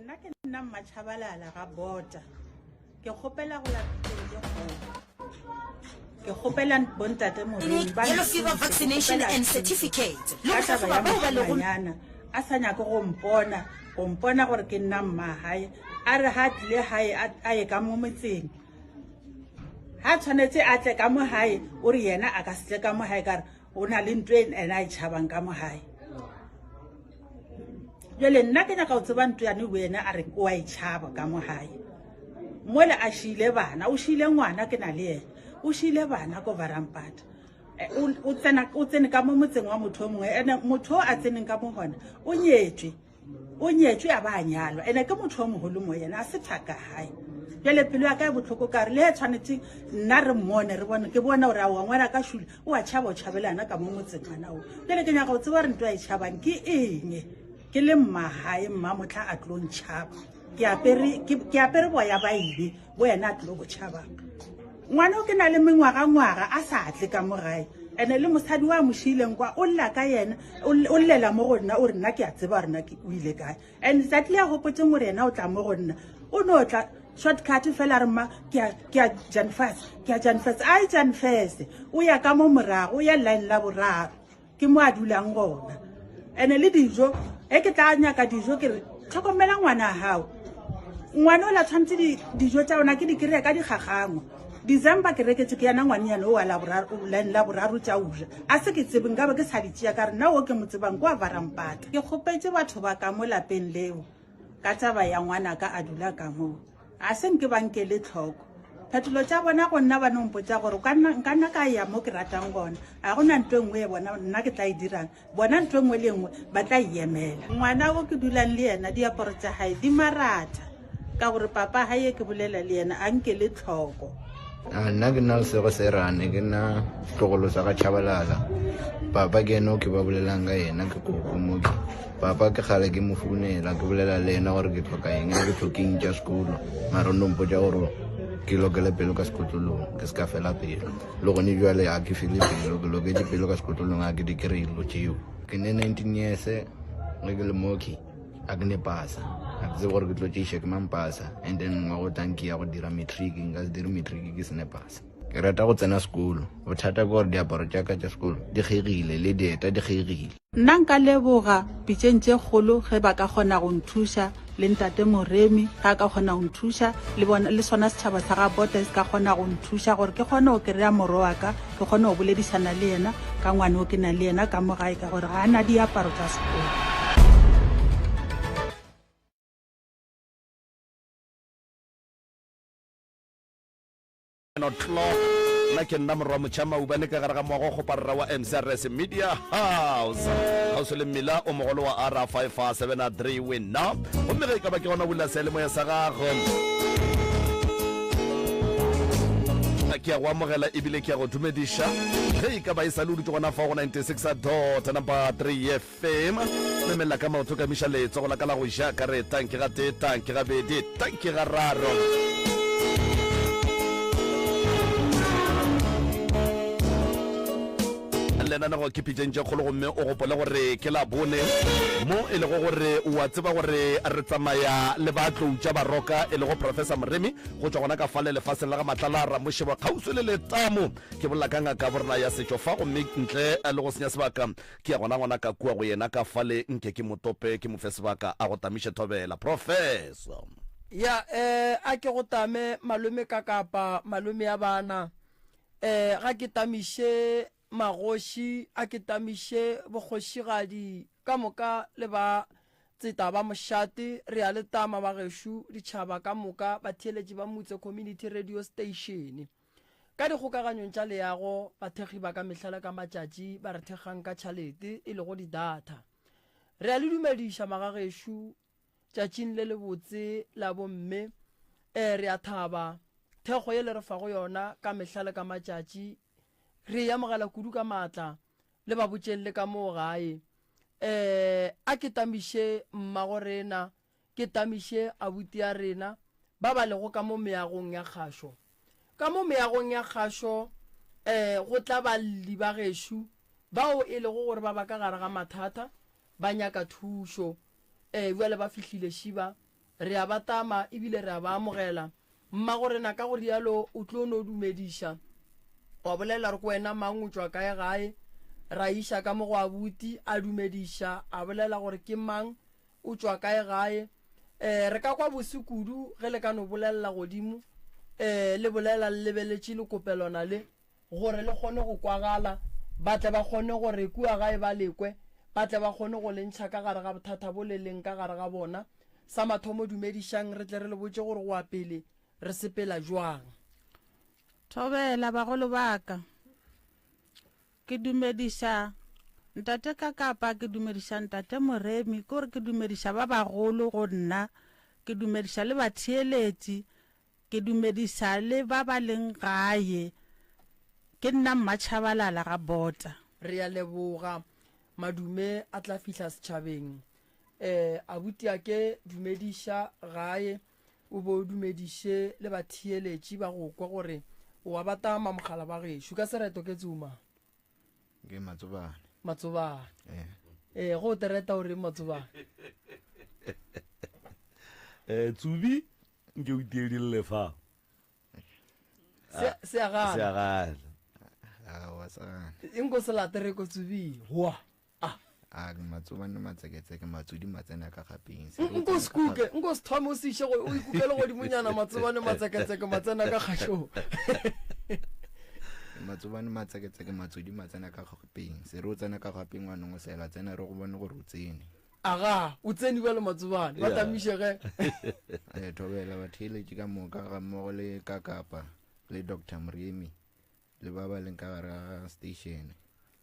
Nna ke nna Mmatšhabalala ga Bota. Ke kgopela go lapiteng tše kgolo. Ke kgopela bontate Moremi ba Yellow fever nthuše. Ke vaccination kgopela and thušo certificate le ka go taba hlahloba ya bao ba lego mošemanyana a sa nyake go mpona, go mpona gore ke nna mmagae. A re ga a tlile gae a a ye ka mo motseng. Ga tshwanetse a tle ka mo gae o re yena a ka se tle ka mo gae ka re o na le ntho e ena a e tšhabang ka mo gae. Jale nna ke nyaka go tseba ntho yane wena a reng o a e tšhaba ka mo gae. Mola a šiile bana, o šiile ngwana ke na le yena, o šiile bana ko Varampata. Eh, o tsena o tsene ka mo motseng wa motho o mongwe ene motho o a tseneng ka mo gona o nyetswe o nyetswe a ba a nyalwa ene ke motho o mogolo mo yena a se thaka gae jale pelo ya ka e botlhoko ka re le tshwanetse nna re mmone re bone ke bone gore aowa ngwana ka shule o a tšhaba o tšhabelana ka mo motseng ngwana o jale ke nyaka go tseba gore nto a e tšhabang ke eng ke le mmagae mma motlha a tlo ntšhaba ke apere boya ba ibe bo yena a tlilo bo tšhabang ngwana o ke na le mengwagangwaga a sa tle ka mo gae ene le mosadi wa mo šiileng kwa o lla ka yena o llela mo go nna o re nna ke a tseba gore na o ile kae and tsatsi le a gopotseng gore yena o tla mo go nna o no tla shortcut fela re mma ke a janfas ke a janfas a e janfase o ya ka mo morago o ya line la boraro ke mo a dulang gona ene le dijo e ke tla nyaka dijo ke re tlhokomela ngwana gago ngwana o la tshwanetse dijo tša ona ke di kry-a ka digagangwa december ke reketse ke yana ngwanenyane o wa line la boraro tša uja a se ke tsebe nkabe ke sa di tšea ka re nna o ke mo tsebang kwa varampata ke kgopetse batho ba ka mo lapeng leo ka taba ya ngwanaka a dula ka moo A se nke ba nkele tlhoko. Phetolo tša bona go nna ba no mpotša gore ka nna, nka nna ka ya mo ke ratang gona. A go na ntho e nngwe e bona nna ke tla e dirang. Bona ntho e nngwe le e nngwe ba tla e emela. Ngwana o ke dulang le yena diaparo tša hae di maratha ka gore papa hae ke bolela le yena a nkele tlhoko. A nna ke nna Lesego Serane, ke nna setlogolo sa ga Chabalala. Papa ke ene o ke ba bolelang ka yena, ke koko mo ke. Papa ke kgale ke mo founela, ke bolela le yena gore ke tlhoka eng, ke tlhokeng tša sekolo. Mara o no mpotša gore ke lokele pelo ka sekotlolong, ke se ka fela pelo. Le gone jwale ga ke fele pelo, ke loketše pelo ka sekotlolong, ga ke di kry-e dilo tšeo. Ke ne 19 years ge ke le mooki. A ke ne pasa a ke tsebe gore ke tlo tšeiša ke mang pasa and then ngwago tlang ke ya go dira matric nka se dire matric ke se ne pasa ke rata go tsena sekolo bothata ke gore diaparo tša ka tša sekolo di kgegile le dieta di kgegile Nna nka leboga pitšeng tše kgolo ge ba ka kgona go nthuša le ntate Moremi ge a ka kgona go nthuša le bona le sona setšhaba sa ga Bota se ka kgona go nthuša gore ke kgone go kry-a moro wa ka ke kgone go boledišana le yena ka ngwane o ke nang le yena ka mo gae ka gore ga a na diaparo tša sekolo. O'clock nna ke nna morwa motšha maubane ka gare ga moago kgoparara wa mcrs media house kgauswi le mmila o mogolo wa r 573 wena gomme ge e ka ba ke gona bula seyalemoya sa gago ke ya go amogela ebile ke ya go dumediša ge e ka ba e sa le o dutse gona fa go 96 dot number 3 fm memelela ka maoto ka miša letsogo la ka la go ja ka re tanki ga tee tanki ga bedi tanki ga raro Lenanego ke pitšeng tše kgolo gomme o gopole gore ke Labone mo e lego gore o a tseba gore re tsamaya le batlou tša baroka e lego Professor Moremi go tšwa gona ka fale lefaseng la ga Matlala Ramošebo kgauswi le letamo. Ke bolela ka ngaka borena ya setšo fa gomme ntle le go senya sebaka ke ya gona gona ka kua go yena ka fale nke ke mo tope ke mo fe sebaka a go tamiše thobela. Professor. Ya eh a ke go tame malome ka kapa malome ya bana eh ga ke tamiše Magoši a ke tamiše bokgošigadi ka moka le ba tseta ba mošate, re a le tama bagešo, ditšhaba ka moka, batheeletši ba Mutse Community Radio Station. Ka dikgokaganyong tša leago, bathekgi ba ka mehla le ka matšatši ba re thekgang ka tšhalete, e lego di-data. Re a le dumediša magagešo tšatšing le lebotse la bomme. Ee, re a thaba. Thekgo ye le re fago yona ka mehla le ka matšatši re e amogela kudu ka maatla. Le ba botšeng le ka moo gae. Ee, a ke tamiše mmago rena, ke tamiše abuti ya rena ba ba lego ka mo meagong ya kgašo. Ka mo meagong ya kgašo, ee, go tla balli ba gešo bao e lego gore ba ba ka gare ga mathata, ba nyaka thušo. Ee, bjale ba fihlile Šiba. Re a ba tama ebile re a ba amogela. Mmagorena ka go rialo o tlo no dumediša, wa bolela gore ke wena mang, o tšwa kae gae. Ra iša ka mo go abuti, a dumediša, a bolela gore ke mang, o tšwa kae gae. E, re ka kwa bose kudu ge le ka no bolelela godimo, e, le bolela le lebeletše lekopelwana le. gore le kgone go kwagala, ba tle ba kgone gore kua gae ba le kwe, ba tle ba kgone go le ntšha ka gare ga bothata bo le leng ka gare ga bona. Sa mathomo dumedišang re tle re le botše gore go ya pele re sepela bjang. Thobela, bagolo ba ka. Ke dumediša Ntate Kakapa, ke dumediša Ntate Moremi, ke gore ke dumediša ba bagolo go nna, ke dumediša le batheeletši, Ke dumedisa le ba ba leng gae. Ke nna Mmatšhabalala ga Bota. Re a leboga. Madume a tla fihla setšhabeng. Eh, abuti a ke dumediša gae o be o dumediše le batheeletši ba go kwa gore o a ba tama mogala ba gešo. Ka sereto ke tsuma. Ke Matsobane. Matsobane. Eh. Eh, go o tereta o reng Matsobane? Eh, Tsubi nke o tie di lle fa. Se se a gana. Se a gana. A wa sa gana. Inko se late re ko tsubi. Hwa. Ah. A matsobane matseketseke matsodi matsena ka gapeng. Nko se kuke, nko se thome o se iše go o ikukele godimonyana matsobane matseketseke matsena ka kgašong. Matsobane matseketseke matsodi matsena ka gapeng. Se re o tsena ka gapeng wa nongwe sela tsena re go bone gore o tsene. Aga, o tsene bjalo Matsobane, ba tamiše ge. Eh, thobela batheeletši ka moka ga mmogo le Kakapa le Doctor Moremi le ba ba leng ka gare ga station.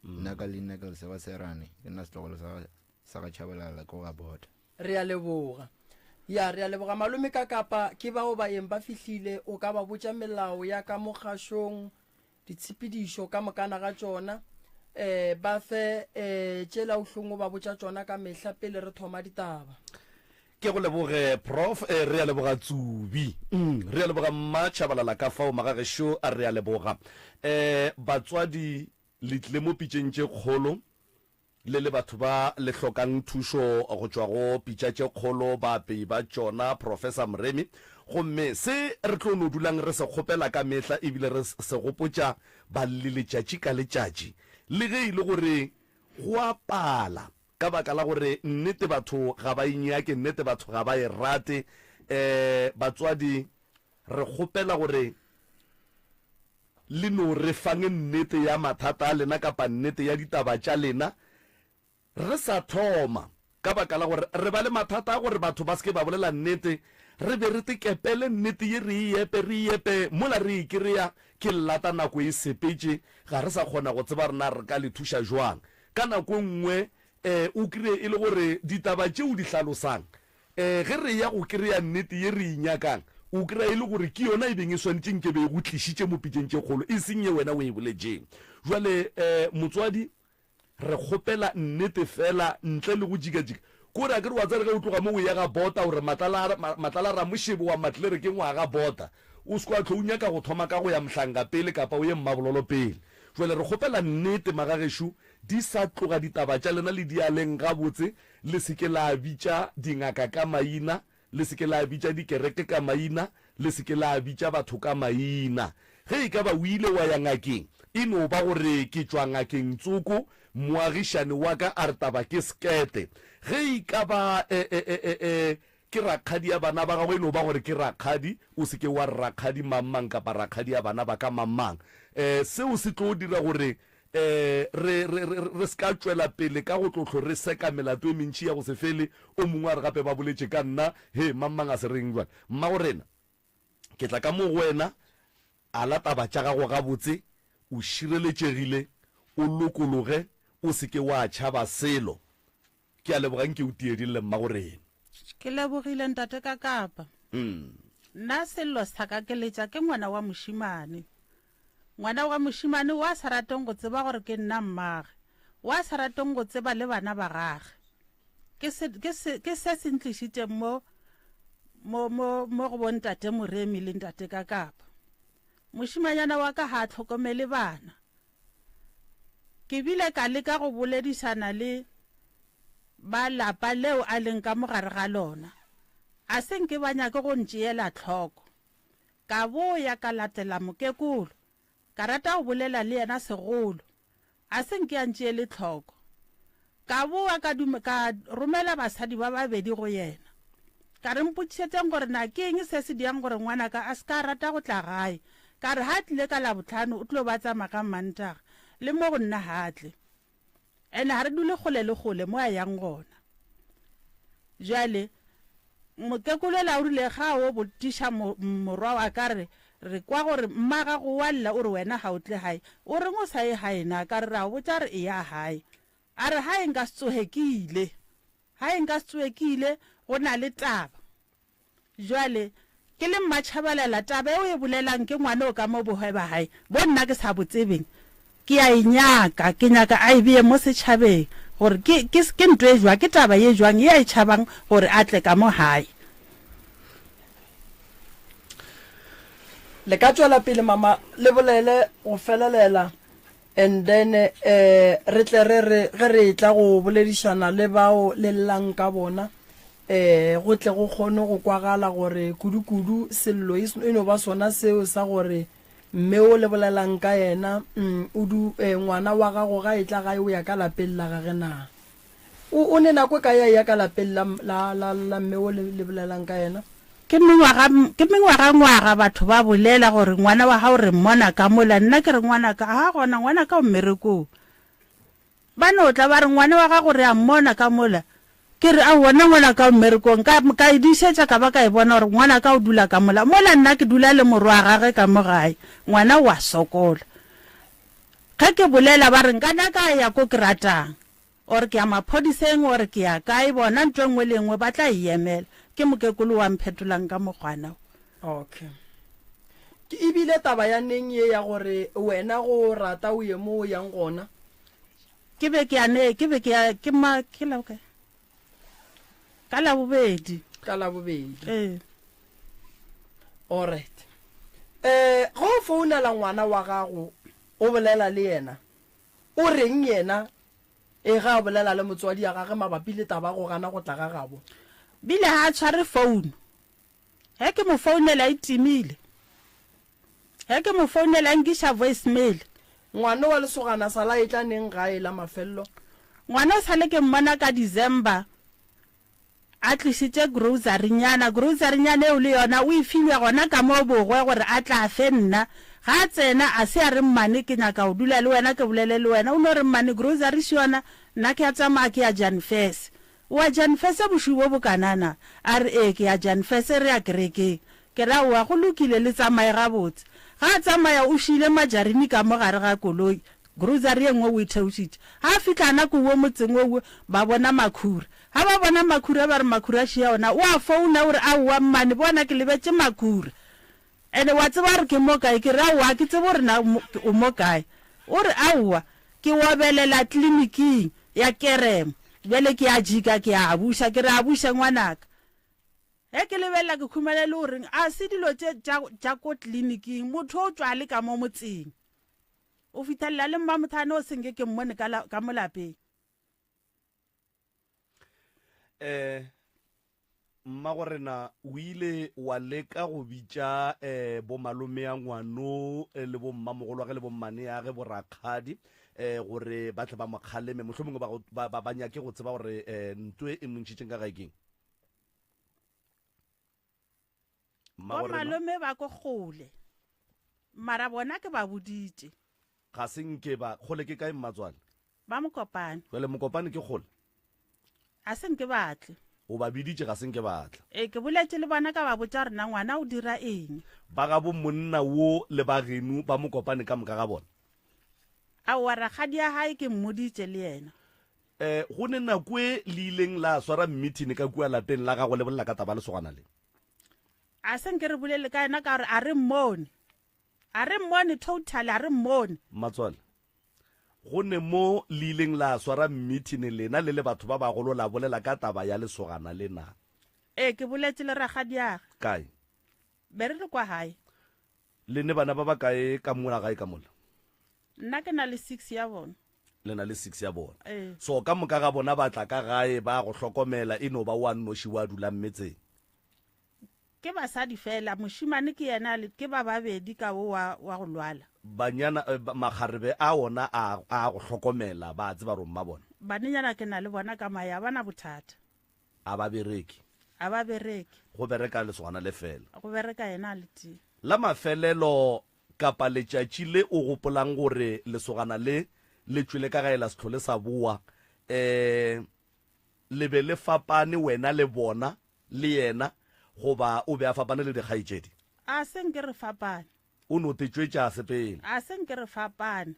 Nna ka leina ke Lesego Serane, ke nna setlogolo sa sa ga Chabalala ko ga Bota. Re a leboga. Ya, re a leboga malome Kakapa, ke bao baeng ba fihlile, o ka ba botša melao ya ka mo kgašong ditshepedišo ka mokana ga tšona, um ba fe um tšela o hlong o ba botša tšona ka mehla pele re thoma ditaba. Ke go leboge Prof. Eh, re a leboga Tsubi. Mm, re a leboga Mma Chabalala ka fao magagešo a re a leboga. Eh, batswadi le tlile mo pitšeng tše kgolo Le le batho ba le hlokang thušo go tšwa go pitša tše kgolo, baapei ba tšona, Professor Moremi. Gomme se re tlo no dulang re se kgopela ka mehla ebile re se gopotša balli letšatši ka letšatši, le ge e le gore go a pala, ka baka la gore nnete batho ga ba e nyake, nnete batho ga ba e rate. Um batswadi, re kgopela gore Le no re fang nnete ya mathata a lena kapa nnete ya ditaba tša lena re sa thoma, ka baka la gore re ba le mathata a gore batho ba se ke ba bolela nnete, re be re tekepele nnete ye re e epe, re e epe mola re e kry-a ke llata nako e sepetše, ga re sa kgona go tseba gore na re ka le thuša jwang. Ka nako e nngwe um o kry-e e le gore ditaba tše o di hlalosang Ee, ge re eya go kreya nnete ye re e nyakang, o kreya e le gore ke yona e beng e swanetše nke be e go tlišitše mo pitšeng tše kgolo, e seng ye wena o e boletšeng. Bjale, motswadi, re kgopela nnete feela ntle le go jikajika. Kore akere wa tseba ge o tloga mo o eya ga Bota, o re Matlala, Matlala Ramošebo wa Matlere ke ngwaga Bota. O se ke wa hlo o nyaka go thoma ka go ya Mhlanga pele kapa o ye Mmabololo pele. Bjale re kgopela nnete, magagešo, di sa tloga ditaba tša lena le di aleng gabotse, Le se ke la bitša dingaka ka maina, le se ke la bitša dikereke ka maina, le se ke la bitša batho ka maina. Ge e ka ba o ile wa ya ngakeng, e no ba gore ke tšwa ngakeng tsoko, moagišani wa ka a re taba ke sekete. Ge e ka ba e, e, e, e, e, ke rakgadi ya bana ba gago, e no ba gore ke rakgadi, o se ke wa re rakgadi mang-mang kapa rakgadi ya bana ba ka mang-mang. E, seo se tlo dira gore e, re, re, re, re se ka tšwela pele ka go tlo hlo re seka melato e mentši ya go se fele. O mongwe a re gape ba boletše ka nna, he, mang-mang a se reng bjale? Mmagorena, ke tla ka mo go wena, ala taba tša gago gabotse, o šireletšegile, o lokologe, o se ke wa tšhaba selo. Ke a leboga nke o tiedille mmagorena. Ke lebogile ntate Kakapa. Nna sello sa ka ke letša ke ngwana wa mošemane. Ngwana wa mošemane wa sa rateng go tseba gore ke nna mmage, wa sa rateng go tseba le bana ba gage. Ke se, ke se, ke se se ntlišitšeng mo, mo, mo, mo go bontate Moremi le ntate Kakapa. Mošemanyana wa ka ga a hlokomele bana. Ke bile ka leka go boledišana le ba lapa leo a leng ka mo gare ga lona. A se nke ba nyake go ntšeela tlhoko. Ka boya ka latela mokekolo, ka rata go bolela le yena segolo. A se nke a ntšeele tlhoko. Ka boa ka duma, ka romela basadi ba babedi go yena. Ka re, Mpotšišetšeng gore na ke eng se se diang gore ngwanaka a se ka a rata go tla gae. Ka re, Ha a tlile ka Labohlano, o tlo ba tsamaya ka Mantaga. Le mo go nna ga a tle. Ene ga re dule kgole le kgole mo a yang gona. Bjale, mokekolo yola o rile ga a o botšiša morwa wa ka re, Re kwa gore mma gago o a lla o re wena ga o tle gae. O reng o sa ye gae na? Ka re, Re a go botša re eya gae. A re, Gae nka se tsoge ke ile. Gae nka se tsoge ke ile, go na le taba. Bjale, ke le Mmatšhabalala, taba e o e bolelang ke ngwana o ka mo bohwe ba gae, bo nna ke sa bo tsebeng, ke a e nyaka, ke nyaka a e bee mo setšhabeng, gore ke, ke, ke nto e jwang, ke taba ye jwang ye a e tšhabang gore a tle ka mo gae. Le ka tšwela pele mama le bolele go felelela and then eh re tle re re ge re etla go boledišana le bao le llang ka bona eh go tle go kgone go kwagala gore kudu-kudu sello e e no ba sona seo sa gore mme o le bolelang ka yena mm, o du eh, ngwana wa gago ga e tla gae o ya ka lapeng la gage na O, o ne nako e kae a eya ka lapeng la, la, la, la mme wo le, le bolelang ka yena? Ke mengwaga, ke mengwagangwaga batho ba bolela gore ngwana wa gago re mmona ka mola. Nna ke re ngwanaka ga a gona, ngwanaka o mmerekong. Ba no tla ba re ngwana wa gago re a mmona ka mola. Ke re aowa nna ngwanaka o mmerekong. Ka, ka e diišetša ka ba ka e bona gore ngwanaka o dula ka mola. Mola nna ke dula le morwa wa gage ka mo gae. Ngwana o a sokola. Ge ke bolela ba re nka na ka ya ko ke ratang. Or ke ya maphodiseng or ke ya kae, bona ntho e nngwe le e nngwe ba tla e emela. Ke mokekolo wa mphetolang ka mokgwana wo. Okay. Ke e bile taba ya neng ye ya gore wena go o rata o ye mo o yang gona? Ke be ke ya ne, ke be ke ya, ke ma, ke la bokae? Ka Labobedi. Ka Labobedi. Ee. Alright. Eh, ge o founela ngwana wa gago o bolela le yena, O reng yena e ge a bolela le motswadi ya gage mabapi le taba ya go gana go tla ga gabo? Bile ga a tshware phone. Ge ke mo founela e timile. Ge ke mo founela e nkiša voice mail. Ngwana wa lesogana sala a etla neng gae la mafello? Ngwana o sale ke mmona ka December A tlišitše grocery-nyana, grocery-nyana eo le yona o e filwe gona ka mo bogwe gore a tla fe nna. Ga a tsena, a se a re, Mmane, ke nyaka go dula le wena ke bolele le wena. O no re, Mmane, grocery še yona, nna ke a tsamaya ke ya Janfese. O a Janfese bošego bo bokana na? A re, Ee, ke ya Janfese, re ya kerekeng. Ke re, Aowa, go lokile, le tsamaye gabotse. Ga a tsamaya o šiile majarini ka mo gare ga koloi, grocery ye nngwe o e theošitše. Ga a fihla gona kua motseng wo, ba bona makhura. Ga ba bona makhura ba re makhura šia ona. O a founa o re, Aowa mmane, bona ke lebetše makhura. Ene wa tseba gore ke mo kae? Ke re, Aowa, ga ke tsebe gore na o mo kae. O re, Aowa, ke obelela kliniking ya Keremo. Bjale ke a jika ke a buša. Ke re, A buše ngwanaka. Ge ke lebelela ke khumana e le goreng a se dilo tše tša, tša ko kliniking. Motho o tšwa a le ka mo motseng. O fithelela le mmamothane o senke ke mmone ka, la, ka mo lapeng. Eh, mmagorena o ile wa leka go bitša eh, bomalome ya ngwano eh, le bommamogolwage le bommaneage borakgadi eh, gore ba tle ba mo kgaleme mohlomongwe ba, ba, ba, ba nyake go tseba gore eh, ntwe e mo ntšhitšeng ka gae keng. Bo malome ba ko kgole mara bona ke ba boditše. Ga se nke ba kgole ke kae mmatswale? Ba Mokopane. Jwale Mokopane ke kgole? Ga se nke ba tle. O ba biditše ga se nke ba tla? Ee, ke boletše le bona ka ba botša gore na ngwana o dira eng. Ba gabo monna wo le ba geno ba Mokopane ka moka ga bona? Aowa, rakgadi ya gae ke mmoditše le yena. Eh, go ne nako e le ileng la swara mmithini ka kua lapeng la gago le bolela ka taba lesogana le? A se nke re bolele ka yena ka gore a re mmone. A re mmone totally, a re mmone. Mmatswale, go ne mo le ileng la swara mmithini lena le le batho ba bagolo la bolela ka taba ya lesogana le na? Ee, ke boletše le rakgadiage. Kae? Be re le kwa gae. Le ne bana ba bakae ka mola gae ka mola? Nna ke na le six ya bona. Le na le six ya bona. Ee. So ka moka ga bona ba tla ka gae ba go hlokomela e no ba wa nnoši wa dulang metseng. Ke basadi fela, mošemane ke yena le ke ba babedi ka wo wa, wa go lwala. Banyana, eh, makgarebe a ona a, a go hlokomela, ba a tseba gore o mmabona. Banenyana ke na le bona ka maye, a ba na bothata. A ba bereke. A ba bereke. Go bereka lesogana le fela. Go bereka yena a le tee. La mafelelo kapa letšatši le o gopolang gore lesogana le le tšwele ka gae la se hlole sa boa, um le be le fapane wena le bona, le yena, goba o be a fapane le dikgaetšedi? A se nke re fapane. O no te tšwetša a sepela. A se nke re fapane.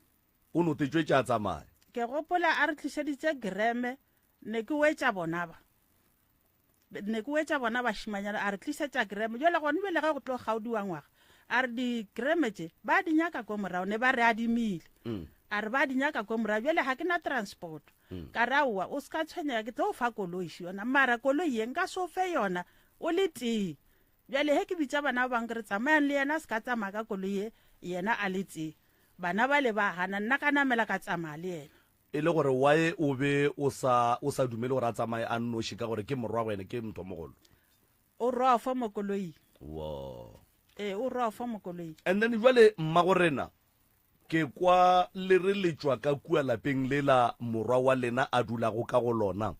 O no te tšwetša a tsamaya. Ke gopola a re tlišeditše greme, ne ke wetša bona ba. Ne ke wetša bona bašimanyana, a re tlišetša greme. Bjale gone bjale ge go tlo kgaodiwa ngwaga, a re digreme tše ba di nyaka ko morago, ne ba re adimile. A re ba di nyaka ko morago, bjale ga ke na transport. Ka re aowa, o se ka tshwenyega, ke tlo o fa koloi še yona, mara koloi ye nka se o fe yona o le tee. Bjale ge ke bitša bana ba bangwe ke re tsamayang le yena, a se ka tsamaya ka koloi ye yena a le tee. Bana bale ba gana, nna ka namela ka tsamaya le yena. E le gore why o be o sa o sa dumele gore a tsamaye a nnoši ka gore ke morwagwe ene ke mthomogolo? O rofo mo koloing. Wo. Ee, o rofo mo koloing. And then jwale mmagorena ke kwa le re le tšwa ka kua lapeng lela morwa wa lena a dulago ka go lona.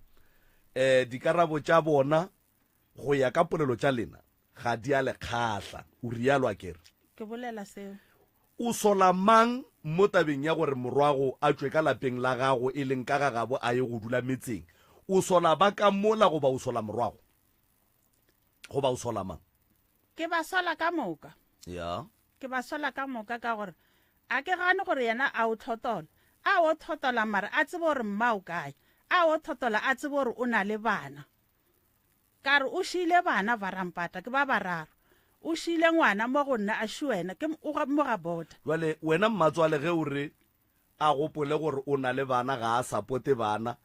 Eh dikarabo tša bona go ya ka polelo tša lena ga di a le kgahla. O realo akere? Ke bolela seo. O sola mang mo tabeng ya gore morwago a tšwe ka lapeng la gago e leng ka ga gabo a ye go dula metseng? O sola ba ka mola goba o sola morwago? Goba o sola mang? Ke ba sola ka moka. Ya. Ke ba sola ka moka ka gore a ke gane gore yena a o thotola. A o thotola mara a tsebe gore mma o kae. A o thotola a tsebe gore o na le bana. Ka re o šiile bana varampata ke ba bararo. O šiile ngwana mo go nna a ši wena ke o mo ga bota. Jwale wena mmatswale ge o re a gopole gore o na le bana ga a sapote bana,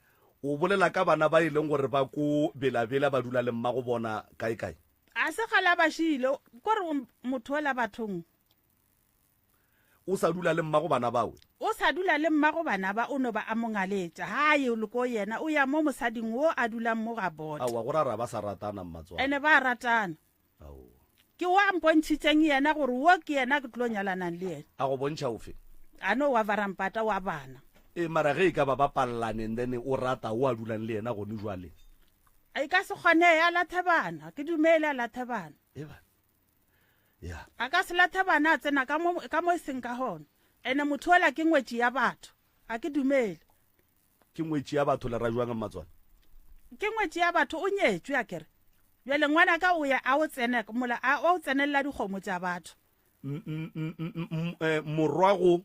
o bolela ka bana ba e leng gore ba ko Bela-Bela ba dula le mmago bona kae kae? A se kgale a ba šiile, ko re motho ola bathong. O sa dula le mmago bana bawe? O sa dula le mmago bana ba, o no ba a mo ngaletša. Ga a ye le ko yena, o ya mo mosading wo a dulang mo ga bona. Aowa, go ra ra ba sa ratana mmatswale. Ene ba ratana. Aowa. Ke wo a mpontšhitšeng yena gore wo ke yena ke tlo nyalanang le yena. A go bontšha ofe? A no wa varampata wa bana. Ee, mara ge e ka ba ba pallane and then o rata wo a dulang le yena gone jwale. E ka se kgonege, a lathe bana. Ke dumele a lathe bana. Eba. Ya. A ka se lathe bana a tsena ka mo, ka mo e seng ka gona. Ene motho ola ke ngwetši ya batho. A ke dumele. Ke ngwetši ya batho le ra jwang mmatswana? Ke ngwetši ya batho o nyetšwe a kere. Bjale ngwana ka o ya a o tsene mola a o tsenelela dikgomo tša batho. Eh, morwago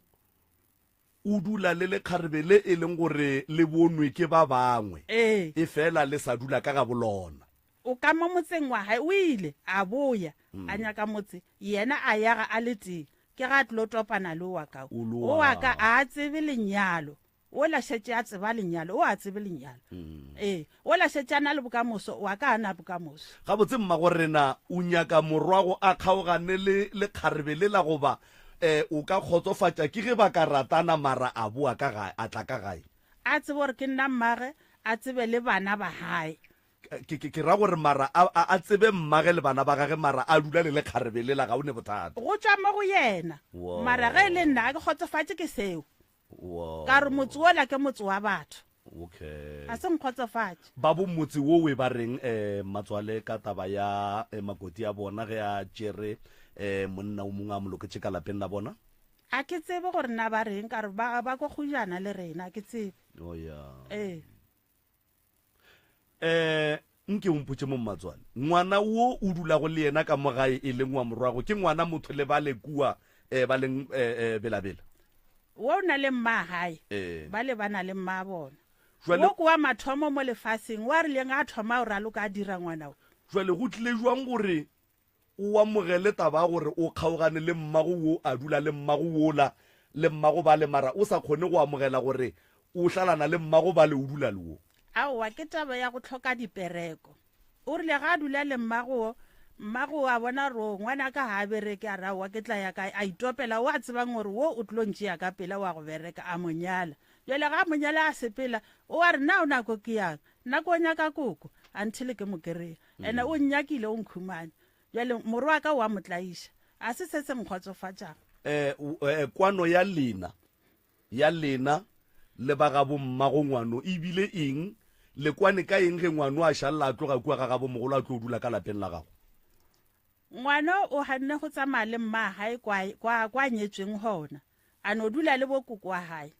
o dula le lekgarebe le e leng gore le bonwe ke ba bangwe. Ee. E fela le sa dula ka ga bolona. O ka mo motseng wa hae, o ile a boya a nyaka motse, yena a yaga a le tee, ke ga a tlilo topana le o wa ka. O wa ka a a tsebe lenyalo, o la šetše a tseba lenyalo, o a tsebe lenyalo. Ee, o la šetše a na le bokamoso, wa ka a na bokamoso. Gabotse mmagorena o nyaka morwago a kgaogane le lekgarebe lela goba um o ka kgotsofatša ke ge ba ka ratana mara a boa ka gae, a tla ka gae? A tsebe gore ke nna mmage, a tsebe le bana ba gae. Ke, ke, ke ra gore mara a, a, a tsebe mmage le bana ba gage mara a dula le lekgarebe lela ga o ne bothata. Go tšwa mo go yena. Wo. Mara ge e le nna ga ke kgotsofatše ke seo. Wo. Ka re motse wola ke motse wa batho. Okay. Ga se nkgotsofatše. Ba bo motse wowe ba reng eh, mmatswale ka taba ya eh, makoti a bona ge a tšere eh, monna o mongwe a mo loketše ka lapeng la bona? A ke tsebe gore na ba reng ka re ba, ba ko kgojana le rena, a ke tsebe. Oh yeah. Ee. Eh, nke o mpotše mo mmatswale, ngwana wo o dulago le yena ka mo gae e leng wa morwago ke ngwana motho le bale kua eh, ba leng eh, eh, Belabela? Wo o na le mma gae, Eh. bale ba na le mma bona. Jwale, Wo ke wa mathomo mo lefaseng, wa rileng a thoma o raloka a dira ngwana wo. jwale go tlile jwang gore O amogele taba ya gore o kgaogane le mmago wo a dula le mmago wola le mmago bale mara o sa kgone go amogela gore o hlalana le mmago bale o dula le wo. Aowa ke taba ya go hloka dipereko. O rile ga a dula le mmago wo, mmago wo a bona gore o ngwanaka ga a bereke a re aowa ke tla ya kae, a itopela wo a tsebang gore wo o tlo ntšea ka pela wa go bereka a mo nyala. Bjale ga a mo nyala a sepela o a re na o nako ke yang, nna ko nyaka koko until ke mo kry-a. Ene o nnyakile o nkhumane. Bjale morwa wa ka o a mo tlaiša. A se se se nkgotsofatšago. Um kwano ya lena, ya lena le ba gabo mmago ngwano e bile eng? Le kwane ka eng ge ngwano a šalela a tloga kua ga gabo mogolo a tlo dula ka lapeng la gago? Ngwano o ganne go tsamaya le mmagae kwa, kwa, kwa nyetsweng gona, a no dula le bokoko wa gae.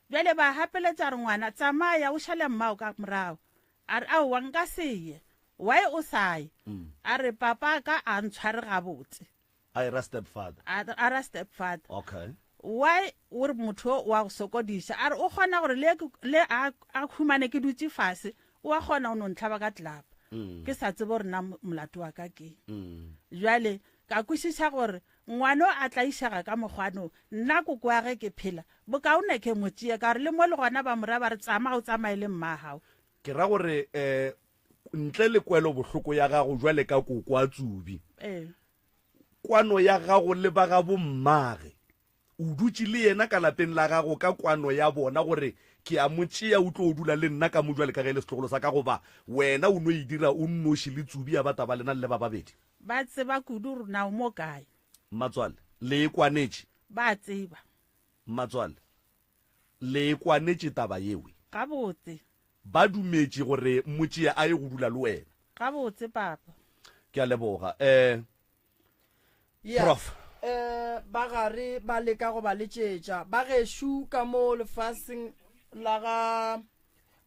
Bjale ba gapeletša re ngwana, tsamaya o šale mmao ka morago. A re, aowa nka se ye. Why o sa ye? A re, papa ka a ntshware gabotse. A era stepfather. A, a ra stepfather. Okay. Why o re motho o wa go sokodiša? A re o kgona gore le, le a, a humane ke dutše fase, o a kgona go no ntlhaba ka tlelapa. Mm. Ke sa tsebe gore na molato wa ka ke. Mm. Jwale ka kwešiša gore ngwano a tlaišega ka mokgwano, nna koko wa ge ke phela, bokaone ke mo tšee ka gore le mo le gona ba mo raya ba re tsamaya o tsamaye le mma gago. Ke ra gore um ntle le kwelobohloko ya gago jwale ka koko a Tsubi, Ee. kwano ya gago le ba ga bommage, o dutše le yena ka lapeng la gago ka kwano ya bona gore ke a mo tšea o tlo dula le nna ka mo jwale ka ge e le setlogolo sa ka goba wena o no e dira o nnoši le Tsubi ya ba taba lena le le ba babedi? Ba tseba kudu gore na o mo kae. Mmatswale, Le e kwanetše? Ba tseba. Mmatswale, Le e kwanetše taba yewe? Gabotse. Ba dumetše gore mmotšee a ye go dula le wena. Gabotse, Papa. Ke a leboga. Eh, Ya, Prof. eh, ba gare ba leka go ba letšetša. Ba gešo ka mo lefaseng la ga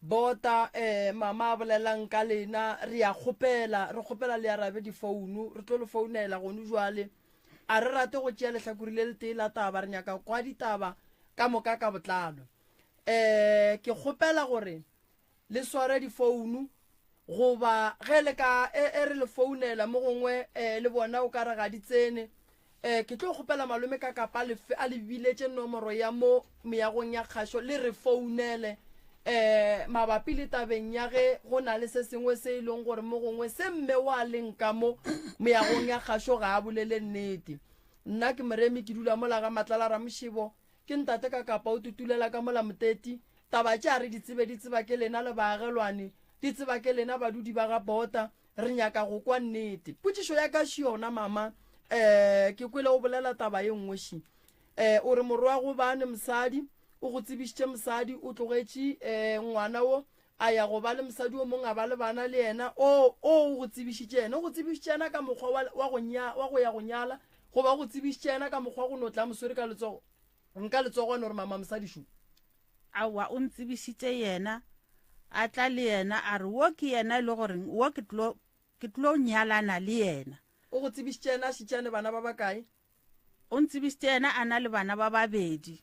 Bota, eh, mama a bolelang ka lena, re a kgopela, re kgopela le arabe difounu, re tlo le founela gone jwale. A re rate go tšea lehlakore le letee la taba, re nyaka kwa ditaba ka moka ka botlalo. Um ke kgopela gore le sware difounu goba ge le ka e, e re le founela mo gongwe um le bona o ka re ga di tsene. Um ke tlo kgopela malome ka kapa le a le biletše nomoro ya mo meagong ya kgašo le re founele um mabapi le tabeng ya ge go na le se sengwe se e leng gore mo gongwe se mme wa leng ka mo meagong ya kgašo ga a bolele nnete. Nna ke Moremi ke dula mola ga Matlala Ramošebo. Ke ntate ka kapa o tutulela ka mola Moteti. Taba tše a re di tsebe di tseba ke lena le baagelwane, di tseba ke lena badudi ba ga Bota. Re nyaka go kwa nnete. Potšišo ya ka še yona mama, eh, ke kwele o bolela taba ye nngwe še. Eh, o re morwago bane mosadi, o go tsebišitše mosadi, o tlogetše eh, ngwana wo a ya go ba le mosadi o mongwe a ba le bana le yena, o, o o go tsebišitše yena. O go tsebišitše yena ka mokgwa wa, wa go nya, wa go ya go nyala, goba o go tsebišitše yena ka mokgwa wa go no tla mo swere ka letsogo, nka letsogo wa no re mama mosadi šo. Aowa, o ntsebišitše yena, a tla le yena, a re wo ke yena e le goreng wo ke tlo, ke tlo nyalana le yena. O go tsebišitše yena a šetše a ne bana ba bakae? O ntsebišitše yena a na le bana ba babedi.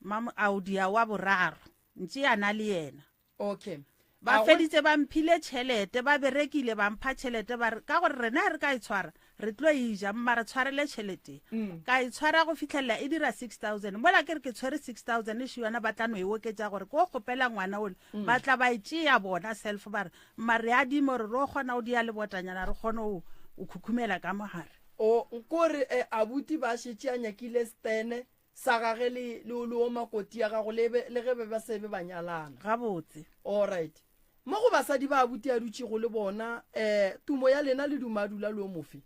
Mam Audia wa boraro, ntše a na le yena. Okay. Ba feditse ba mphile tšhelete, ba berekile ba mpha tšhelete ba re ka gore rena re ka e tshwara re tlo e ja, mma re tshwarele tšhelete. Mm. Ka e tshwara go fitlhelela e dira 6000. Mola ke re ke tshwere 6000 e yona ba tla no e oketša gore ko kgopela ngwana ole. Mm. Ba tla ba e tšea bona self ba re mma re adime gore re kgona go dia lebotanyana re kgone go o khukhumela ka mogare. O nkore eh, abuti ba šetše a nyakile stene sa gage le, le, le o makoti ya gago le, be, le ge be ba se be ba nyalana. Gabotse. Alright. Mo go basadi ba abuti a dutšego le bona, eh, tumo ya lena le duma a dula le o mofe?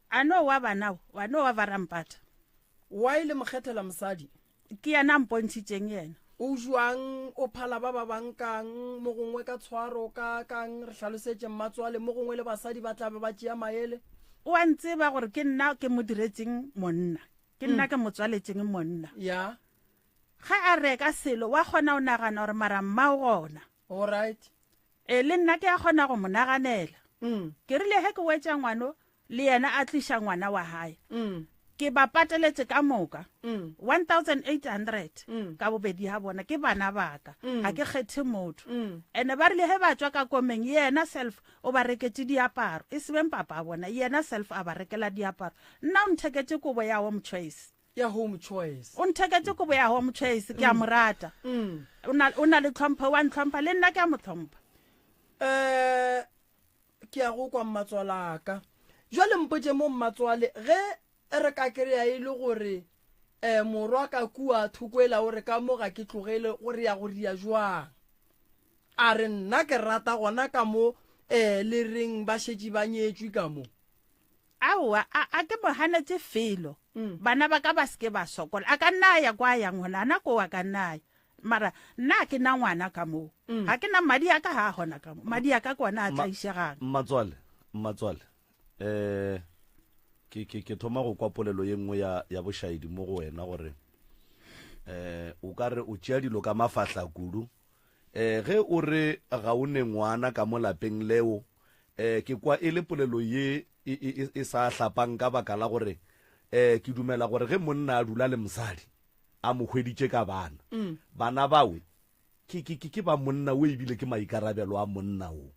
A no wa bana, wa no wa varampata. Why le mo kgethela mosadi? Ke yena a mpontšhitšeng yena. O jwang, o phala ba ba bang kang, mo gongwe ka tshwaro, ka kang, re hlalosetše mmatswale, mo gongwe le basadi ba tla be ba tšea maele. O a ntseba gore ke nna ke mo diretseng monna. Ke nna ke mo tswaletšeng monna. Ya. Ge a reka selo, wa kgona go nagana gore mara mma o gona. Alright. E, le nna ke a kgona go mo naganela. Mm. Ke rile ge ke wetša ngwano, le yena a tliša ngwana wa hae. Mm. Ke ba pateletše ka moka. Mm. 1800 mm. ka bobedi ha bona ke bana baka. Mm. Ga ke kgethe motho. Mm. Ene ba rile ge ba tšwa ka komeng yena self o ba reketše diaparo. E se beng papa a bona, yena self a ba rekela diaparo. Nna o ntheketše kobo ya Home Choice. Ya Home Choice. O ntheketše kobo ya Home Choice, ke a mo rata. Mm. O na, o na le tlhompho, wa ntlhompha, le nna ke a mo tlhompha. Eh, ke a go kwa mmatswalaka. Jwale mpotše mo mmatswale, ge re ka kry-a e le gore um morwa ka kua thoko ela o re ka mo ga ke tlogele, go re ya go ria jwang? A re nna ke rata gona ka mo. um le reng ba šetše ba nyetšwe ka mo? Aowa, a, a ke mo ganetše felo. Bana ba ka ba se ke ba sokola. A ka nna a ya kwa a yang gona, ana koo a ka nna a ya. Mara nna ga ke na ngwana ka moo. Ga ke na madi a ka ga a gona ka mo. Madi a ka ke ona a tlaišegang. Mmatswale, mmatswale, um ke, ke, ke thoma go kwa polelo ye nngwe ya, ya bošaedi mo go wena gore um o ka re o tšea dilo ka mafahla kudu. Um ge o re ga o ne ngwana ka mo lapeng leo, um ke kwa e le polelo ye e, e, e, e sa hlapang ka baka la gore um ke dumela gore ge monna a dula le mosadi a mo hweditše ka bana, bana bawe ke, ke, ke, ke ba monna wo ebile ke maikarabelo a monna wo.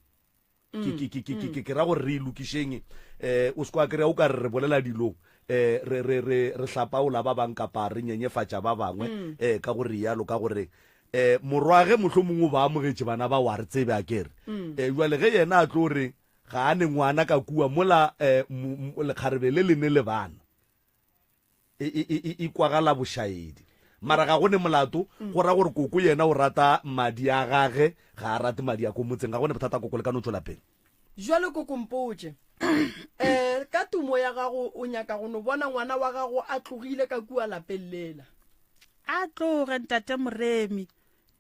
Ke, ke, ke, ke, ke, ke, ke ra gore re e lokišeng. Um o se kwa kry-a o ka re re bolela dilo um re, re, re, re hlapaola ba bang kapa re nyenyefatša ba bangwe um ka go rialo, ka gore um morwage mohlomongwe o ba amogetše bana ba wa re tsebe a kere. Um jwale ge yena a tlo re ga a ne ngwana ka kua mola um lekgarebe le le ne le bana, e, e, e, e, e kwagala bošaedi. Mara ga go ne molato, go ra gore koko yena o rata madi a gage, ga a rate madi a ko motseng. Ga go ne bothata koko, le ka no tšwela pele. Jwale koko mpotše, um ka tumo ya gago o nyaka go no bona ngwana wa gago a tlogile ka kua lapeng lela? A tloge, Ntate Moremi.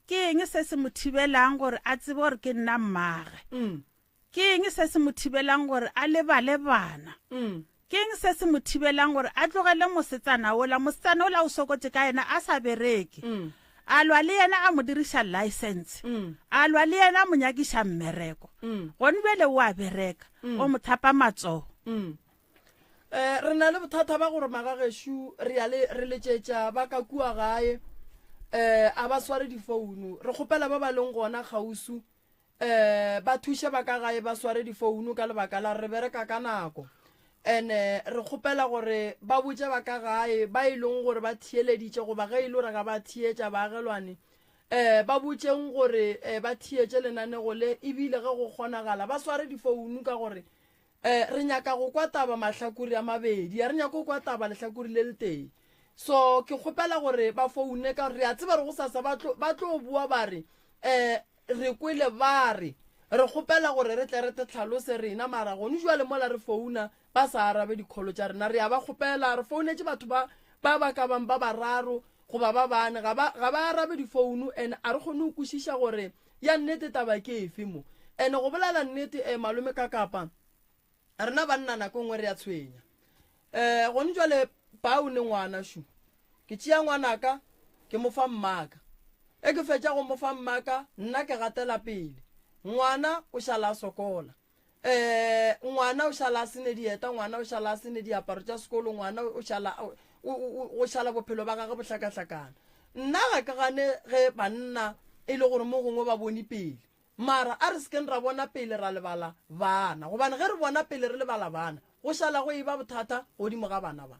Ke eng se se mo thibelang gore a tsebe gore ke nna mmage? Ke eng se se mo thibelang gore a lebale bana? Ke eng se se mo thibelang gore a tlogele mosetsana wola? Mosetsana wola o sokotše ka yena a sa bereke. A lwa le yena a mo diriša license. A lwa le yena a mo nyakiša mmereko. Gone bjale o a bereka, o mo thapa matsogo. Um re na le bothata ba gore magagešo re ya le re letšetša ba ka kua gae um a ba sware difounu. Re kgopela ba ba leng gona kgauswi um ba thuše ba ka gae ba sware difounu ka lebaka la re bereka ka nako ene re kgopela gore ba botše ba ka gae ba e leng gore ba theeleditše goba ge e le gore ga ba theetša baagelwane um ba botšeng gore um ba theetše lenanego le ebile ge go kgonagala ba sware difounu ka gore um re nyaka go kwa taba mahlakore a mabedi a re nyaka go kwa taba lehlakore le letee so ke kgopela gore ba foune ka gore re a tseba re go sasa ba tlo boa ba re um Re kwele ba re, Re kgopela gore re tle re te hlalose rena, mara gone jwale mola re founa ba sa arabe dikholo tša rena. Re a ba kgopela, re founetše batho ba ba ba ka bang ba bararo goba ba bane, ga ba ga ba arabe difounu and a re kgone go kwešiša gore ya nnete taba ke efe mo. And go bolela nnete eh malome Kakapa, Rena banna nako nngwe re a tshwenya. Um gone jwale Pau ne ngwana shu. Ke tšea ngwanaka ke mo fa mmaka. E ke fetša go mo fa mmaka nna ke gatela pele. Ngwana o šala a sokola. Um ngwana o šala a sene dieta, ngwana o šala a sene diaparo tša sekolo, ngwana o šala go šala bophelo ba gage bo hlakahlakana. Nna ga ke gane ge banna e le gore mo gongwe ba bone pele. Mara a re se keng ra bona pele ra lebala bana, gobane ge re bona pele re lebala bana, go šala go eba bothata godimo ga bana ba.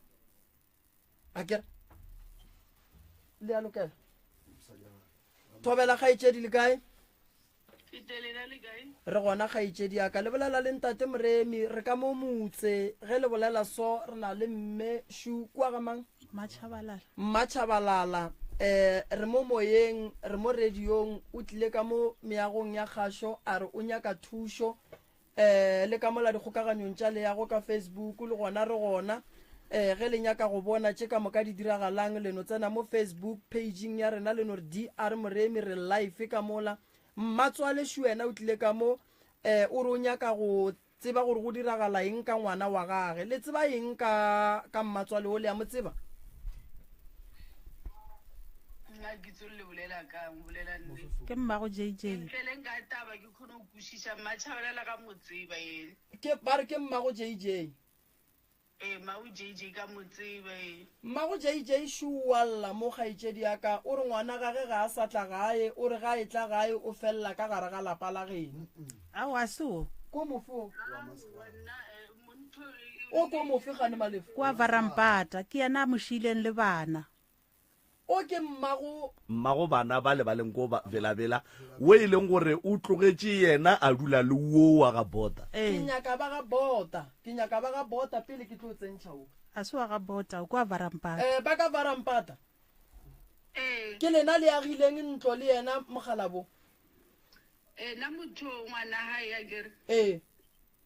A kere le a lokela? Thobela kgaetšedi le kae? Re gona kgaetšedi ya ka. Le bolela le ntate Moremi, re ka mo motse. Ge le bolela so, re na le mme Shu kua ga mang? Mmatšhabalala. Mmatšhabalala, Eh, re mo moyeng, re mo radiong, o tlile ka mo meagong ya kgašo a re o nyaka thušo. Eh, le ka mola dikgokaganyong tša leago ka Facebook le gona re gona. Eh, ge le nyaka go bona tše ka moka di diragalang le no tsena mo Facebook pageng ya rena le no re DR Moremi re live ka mola. Mmatswale Shuena o tlile ka mo eh o re o nyaka go Tseba gore go diragala eng ka ngwana wa gage. Le tseba eng ka, ka mmatswale o? Le a mo tseba? Nna ke tsolo le bolela kang, o bolela nnete. Ke mmago JJ. Ke ntleleng ka taba ke kgone go kwešiša Mmatšhabalala ga mo tseba ene. Ke, ba re ke mmago JJ. Ee, mmago JJ ka mo tseba ee. Mmago JJ šo o a lla mo kgaetšedi ya ka, o re ngwana gage ga a sa tla gae, o re ga a etla gae o felela ka gare ga lapa la geno. Aowa a se wo. Ko mofe o? O ko mofe gane Malefo? Kwa Varampata, ke yena a mo šiileng le bana. O ke mmago. Mmago bana ba le ba leng ko Bela-Bela, wo e leng gore o tlogetše yena a dula le wo wa ga Bota. Ke nyaka ba ga Bota. Ke nyaka ba ga Bota pele ke tlo tsentšha wo. A se wa ga Bota, o kwa Varampata. Eh, ba ka Ena motho ngwana hae akere. Ee.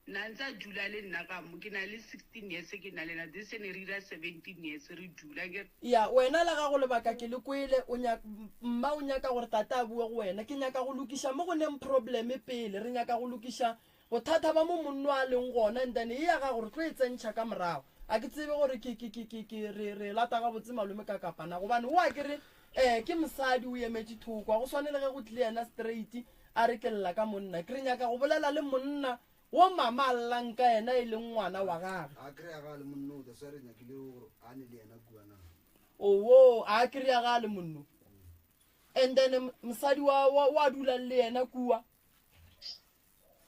Na ntse a dula le nna ka mo, ke na le 16 years ke na le ena, this year ne re ira 17 years re dula akere. Ya, wena la gago lebaka ke le kwele, o nyaka, mma o nyaka gore tate a bue go wena. Ke nyaka go lokiša mo go neng problem pele, re nyaka go lokiša bothata ba mo monno a leng gona and then e ya gago re tlo e tsentšha ka morago. A ke tsebe gore ke, ke, ke, ke, ke re, re lata gabotse malome ka kapa na, gobane o a ke re Ee, ke mosadi o emetše thoko, a go swane le ge go tlile yena straight a re ke lla ka monna. Ke re nyaka go bolela le monna wo mama a llang ka yena e leng ngwana wa gage. A kry-a ga a le monno, that's why re nyakile gore a ne le yena kua na. Owoo, a kry-a ga a le monno. And then mosadi wa, wa, wa dulang le yena kua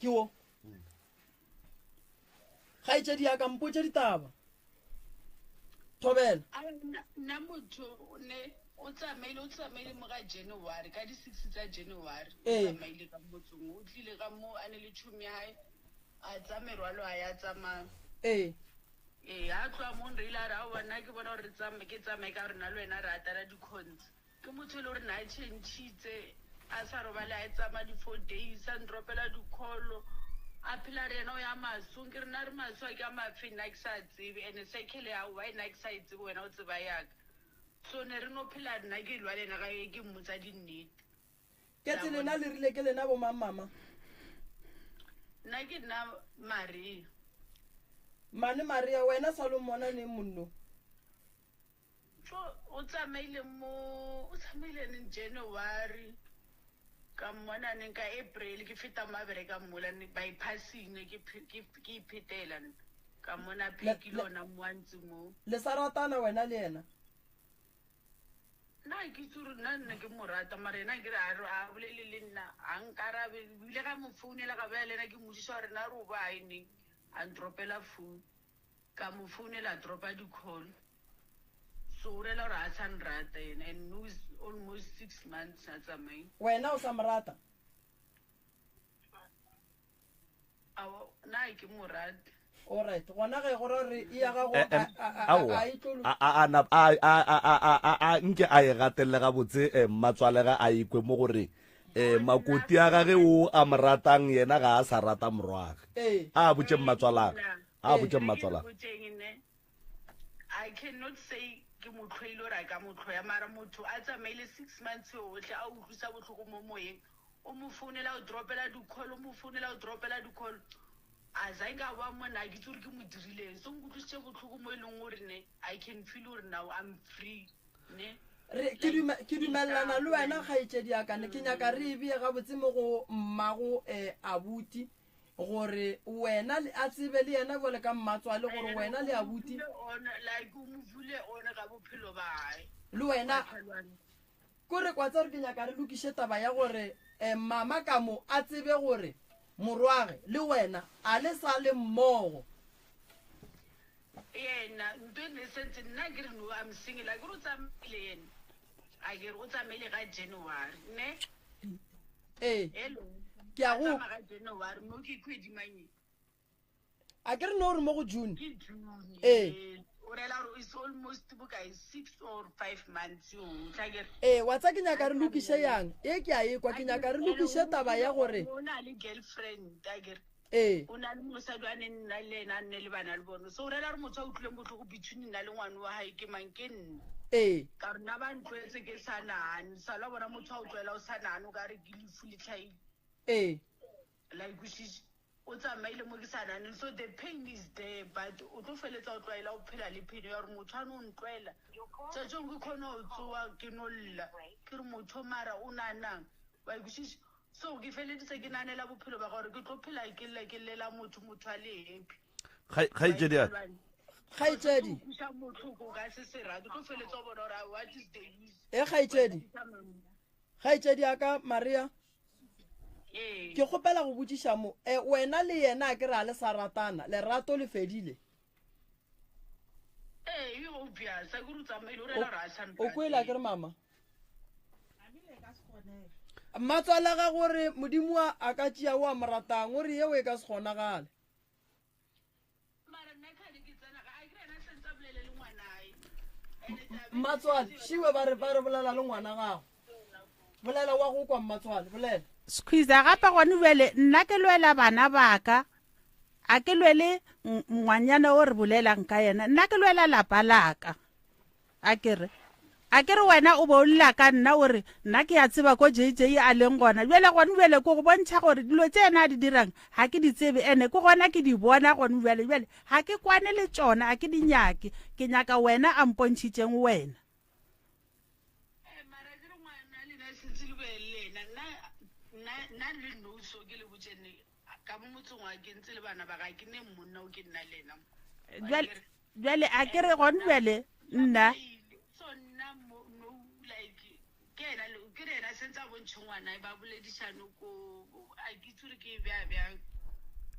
ke wo. Kgaetšedi ya ka, mpotše ditaba. Thobela. Nna motho ne o tsamaile, o tsamaile mo ka January, ka di-six tsa January. O tsamaile ka motsong, o tlile ka mo a ne le tšhomi ya hae, a tsa merwalo a ya tsamaya. Ee. Ee, a tloga mo nreile a re aowa nna ke bona gore ke tsamaye ka gore nna le wena re atara di-cons. Ke motho e le gore na a changitse, a sa robale a tsamaya di-four days, a ndropela di-call, a phela re yena o ya masong. Ke re nna re maso a ke a mafe nna ke sa tsebe, and-e circle ya why nna ke sa e tsebe wena o tseba yaka. So ne re no phela nna ke lwa le ena ka ke mmotsa dinnete. Ketse lena le rile ke lena bo mang mama? Nna ke nna Maria. Mane Maria, wena sa lo mmona neng monno? So o tsamaile mo o tsamaile neng January ka mmona neng ka April ke feta mo a berekang mola bypassing ke ke iphetela ka mmona phekile ona mo a ntse mo. Le sa ratana wena le yena? Nna ke itse gore nna nna ke mo rata mara ena ke re a bolele le nna a nkarabe ebile ga mo founela ka boya le ena ke mmotšiša gore na re o ba neng a ntropela phone. Ka mo founela a dropa di call. So o rela gore a sa nrata yena and no is almost 6 months a tsamaile. Wena o sa mo rata? Aowa nna ga ke mo rate. Alright, gona ge go ra gore e ya gago Eh, em, a- a- a- aowa. a e tlo A- a- a na- a- a- a- a- a- a- a- nke a e gatelele gabotse eh, mmatswale ga a ikwe mo gore um makoti a gage o a mo ratang yena ga a sa rata morwage. Ee. A botše mmatswalage. A botše mmatswalage. Botšeng ne I cannot say ke mo tlhoile or a ka mo tlhoya mara motho a tsamaile 6 months yotlhe a utlwisa botlhoko mo moyeng o mo founela o dropela di-call o mo founela o dropela di-call a zanke a boa mo nna ke itse gore ke mo dirileng so nkutlwisitse botlhoko mo e leng gore ne I can feel gore now I'm free ne Re, ke dume, ke dumelelana le wena kgaetšedi ya ka ne ke nyaka re e bee gabotse mo go mmago um abuti gore wena le, a tsebe le yena bjale ka mmatswale gore wena le abuti like o mo fule one ka bophelo ba gae le wena kore kwa tsa gore ke nyaka re lokiše taba ya gore um mama ka mo a tsebe gore morwage le wena a le sa le mmogo Yena nto e ne sentse nna ke re no I'm single a ke re o tsamaile yena a ke re o tsamaile ka January ne ee hello ke a go tsamaya ka January mo ke kgwedi mang e? a ke re no re mo go June ke June Ee. o rela gore it's almost bokae 6 or 5 months yo tla ke re ee wa tsa ke nyaka re lokiše yang e ke a ekwa ke nyaka re lokiše taba ya gore o na le girlfriend a ke re Ee. O na le mosadi a neng nna le ena a nne le bana le bone. So o rela gore motho a utlwileng botlhoko between nna le ngwane wa gae ke mang? Ke nna. Ee. Ka gore nna ba ntlwaetse ke sa nagane. Sala bona motho a o tlwaela o sa nagane o ka re ke lefu le tlhaile. Ee. La ikwešiša? O tsamaile mo ke sa naganeng. So the pain is there but o tlo feletsa o tlwaela o phela le pain ya gore motho a no ntlwaela. Tšatšong ke kgone go tsoa ke no lla ke re motho mara o naganang. Wa ikwešiša? So ke feleditse ke naganela bophelo ba gore ke tlo phela ke lla ke llela motho motho a le happy. Kgaetšedi ya ka. Kgaetšedi. Utlwisa bohloko ka se se rate tlo feletsa o bona gore what is the use. E kgaetšedi. Kgaetšedi ya ka Maria. Ee. Ke kgopela go botšiša mo e wena le yena a ke re a le sa ratana lerato le fedile. Ee, e obvious a ke re o tsamaile o rela gore a sa O kwele a ke re mama. Mmatswala ga gore Modimo a ka tšea o a mo ratang, o re yeo e ka se kgonagale. Mmatswale, šiwe ba re ba re bolela le ngwana gago. Bolela wa go kwa mmatswale, bolela. Squeezer gape gone bjale nna ke lwela bana baka a ke lwele ngwanyana o re bolelang ka yena nna ke lwela lapa laka a kere a ke re wena o be o lla ka nna o re nna ke ya tseba ko jj a leng gona bjale gone bjale ko go bontšha gore dilo tse ena a di dirang ga ke di tsebe ene ke gona ke di bona gone bjale bjale ga ke kwane le tšona a ke di nyake ke nyaka wena a mpontšhitšeng wena Eh, mara ke re ngwana lena sentse le boele le ena nna nna- nna le no so ke le botsene ka mo motseng wa ke ntse le bana ba ga ke ne monna o ke nna le ena Bjale- bjale a ke re gone bjale nna so nna mo no like ke ena le- ke re ena sentse a bontšhe ngwana ba boledišane ko a ke itse gore ke e bja bjang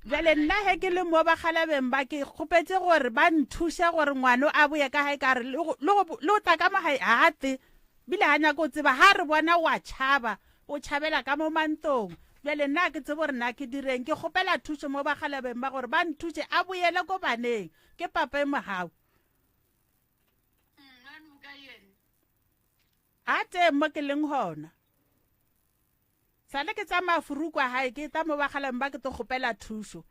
Bjale nna ge ke le mo bakgalabeng ba ke kgopetše gore ba nthuše gore ngwano a boye ka gae ka re le go tla ka mo gae ga te bile ga nyako o tseba ga re bona wa tšhaba o tšhabela ka mo mantong bjale nna ke tsebo gore na ke direng ke kgopela thušo mo bakgalabeng ba gore ba nthuše a boyele ko baneng ke papa e mogau a tee mo ke leng gona Sale ke tsamaya furukwa gae ke tla mo bagaleng ba ke to kgopela thušo.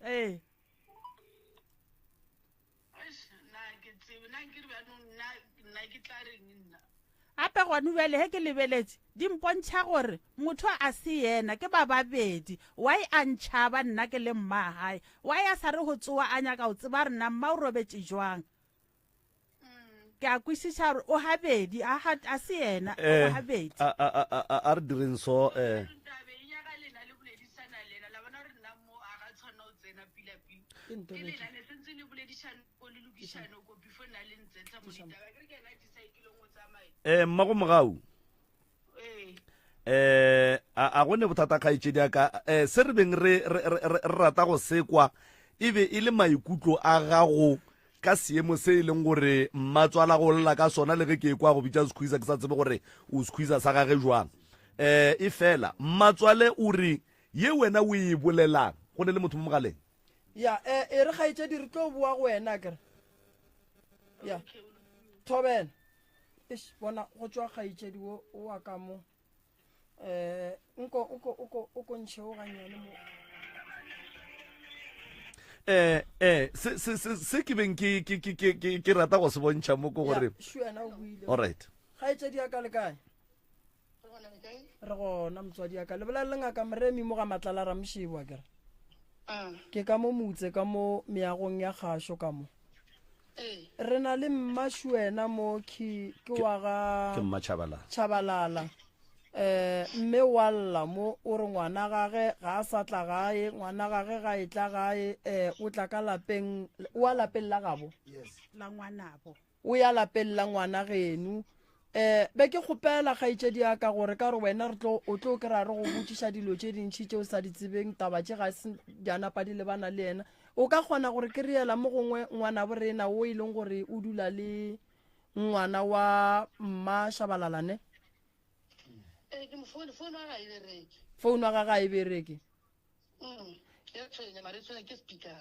Ee. Gape gone bjale ge ke lebeletše di mpontšha gore motho a se yena ke ba babedi why a ntšhaba nna ke le mmagae why a sa re go tsoa a nyaka go tseba re na mma o robetše jwang ke a kwešiša gore o gabedi a ga- a se yena o Eh, gabedi a a a a- a- a re direng so eh boledišana le ena la bona gore nna mo a ga tshwana o tsena pila-pila Ke ke ntobetše. lena ne sentse le boledišane ko le lokišane ko before nna le ntsentsha mo ditaba ke re ke ena a decide-ileng go tsamaya eh mmago mogau ee eh a a go ne bothata kgaetšedi ya ka eh se re beng re re re re rata go sekwa e be e le maikutlo a gago ka seemo se e leng gore mmatswala go lla ka sona le ge ke ekwa go bitša squeezer ke sa tsebe gore o squeezer sa gage jwang eh e fela mmatswale o re ye wena o e bolelang go ne le motho mo mogaleng ya e e re kgaetšedi re tlo boa go wena kere ya thobela Eish, bona go tšwa kgaetšedi wo o wa ka mo um nko o ko o ko o ko ntšhe o gannyane mo eh eh se se se se ke beng ke ke ke ke ke ke rata go se bontšha mo ko gore shu wena o buile all right kgaetšedi ya ka le kae re gona motswadi ya ka le bolela le ngaka moremi mo ga matlala ramošebo a kere ke ka mo motse ka mo meagong ya kgašo ka mo Re na le Mma Shuena mo ke ke wa ga Ke Mma Chabalala. Chabalala. Eh mme wa lla mo o re ngwana gage ga a sa tla gae, ngwana gage ga e tla gae eh o tla ka lapeng o wa lapeng la gabo. Yes. La ngwanabo. O ya lapeng la ngwana geno. Eh be ke kgopela kgaetšedi ya ka gore ka gore wena re tlo o tlo kry-a re go botšiša dilo tše dintšhi tše o sa di tsebeng taba tše ga se di a napa di lebana le yena o ka kgona gore kry-ela mo gongwe ngwanabo rena o e leng gore o dula le ngwana wa mma shabalala ne Ee, ke mo foune, founu ya ga e bereke. founu ya gage ga e bereke Ya tshwenya, mara e tshwenya ke speaker.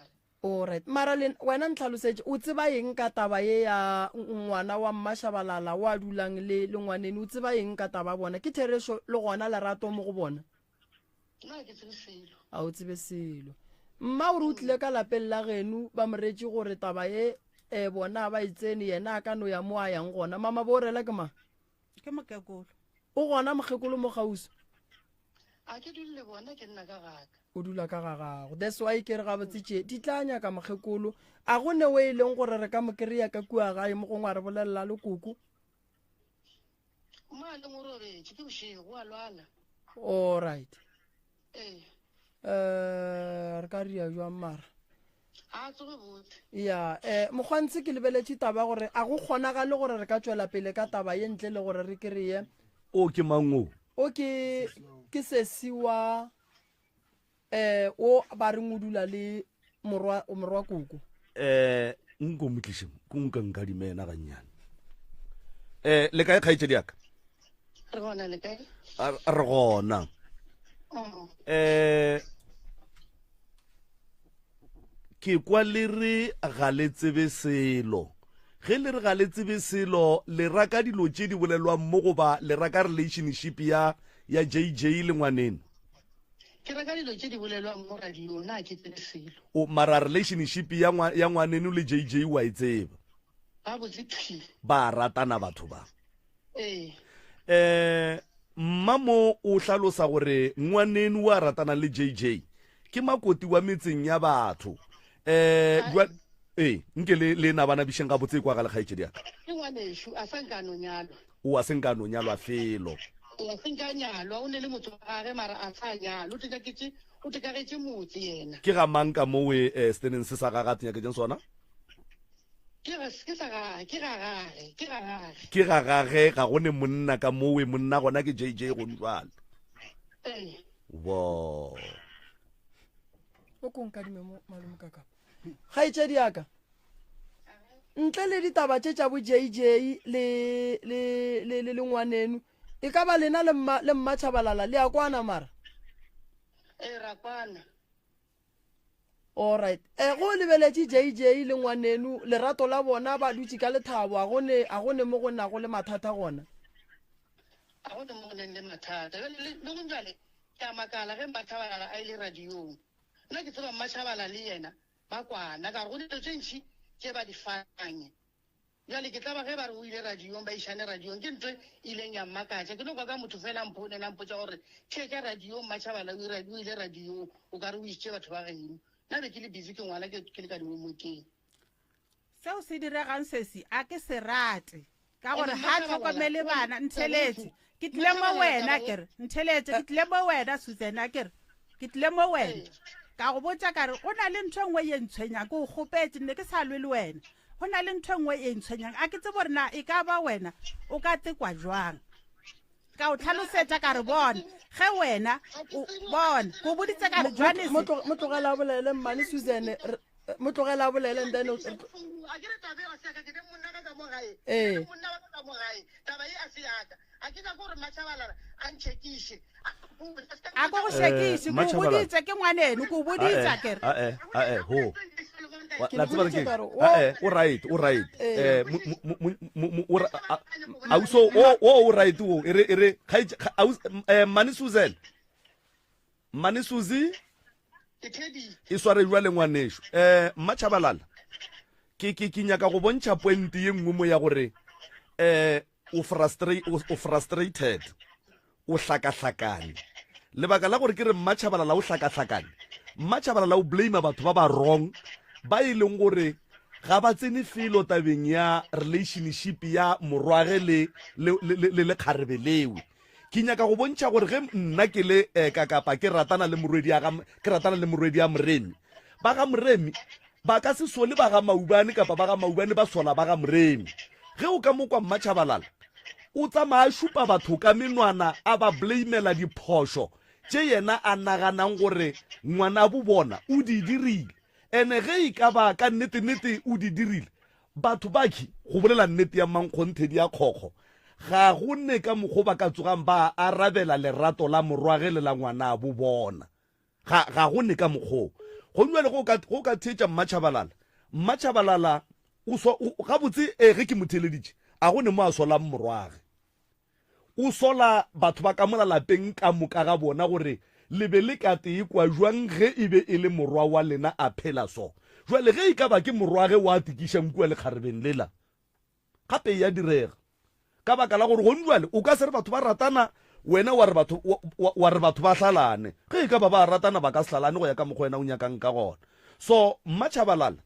Alright. Mara le wena ntlhalosetše o tseba eng ka taba ye ya ngwana wa Mmashabalala wa dulang le le ngwaneno o tseba eng ka taba ya bona? Ke therešo le gona lerato mo go bona? Nna ga ke tsebe selo. A o tsebe selo. Mma o re o tlile ka lapeng la geno ba mo retše gore taba ye eh, bona ba e tsene yena a ka no ya mo a yang gona. Mama bo rela ke mang? Ke mokekolo. O gona mokgekolo mo kgauswi? A ke dule le bona ke nna ka gaka. O dula ka ga gago. That's why ke re gabotse tše di tla nyaka mokgekolo. A go ne o e leng gore re ka mo kry-a ka kua gae mo gongwe a re bolelela le koko? Mo a leng o robetše ke bošego o a lwala. All right. Ee. Eh, re ka ria jwang mara? A tsoge botse. Ya, eh, mokgwantshi ke lebeletše taba gore a go kgonagale gore re ka tšwela pele ka taba ye ntle le gore re kry-e. O ke mang o? O ke ke sesi wa eh o ba reng o dula le morwa morwa koko. Eh, nko mo tliše mo, ko nka nkadime yena gannyane. Eh, le kae kgaetšedi ya ka? Re gona le kae? Re gona. Mm. Eh, ke kwa le re ga le tsebe selo. Ge le re ga le tsebe selo, le ra ka dilo tše di bolelwang mo goba le ra ka relationship ya ya JJ le ngwaneno? Ke ra ka dilo tše di bolelwang mo radiong, nna ga ke tsebe selo. O, mara relationship ya ngwa, ya ngwaneno le JJ wa e tseba? Gabotse thwi. Ba a ratana batho ba. Ee. Eh, mma mo o hlalosa gore ngwaneno wa ratana le JJ ke makoti wa metseng ya batho. Eh, jwa ee, nke le le nabanabišeng gabotse e kwagale kgaetšedi ya ka. Ke ngwanešu, a sa nka a no nyalwa. O a se nka a no nyalwa felo. O a se nka a nyalwa, o ne le motse wa gage mara a sa nyalwa, o tekagetše, o tekagetše motse yena. Ke ga mang ka mowe eh, seteneng se sa gage a tenyaketšeng sona? Ke ga, ke sa gage, ke ga gage, ke ga gage. Ke ga gage, ga go ne monna ka mowe, monna gona ke JJ gone jwale. Ee. Wo. O ko nkadime mo malome ka kapa. Kgaetšedi ya ka, ntle le ditaba tše tša bo JJ le le le le le ngwaneno, e ka ba lena le mma le mmatšhabalala le a kwana mara? Ee, ra kwana. Alright. Eh, go lebeletše JJ le ngwaneno, lerato la bona ba dutše ka lethabo, a go ne a go ne mo go nago le mathata gona? A go ne mo go neng le mathata. Bjale le le gong bjale ke a makala ge Mmatšhabalala a ile radiong. Nna ke tseba Mmatšhabala le yena ba kwana ka gore go dilo tše ntši tše ba di fang. Bjale ke tlaba ge ba re o ile radiong, ba išane radiong. Ke ntho e ileng ya mmakatša. Ke no kwa ka motho fela a mphounela a mpotša gore theetša radiong Mmatšhabala o o ile radiong, o ka re o išitše batho ba geno. Nna be ke le busy ke ngwala ke ke le ka di-homework-eng. Seo se diregang sesi a ke se rate ka gore ga tlhokomele bana. Ntheletše, ke tlile mo wena kere, ntheletše, ke tlile mo wena Susan a kere, ke tlile mo wena ka go botša ka re go na le ntho e nngwe ye ntshwenyang, ke o kgopetše nne ke sa lwe le wena, go na le ntho e nngwe e ntshwenyang a ke tsebo gore na e ka ba wena o ka tekwa jwang. Ka o tlhalosetša ka re bona ge wena bona ko boditse ka re Johannes mo tlogela a bolele mmane Susan, mo tlogela a bolele and then a ke re taba e ga se ya ka, ke ne monna ka ka mo gae, ke ne monna wa ka ka mo gae, taba e a se ya ka, a ke nyake gore Mmatšhabalala a ntšhekiše. A ko go šekiše, ke o boditse ke ngwaneno, ke o boditse a kere. Ae, ae, ho. La tseba ke ae, o right, o right. Eh, o auso o o right o e re e re eh Mane Susan. Mane Suzy e sware jwale ngwanešu. Eh Mmatšhabalala. Ke ke ke nyaka go bontšha point ye nngwe mo ya gore eh o frustrate o frustrated o hlakahlakane. Lebaka la gore ke re Mmatšhabalala o hlakahlakane, Mmatšhabalala o blame batho ba ba wrong ba e leng gore ga ba tsene felo tabeng ya relationship ya morwage le le le le kgarebe lewe. Ke nyaka go bontšha gore ge nna ke le eh, ka kapa ke ratana le morwedi ya ga ke ratana le morwedi ya Moremi, ba ga Moremi ba ka se sole ba ga Maubane kapa ba ga Maubane ba sola ba ga Moremi. Ge o ka mo kwa Mmatšhabalala o tsamaya a šupa batho ka menwana a ba blamela diphošo tše yena a naganang gore ngwanabo bona o di dirile. Ene ge e ka ba ka nnete-nnete o di dirile, batho bakhi go bolela nnete ya mankgonthe di a kgokgo, ga go ne ka mokgo ba ka tsogang ba arabela lerato la morwage le la ngwanabo bona. Ga, ga go ne ka mokgoo. Gomme bjale go ka, go ka theetša Mmatšhabalala, Mmatšhabalala o so, o, gabotse, ee, ge ke mo theeleditše, a go ne mo a solang morwage. O sola batho ba ka mola lapeng ka moka ga bona gore le be le ka tee kwa jwang ge e be e le morwa wa lena a phela so. Jwale ge e ka ba ke morwage wa tikišang kua lekgarebeng lela, Gape e a direga ka baka la gore gone jwale o ka se re batho ba ratana wena wa re batho wa re batho ba hlalane. Ge e ka ba ba ratana ba ka se hlalane go ya ka mokgwa wena o nyakang ka gona. So Mmatšhabalala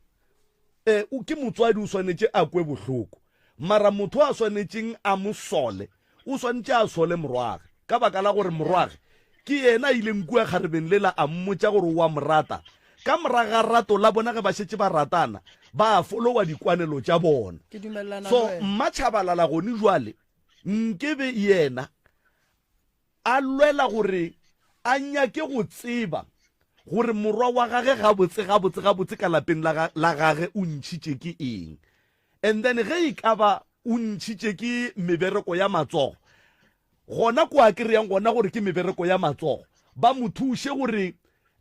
eh, ke motswadi o swanetše a kwe bohloko, mara motho a swanetšeng a mo sole O swanetše a sole morwage, ka baka la gore morwage ke yena a ileng kua kgarebeng lela a mmotša gore o a mo rata. Ka morago ga rato la bona ge ba šetše ba ratana, ba folowa dikwanelo tša bona. Ke dumelelana So le wena. Mmatšhabalala gone jwale nkebe yena a lwela gore a nyake go tseba gore morwa wa gage gabotse gabotse gabotse ka lapeng la la gage o ntšhitše ke eng. And then ge e ka ba o ntšhitše ke mebereko ya matsogo, gona ko a kry-ang gona gore ke mebereko ya matsogo, ba mo thuše gore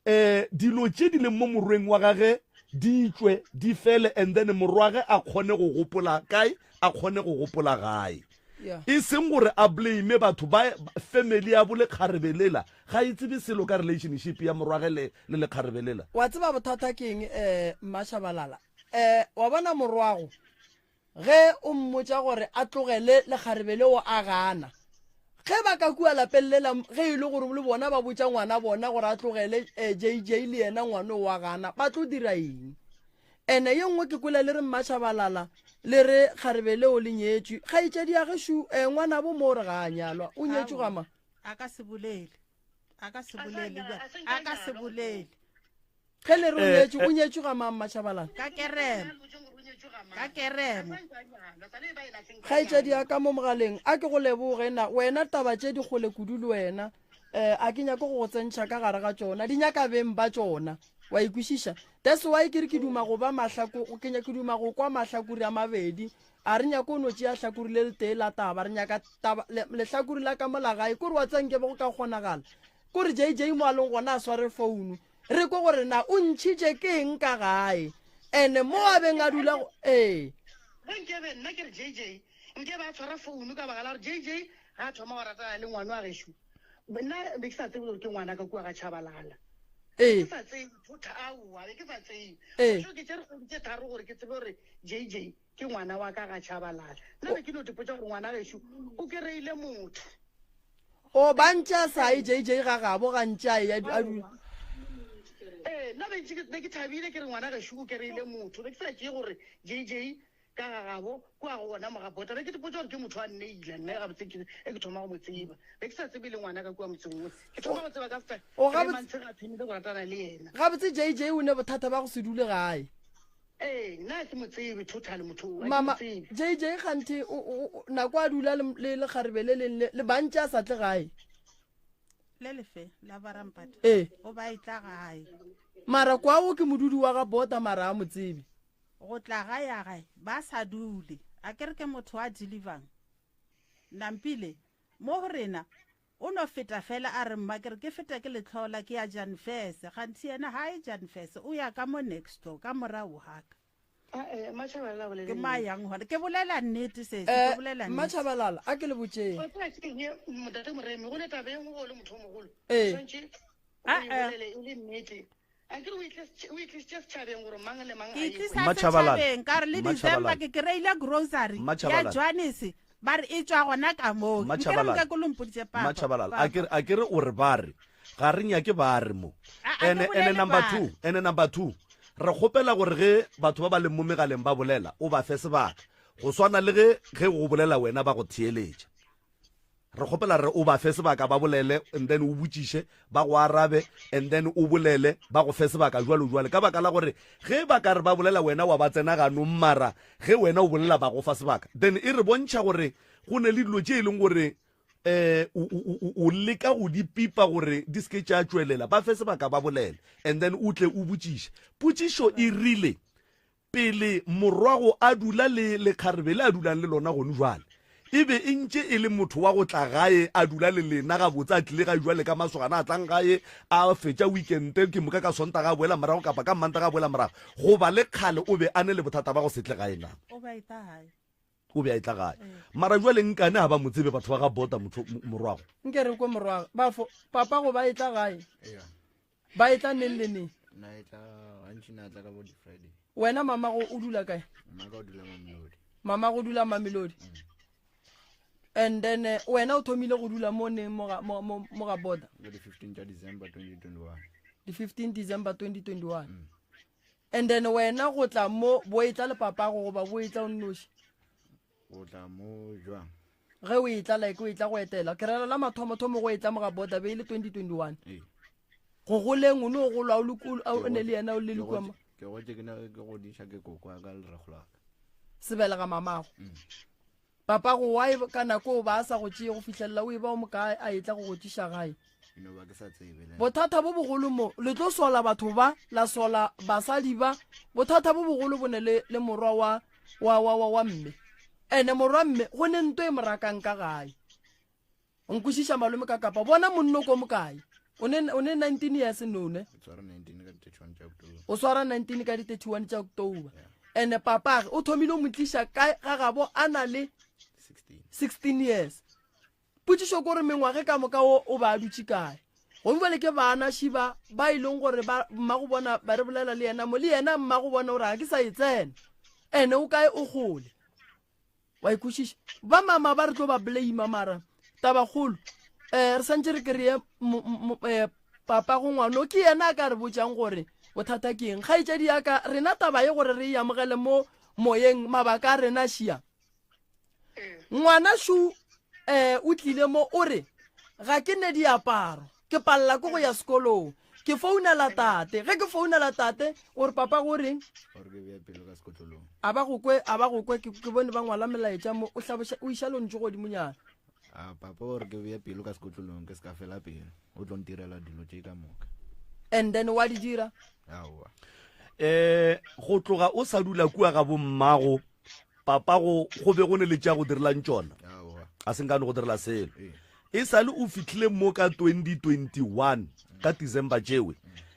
um dilo tše di leng mo morweng wa gage di tšwe di fele and then morwage a kgone go gopola kae, a kgone go gopola gae. E seng gore a blame batho ba family ya bo lekgarebe lela, ga e tsebe selo ka relationship ya morwage le le lekgarebe lela. Wa tseba bothata ke eng um Mmashabalala? Um wa bona morwago Ge o mmotša gore a tlogele lekgarebe leo a gana. Ge ba ka kua lapeng lela ge e le gore le bona ba botša ngwana bona gore a tlogele JJ le yena ngwana o a gana, ba tlo dira eng? Ene ye nngwe ke kwele le re Mmatšhabalala le re kgarebe leo le nyetšwe. Kgaetšedi ya gešo ngwanabo mo o re ga a nyalwa, o nyetšwe ga mang? A ka se bolele. A ka se bolele. A ka se bolele. Ge le re o nyetšwe, o nyetšwe ga mang Mmatšhabalala? Ka keremo. Ka keremo. Kgaetšedi ya ka mo mogaleng, a ke go leboge na wena taba tše di kgole kudu le wena. Eh, a ke nyake go go tsentšha ka gare ga tšona, di nyaka beng ba tšona. Wa e kwešiša? That's why ke re ke duma go ba mahlako, ke ke duma go kwa mahlakore a mabedi. A re nyake o no tšea hlakore le letee la taba, re nyaka taba, le, lehlakore la ka mo la gae. Kore wa tseba nke be go ka kgonagala. Kore JJ mo a leng gona a sware founu. Re kwe gore na o ntšhitše ke eng ka gae. Ene mo a beng a dula go, ee. Ge nkebe nna ke re JJ nkebe a tshwara founu ka baka la gore JJ ga a thoma go ratana le ngwana wa gešo nna be ke sa tsebe gore ke ngwana ka kua ga Chabalala. Ee. Ke sa tsebe thotha aowa be ke sa tsebe. Ee. Ke tšere kgwedi tše tharo gore ke tsebe gore JJ ke ngwana wa ka ga Chabalala. Nna be ke no tipotša gore ngwana gešo o kereile motho. O ba ntše a sa ye JJ ga gabo ga ntše a eya a dula. Ee, nna be ntše be ke thabile ke re ngwana gešo o kereile motho. Be ke sa tšee gore JJ ka ga gabo kua go gona mo ga Bota. Be ke ipotša gore ke motho wa nneila nna gabotse ke e ke thoma go mo tseba. Be ke sa tsebe le ngwana ka kua motseng wo. Ke thoma go tseba ka after O three gabotse months ga thomile go ratana le yena. Gabotse JJ o ne bothata ba go se dule gae. Ee, nna ga ke mo tsebe totally motho o, ga ke mo Mama, tsebe. JJ kganthe o, o, o, nako a dula le, le lekgarebe le leng le, le bantše a sa tle gae. Le lefe la Barampata? Ee. O ba e tla gae. Mara kwao ke modudi wa ga Bota mara a mo tsebe. Go tla gae ya gae ba sa dule. A ke re ke motho wa delivang. Nampile, mo go rena O no feta fela a re, Mma, ke re ke feta ke lehlola, ke ya Janfese. Kganthe yena ga a ye Janfese, o ya ka mo next door, ka morago ga ka. Ae, Mmatšhabalala a bolele Ke mo a nnete. yang gona. Ke bolela nnete, sesi, ke Eh, bolela nnete. Mmatšhabalala, a ke le botšeng. Wa tseba ke eng, Ntate Moremi, go ne taba e nngwe ge o le motho o mogolo, o Ee. swanetše o e Ae. bolele e le nnete. Akere o o itlišitše setšhabeng gore mang le mang Ke a e ekwe. tlisa Mmatšhabalala. setšhabeng ka re le December Mmatšhabalala. ke kry-ile grocery ya Mmatšhabalala. Johannes ba re e tšwa gona ka moo. Nke re Mmatšhabalala. nke ke lo mpoditše papa. Mmatšhabalala. Papa. A ke a ke re o re ba re ga re nyake ba re mo. A- a ke Ene ene bolele number ba re. 2, ene number 2. Re kgopela gore ge batho ba ba leng mo megaleng ba bolela o ba fe sebaka. Go swana le ge ge go bolela wena ba go theeletša. Re kgopela re o ba fe sebaka ba bolele and then o botšiše ba go arabe and then o bolele ba go fe sebaka jwalo jwale ka baka la gore ge ba ka re ba bolela wena wa ba tsena ganong mara ge wena o bolela ba go fa sebaka then e re bontšha gore go ne le dilo tše e leng gore um o leka go di pipa gore di seke tša tšwelela. Ba fe sebaka ba bolele and then o tle o botšiše. Potšišo e rile Pele morwago a dula le lekgarebe le a dulang le lona gone jwale, e be e ntše e le motho wa go tla gae a dula le lena gabotse, a tlile gae jwale ka masogana a tlang gae a fetša weekend, ke moka ka Sontaga a boela morago kapa ka Mmantaga a boela morago. Goba le kgale o be a ne le bothata ba go se tle gae na? O be a etla gae. O be a etla gae. Mara jwale nkane ga ba mo tsebe batho ba ga Bota motho morwago. Nke re kwe morwago. Bafo, papa go ba etla gae. Eya. Ba etla neng le neng? Na etla gantši na tla ka bo di-Friday. Wena mamago o dula kae? Mama o dula Mamelodi. Mamago o dula Mamelodi. And then eh, wena o thomile go dula mo neng mo ga mo mo mo ga border? Ka di-15 tša December 2021. Di-15 December 2021. And then wena go tla mo bo etla le papago goba bo etla o nnoši? Go tla mo jwang? Ge o etla like o etla go etela. Ke rela la mathomo-thomo go etla mo ga border be e le 2021. Ee. Go goleng o ne o golwa o le ku- o ne le yena o le le kua mo. Ke gotše ke ne ke godiša ke koko wa ka le rakgolo wa ka. Sebelega mamago. Papago why ka nako o ba a sa go tšee go fihlelela o e ba o mokae a etla go go tšiša gae? Ke no ba ke sa tsebe le nna. Bothata bo bogolo mo, le tlo sola batho ba, la sola basadi ba. Bothata bo bogolo bo ne le, le morwa wa, wa, wa, wa, wa mme. Ene morwa mme, go ne nto e mo rakang ka gae. Nkwešiša malome ka kapa, bona monno ko mokae. O ne o ne 19 years no ne? Ke tshwara 19 ka di-31 tša October. O swara 19 ka di-31 tša October. Ene papage o thomile o mo tliša ka ga gabo a na le 16. 16 years. Potšišo ke gore mengwage ka moka o o ba a dutše kae? Gomme bjale ke bana šiba ba e leng gore ba mmago bona ba re bolela le yena mo le yena mmago bona o re ga ke sa e tsena. Ene o kae o kgole. Wa e kwešiša? Ba mama ba re tlo ba blame mara tabakgolo um re santše re kry-e eh, papa go ngwano ke yena a ka re botšang gore bothata ke eng. Kgaetšedi ya ka rena taba ye gore re e amogele mo moyeng mabaka a rena šia. Ngwana šu um o tlile mo o re ga ke ne diaparo ke palela ke go ya sekolong ke founela tate ge ke founela tate o re papa go reng Gore ke bea pelo ka sekotlolong. a ba go kwe a ba go kwe ke ke bone ba ngwala melaetša mo o hlaboša o iša lontšu godimonyana A papa o re ke bea pelo ka sekotlolong ke se ka fela pelo. O tlo ntirela dilo tše ka moka. And then wa di dira? Aowa. Eh go tloga o sa dula kua ga bommago papago go be go ne le tša go direlang tšona? Aowa. A se nkane go direla selo. Ee. E sa le o fihlile mo ka 2021 ka December tšewe.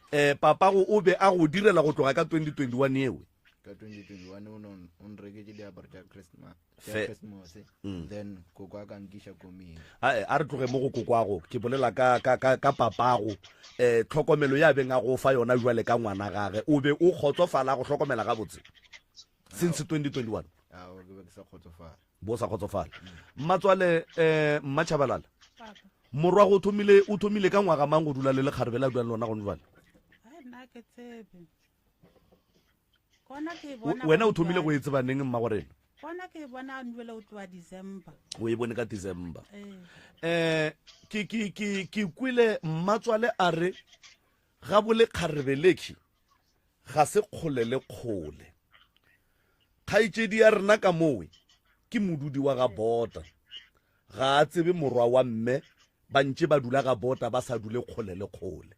Eh papago o be a go direla go tloga ka 2021 ewe. Ka 2021 o no o nreketše diaparo tša Christmas, tša Fe. Christmas. Then koko a ka nkiša komeng. Ae, a re tloge mo go kokwago, ke bolela ka, ka, ka, ka papago. Eh, tlhokomelo ya beng a go fa yona jwale ka ngwana gage, o be o kgotsofala go hlokomela gabotse since 2021? Aowa, ke be ke sa kgotsofala. Bo sa kgotsofala. Mmatswale, eh, Mmatšhabalala, morwa go thomile, o thomile ka ngwaga mang go dula le lekgarebe la dulang le lona gone jwale? Ai, nna ke tsebe. Gona ke e bona Wena o gone thomile go jwale. e tseba neng mma go rena? Gona ke e bona jwale o tloa December. O e bone ka December. Ee. Eh, ke, ke, ke, ke kwele mmatswale a re ga bo lekgarebe lekhi ga se kgole le kgole. Kgaetšedi ya rena ka mowe ke modudi wa ga Bota. Ga a tsebe morwa wa mme, ba ntše ba dula ga Bota ba sa dule kgole le kgole.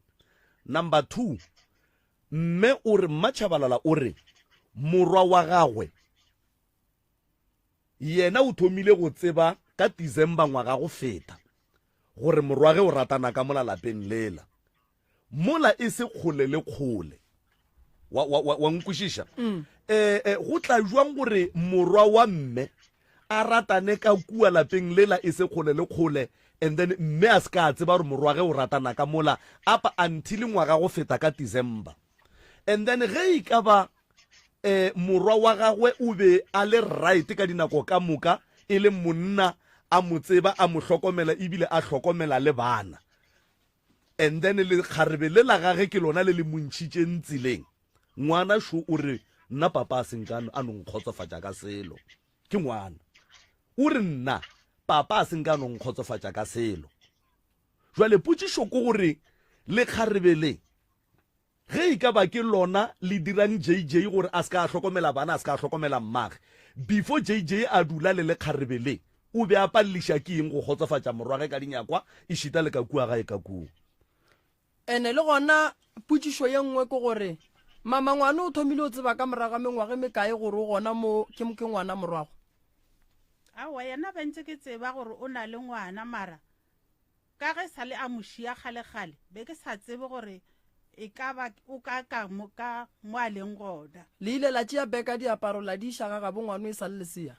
Number 2, mme o re Mmatšhabalala o re morwa wa gagwe yena o thomile go tseba ka December ngwaga go feta gore morwage o ratana ka mola lapeng lela. Mola e se kgole le kgole. Wa, wa, wa, wa nkwešiša? Mm. Eh, eh, go tla jwang gore morwa wa mme a ratane ka kua lapeng lela e se kgole le kgole and then mme a se ka a tseba gore morwage o ratana ka mola up until ngwaga go feta ka December. And then ge e ka ba eh, morwa wa gagwe o be a le right ka dinako ka moka e le monna a mo tseba a mo hlokomela ebile a hlokomela le bana and then lekgarebe le la gage ke lona le le mo ntšhitšeng tseleng. Ngwana šo o re nna papa a se nka a no nkgotsofatša ka selo. Ke ngwana. O re nna papa a se nka a no nkgotsofatša ka selo. Jwale potšišo ke gore lekgarebe le ge e ka ba ke lona le dirang JJ gore a se ka a hlokomela bana, a se ka a hlokomela mmage, before JJ a dula le lekgarebe le, o be a paleliša ke eng go kgotsofatša morwage ka dinyakwa ešita le ka kua gae ka kua? Ene le gona potšišo ye nngwe ke gore, mama ngwana o thomile o tseba ka morago ga mengwaga e mekae gore o gona mo ke ke ngwana morwago? Aowa, yena be ntse ke tseba gore o na le ngwana mara Ka ge sa le a mo šia kgalekgale, be ke sa tsebe gore e ka ba o ka ka mo ka mo a leng gona. Le ile la tšea beka diaparo la di iša ga gabo ngwano e sa le lesea?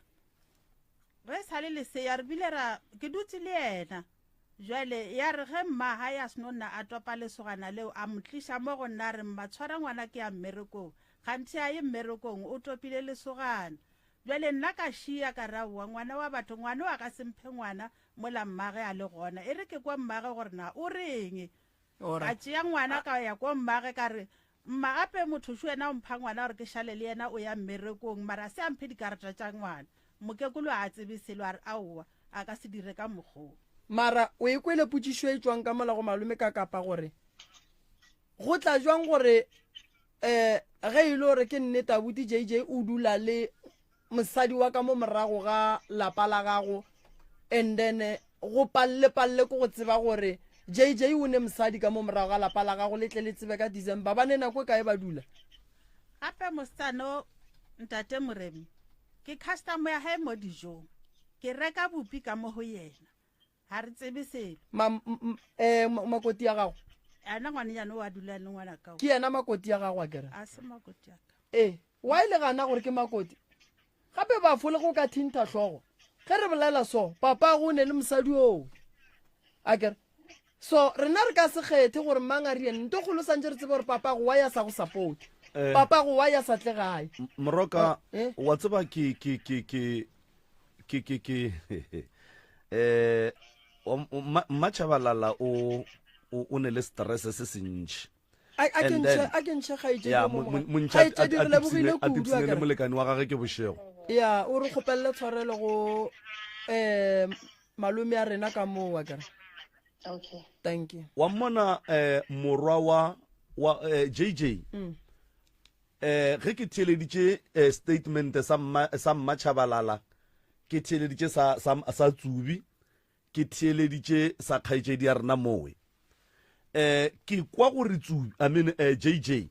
Ge e sa le lesea re bile ra ke dutse le yena. Jwale ya re ge mma hae a seno nna a topa lesogana leo a mo tliša mo go nna a re mma tshwara ngwana ke ya mmerekong. Kganthe a ye mmerekong o topile lesogana. Bjale nna ka šia ka re aowa ngwana wa batho ngwano a ka se mphe ngwana mola mmage a le gona. E re ke kwa mmage gore na o reng. Ka tšea ngwana ka ya ko mmage ka re mma gape motho šo yena o mpha ngwana gore ke šale le yena o ya mmerekong mara a se a mphe dikarata tša ngwana. Mokekolo a tsebe selo a re aowa a ka se dire ka mokgoo. Mara o e kwele potšišo e tšwang ka mola go malome ka kapa gore go tla jwang gore um ge e le gore ke nnete abuti JJ o dula le mosadi wa ka mo morago ga lapa la gago and then go palle palle ke go tseba gore JJ o ne mosadi ka mo morago ga lapa la gago le tle le tsebe ka December ba ne nako e kae ba dula? Gape mosetsana ntate Moremi ke customer ya hae mo dijong ke reka bupi ka mo go yena ga re tsebe selo. Ma, eh, makoti ya gago? Ana ngwanenyane o a dula le ngwana ka o. Ke yena makoti ya gago a kere? A se makoti ya ka. Ee, why le gana gore ke makoti? Gape bafo le go ka thintha hlogo. Ge re bolela so, papago o ne le mosadi oo. A kere? So rena re ka se kgethe gore mang a rieng. Nto kgolo santše re tsebe gore papago wa ya sa go support. Eh. Papago wa ya sa tle gae. Moroka, Eh? wa tseba ke ke ke ke ke ke ke eh Mmatšhabalala o o ne le stress se sentši. A ke And ntšhe then- a ke ntšhe kgaetšedi Ya yo mo mo- moga. mo- montšhi a- Kgaetšedi a- re a lebogile tipsine- a kudu tipsine le akere. molekane wa gage ke bošego. Ya o re kgopelele tshwarelo go eh malome a rena ka moo akere. Okay. Thank you. Wa mmona eh morwa wa wa eh, JJ. Mm. Eh ge ke theeleditše eh, statement sa mma sa Mmatšhabalala ke theeleditše sa sa sa Tsubi ke theeleditše sa kgaetšedi ya rena mowe eh ke kwa gore Tsubi I mean eh, JJ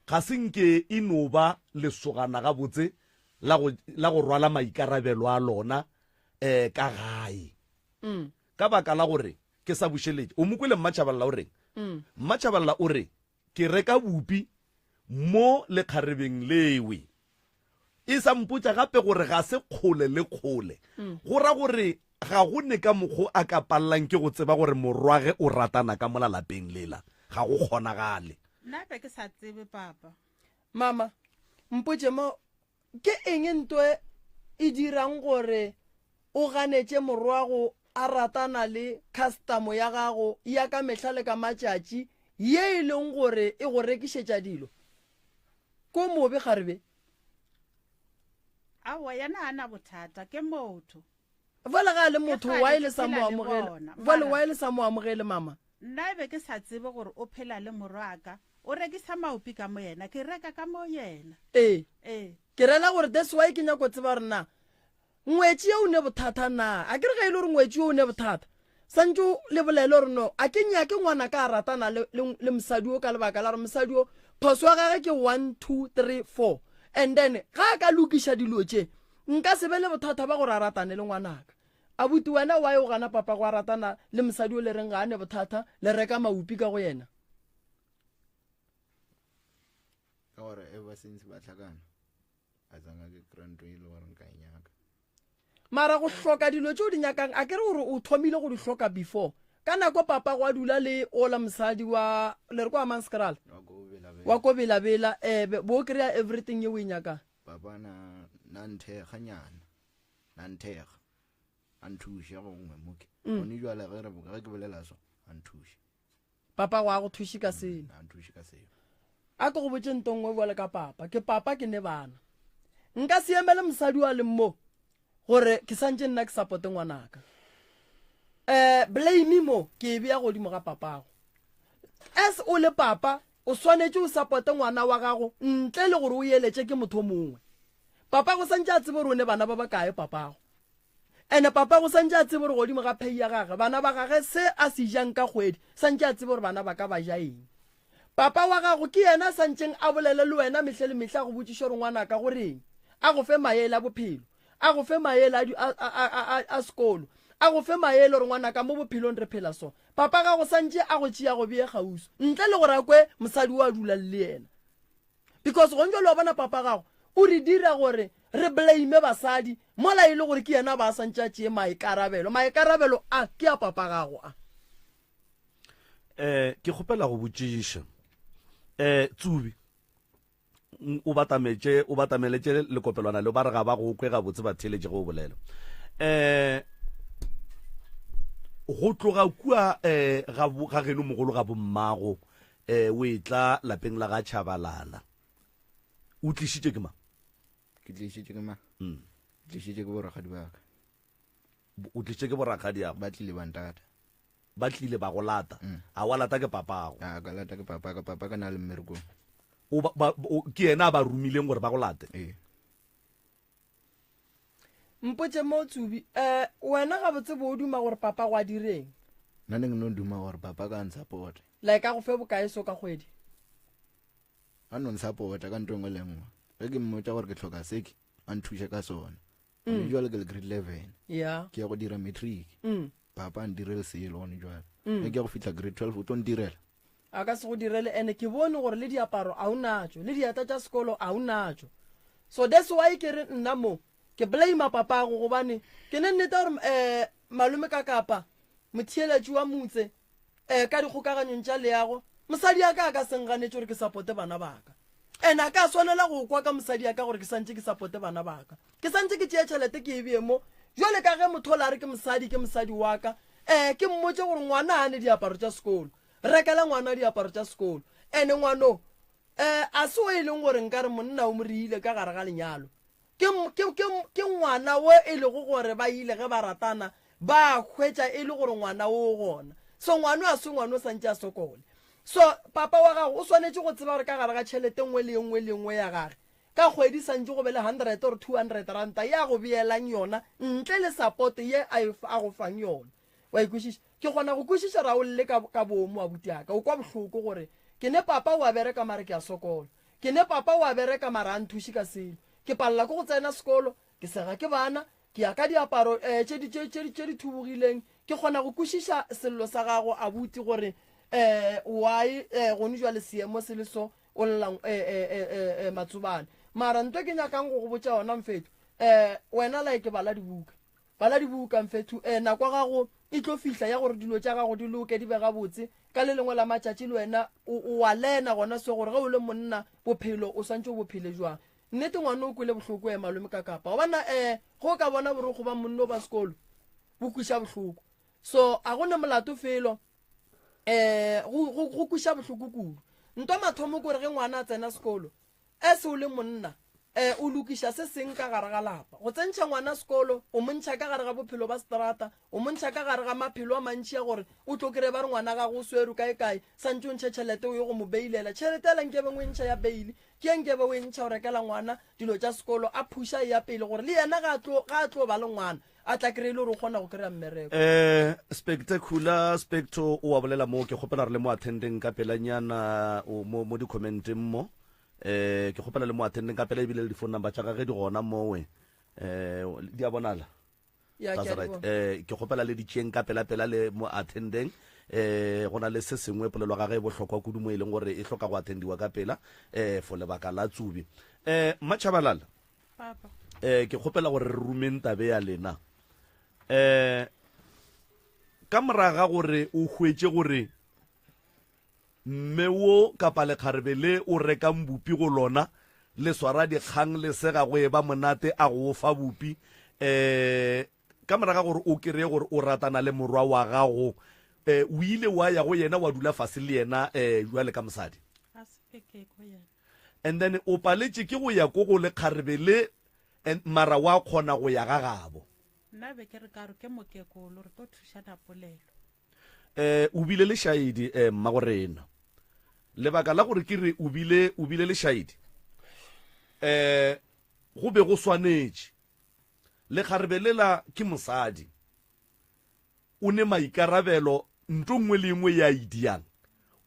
ga se nke e no ba lesogana gabotse la go la go rwala maikarabelo a lona eh ka gae Mm. ka baka la gore ke sa bušeletše o mo kwele Mmatšhabalala o reng Mm. Mmatšhabalala o re Ke reka bupi mo lekgarebeng lewe. E sa mpotša gape gore ga se kgole le kgole. Go ra gore ga go ne ka mokgo a ka pallang ke go tseba gore morwage o ratana ka mola lapeng lela. Ga go kgonagale. Nna be ke sa tsebe, papa. Mama, mpotše mo, Ke eng nto e dirang gore o ganetše morwago a ratana le khastamo ya gago ya ka mehla le ka matšatši ye e leng gore e go rekišetša dilo? Ko mobe kgarebe. Aowa, yena ga a na bothata, ke motho. Bjale ga a le Ke motho, kgale why ke le sa mo phela le amogele? bona, Bjale mara why le sa mo amogele, mama? Nna e be ke sa tsebe gore o phela le morwaka. O rekisa maopi ka mo yena, ke reka ka mo yena. Ee. Ee. Ke rela gore that's why ke nyako tseba gore na ngwetši ye o ne bothata na. A ke re ge e le gore ngwetši yo o ne bothata, santše o le bolele gore no, a ke nyake ngwanaka a ratana le, le, le mosadi wo ka lebaka la gore mosadi wo phoso ya gage ke 1, 2, 3, 4 and then ga a ka lokiša dilo tše, Nka se be le bothata ba gore a ratane le ngwanaka. Abuti wena why o gana papago a ratana le mosadi o le reng ga a ne bothata le reka maupi ka go yena? Ka gore ever since ba hlakana a tsanga ke kry ntho e le gore nka e nyaka. Mara go hloka dilo tše o di nyakang a ke re gore o thomile go di hloka before ka nako papago a dula le ola mosadi wa le re ko Hammanskraal Wa ko Bela-Bela. wa ko Bela-Bela eh bo kry-a everything ye o e nyakang. Papa na na nthekga nyana na nthekga a nthuše gongwe moke mm. gone jwale ge re ge ke bolela so a nthuše papa go a go thuše ka selo mm, a nthuše ka selo a ke go botse nto nngwe bjale ka papa ke papa ke ne bana nka se emele mosadi wa leng mo gore ke santse nna ke supporte ngwanaka um blame mo ke e bea godimo ga papago as o le papa O swanetše o sapote ngwana wa gago ntle le gore o eletše ke motho o mongwe. Papago santše a tsebe gore o ne bana ba bakae papago. Ene papago santše a tsebe gore godimo ga pay ya gage bana ba gage se a se jang ka kgwedi santše a tsebe gore bana ba ka ba ja eng. Papa wa gago ke yena a santšeng a bolele le wena mehle le mehle a go botšiše gore ngwanaka go reng, a go fe maele a bophelo, a go fe maele a, a, a, a, a sekolo, a go fe maele gore ngwanaka mo bophelong re phela so. Papa gago santše a go tšea go bee kgauswi ntle le gore a kwe mosadi o a dulang le yena. Because gong jwale wa bona papa gago o re dira gore re blame basadi mola e le gore ke yena ba santše a tšee maikarabelo. Maikarabelo a ke a papa gago a. Eh ke kgopela go botšiša. Eh Tsubi o batametše o batameletše lekopelwana leo ba re ga ba go kwe gabotse ba theeletše ge o bolela um go tloga kua um ga geno mogolo ga bommago um o etla lapeng la ga tšhabalala o tlišitše ke mang ke tlišitše ke mang mm. tlišitše ke borakgadi baka o tlišitše ke borakgadi ago ba tlile ba ntata Ba tlile ba go lata. Mm. A wa lata ke papago. A ka lata ke papa ka papa ka na le mmerekong. O ba, ba o, ke yena a ba romileng gore ba go late. Ee. Mpotše mo Tsubi, eh wena gabotse bo o duma gore papa go a direng? Nna ne ke no duma gore papa ka nsupport. Like a go fe bokae so ka kgwedi? A no nsupport ka ntho e nngwe le nngwe. Ge ke mmotša gore ke hloka seke, a nthuše ka sona. Mm. Jwale ke le grade 11. Yeah. Ke ya go dira matric. Mm. Papa a ndirele selo gone jwale. Ge ke ya go fihla grade 12 o tlo ntirela. A ka se go direle ene ke bone gore le diaparo a o natšo le dieta tša sekolo a o natšo. So that's why ke re nna mo ke blame papago gobane ke ne nnete gore um malome ka kapa motheeletši wa motse um ka dikgokaganyong tša leago mosadi ya ka a ka se nganetše gore ke supporte bana baka and a ka swanela go kwa ka mosadi ya ka gore ke santše ke supporte bana baka ke santše ke tšee tšhelete ke e bee mo jwale ka ge motho ola a re ke mosadi ke mosadi wa ka um ke mmotše gore ngwana a ne diaparo tša sekolo rekela ngwana diaparo tša sekolo ene ngwano um a se o e leng gore nka re monna o mo reile ka gare ga lenyalo Ke, ke, ke, ke ngwana wo e lego gore ba ile ge ba ratana ba hwetša e le gore ngwana wo o gona. So ngwano a se ngwana o santše a sokole. So papa wa gago o swanetše go tseba gore ka gare ga tšhelete nngwe le ye nngwe le nngwe ya gage ka kgwedi santše go be le 100 or 200 ranta ye a go beelang yona ntle le support ye a e a go fang yona. Wa e kwešiša? Ke kgona go kwešiša ra o lle ka, ka boomo abuti ya ka. O kwa bohloko gore ke ne papa o a bereka mare ke a sokola. Ke ne papa o a bereka mara a nthuše ka selo. Ke palela ke go tsena sekolo, ke sega ke bana, ke ya ka diaparo eh, tše di, tše, tše, tše di thubogileng. Ke kgona go kwešiša sello sa gago abuti gore eh, why eh, gone jwale seemo se le so o lla eh, eh, eh, eh, eh, matsobane. Mara nto ke nyakang go go botša yona mfethu, eh, wena like bala dibuka. Bala dibuka, mfethu. Ee, nako ya gago e tlo fihla ya gore dilo tša gago di loke, di be gabotse. Ka le lengwe la matšatši le wena o, o a lena gona so gore ge o le monna, bophelo o swantše o bo phele jwang. Nnete ngwana o kwele bohloko ee malome ka kapa. Gobana ee, ge o ka bona borokgo ba monna o ba sekolo, bo kweša bohloko. So a go ne molato felo, ee, go, go, go kweša bohloko kudu. Ntwa mathomo ke gore ge ngwana a tsena sekolo, As o le monna, eh, o lokiša se seng ka gare ga lapa. Go tsentšha ngwana sekolo, o mo ntšha ka gare ga bophelo ba seterata, o mo ntšha ka gare ga maphelo a mantši a gore o tlo kry-e ba re ngwana gago o swerwe kae kae, santše o ntšhe tšhelete o ye go mo bailela. Tšhelete yela nkebeng o e ntšha ya bail, ke ye nkebe o e ntšha o rekela ngwana dilo tša sekolo, a phuša e ya pele gore le yena ga a tlo, ga a tlo ba le ngwana, a tla kry-e le gore o kgona go kry-a mmereko. Eh, Spectacular Specto o a bolela mo, ke kgopela re le mo attendeng ka pelanyana o mo mo di-commenteng mo. Eh, ke kgopela le mo attendeng ka pela ebile le di-phone number tša gage di gona mowe. Eh, di a bonala. Ya, ke That's a di right. bona. Eh, ke kgopela le di tšeeng ka pela pela le mo attendeng. Eh, go na le se sengwe polelo ga ge e bohlokwa kudu mo e leng gore e hloka go attendiwa ka pela eh for lebaka la tsubi. Eh, Mmatšhabalala. Papa. Eh, ke kgopela gore re rumeng tabe ya lena. Eh, ka moraga gore o hwetše gore Mme wo kapa lekgarebe le o rekang bupi go lona le swara dikgang le sega go eba monate a go o fa bupi um ka moraga gore o kereye gore o ratana le morwa wa gago um o ile wa ya go yena wa dula fase le yena um jwale ka mosadi. Ga se ke ke ko yena. And then o paletše ke go ya ko go lekgarebe le and mara wa kgona go ya ga gabo. Nna be ke re ka re ke mokekolo re tlo thušana polelo. Eh, o bile lešaedi, eh, mmagorena. Lebaka la gore ke re o bile, o bile lešaedi, eh, go be go swanetše. Lekgarebe lela ke mosadi. O ne maikarabelo, nto nngwe le nngwe ye a e diang,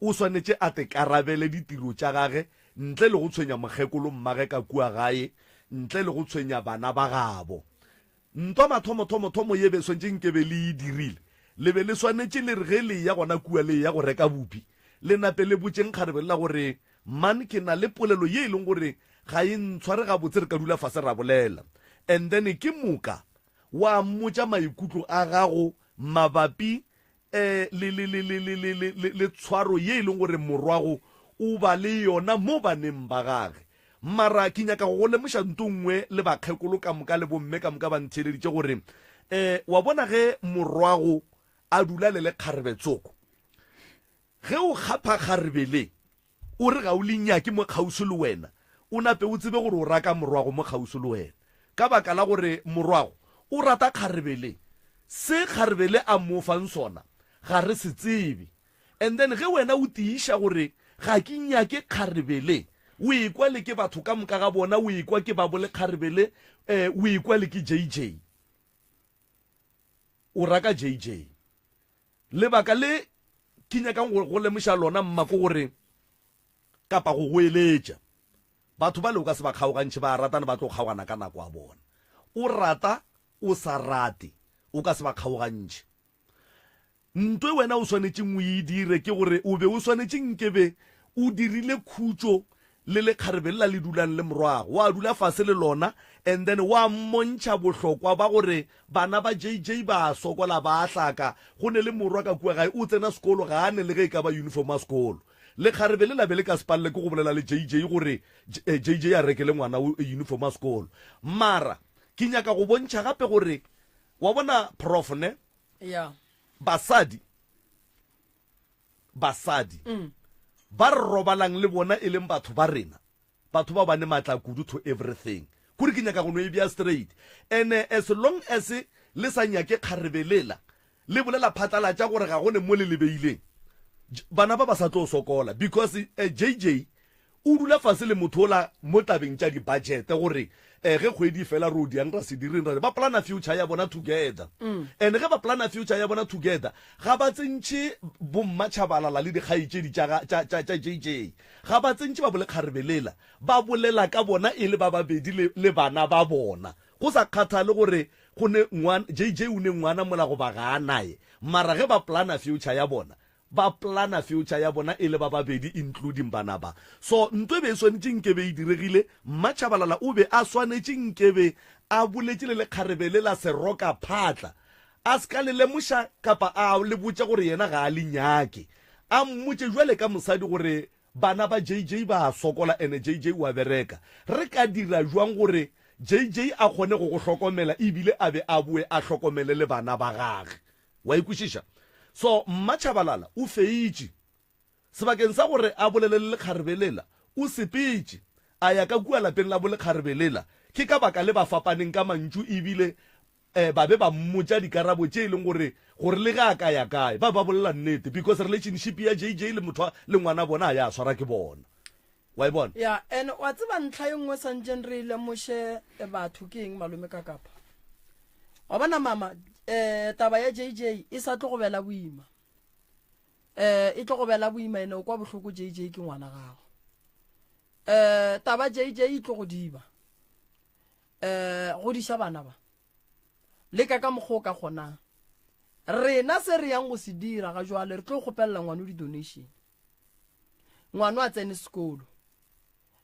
o swanetše a tekarabele ditiro tša gage ntle le go tshwenya mokgekolo mmage ka kua gae, ntle le go tshwenya bana ba gabo. Ntwa mathomothomothomo ye be swantše nke be le e dirile, le be le swanetše le re ge le eya gona kua le eya go reka bupi, le nape le botšeng kgarebe lela gore, Man, ke na le polelo ye e leng gore ga e ntshware gabotse, re ka dula fase ra bolela. And then ke moka wa mmotša maikutlo a gago mabapi eh, le, le, le, le, le, le, le, le, le tshwaro ye e leng gore morwago o ba le yona mo baneng ba gage. Mara ke nyaka go go lemoša nto nngwe le bakgekolo ka moka le bomme ka moka ba ntheeleditše gore, eh, wa bona ge morwago a dula le lekgarebe tsoko, ge o kgapha kgarebe le, O re ga o le nyake mo kgauswi le wena, o nape o tsebe gore o raka morwago mo kgauswi le wena. Ka baka la gore morwago o rata kgarebe le. Se kgarebe le a mo fang sona, ga re se tsebe. And then ge wena o tiiša gore ga ke nyake kgarebe le, o ekwa le ke batho ka moka ga bona, o ekwa ke babo le kgarebe le, eh, o ekwa le ke JJ. O raka JJ. Lebaka le ke nyakang go go lemoša lona mma ke gore, kapa go go eletša, batho bale o ka se ba kgaogantšhe, ba a ratana, ba tlo kgaogana ka nako ya bona. O rata o sa rate, o ka se ba kgaogantšhe. Ntwe wena o swanetšeng o e dire ke gore o be o swanetše nkebe o dirile khutšo le lekgarebe lela le dulang le morwago, wa dula fase le lona and then wa mmontšha bohlokwa ba gore bana ba JJ ba a sokola ba a hlaka, go ne le morwa ka kua gae o tsena sekolo ga a ne le ge e ka ba uniform ya sekolo. Lekgarebe le la be le ka se palele ke go bolela le JJ gore JJ a rekele ngwana uniform ya sekolo. Mara ke nyaka go bontšha gape gore wa bona Prof ne? Yeah. Basadi basadi mm. ba re robalang le bona e leng batho ba rena batho ba ba ne matla kudu to everything kore ke nyaka go no e bja straight and eh, as long as le sa nyake kgarebelela le bolela phatlalatša gore ga go ne mo le lebeileng bana ba ba sa tlo sokola because eh, jj O dula fase le motho ola mo tabeng tša di budget gore eh ge kgwedi e fela ro diang ra se direng ra ba plana future ya bona together. And ge ba plana future ya bona together ga ba tsentšhe bo mma Tshabalala le dikgaetšedi tša ga tša tša tša JJ. Ga ba tsentšhe ba bolekgarebe lela ba bolela ka bona e le ba babedi le le bana ba bona. Go sa kgathale gore go ne ngwana JJ o ne ngwana mola goba ga a naye mara ge ba plana future ya bona Ba plana future ya bona e le ba babedi including bana ba. So nto e be e swanetše nkebe e diregile, Mmatšhabalala o be a swanetše nkebe a boletše le lekgarebe le la seroka phatla. A se ka le lemoša kapa a le botša gore yena ga a le nyake. A mmotše bjale ka mosadi gore bana ba JJ ba a sokola ene JJ o a bereka. Re ka dira jwang gore JJ a kgone go go hlokomela ebile a be a boe a hlokomele le bana ba gage? Wa e kwešiša? So Mmatšhabalala o feitše. Sebakeng sa gore a bolele le lekgarebe lela, o sepetše a ya ka kua lapeng la bolekgarebe lela. Ke ka baka le ba fapaneng ka mantšu ebile um ba be ba mmotša dikarabo tše e leng gore, gore le ge a ka ya kae, ba be ba bolela nnete because relationship ya JJ le motho le ngwana bona ga ya swara ke bona. Wa e bona? Ya, and wa tseba ntlha e nngwe santšeng re e lemoše batho ke eng malome ka kapa? Wa bona mama, eh taba ya JJ e sa tlo go bela boima. Eh e tlo go bela boima ene o kwa bohloko JJ ke ngwana gago. Eh taba JJ e tlo go diba. Eh godiša bana ba. Leka ka mokgwa o ka kgonang. Rena se re yang go se dira ga jwale re tlo kgopelela ngwano di donation. Ngwano a tsene sekolo.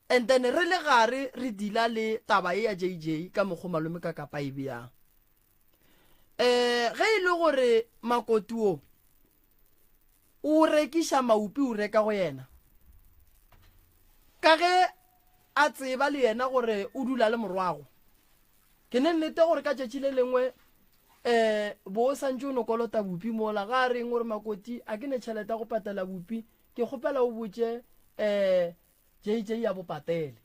And then re le gare re dila le taba e ya JJ ka mokgwa malome ka kapa e beyang. Eh ge e le gore makoti o o rekiša maupi o reka go yena ka ge a tseba le yena gore o dula le morwago ke ne nnete gore ka tšatši le lengwe um bo o santse o no kolota bupi mola ga a reng gore makoti a ke ne tšhelete ya go patela bupi ke kgopela o botše um jj ya bo patele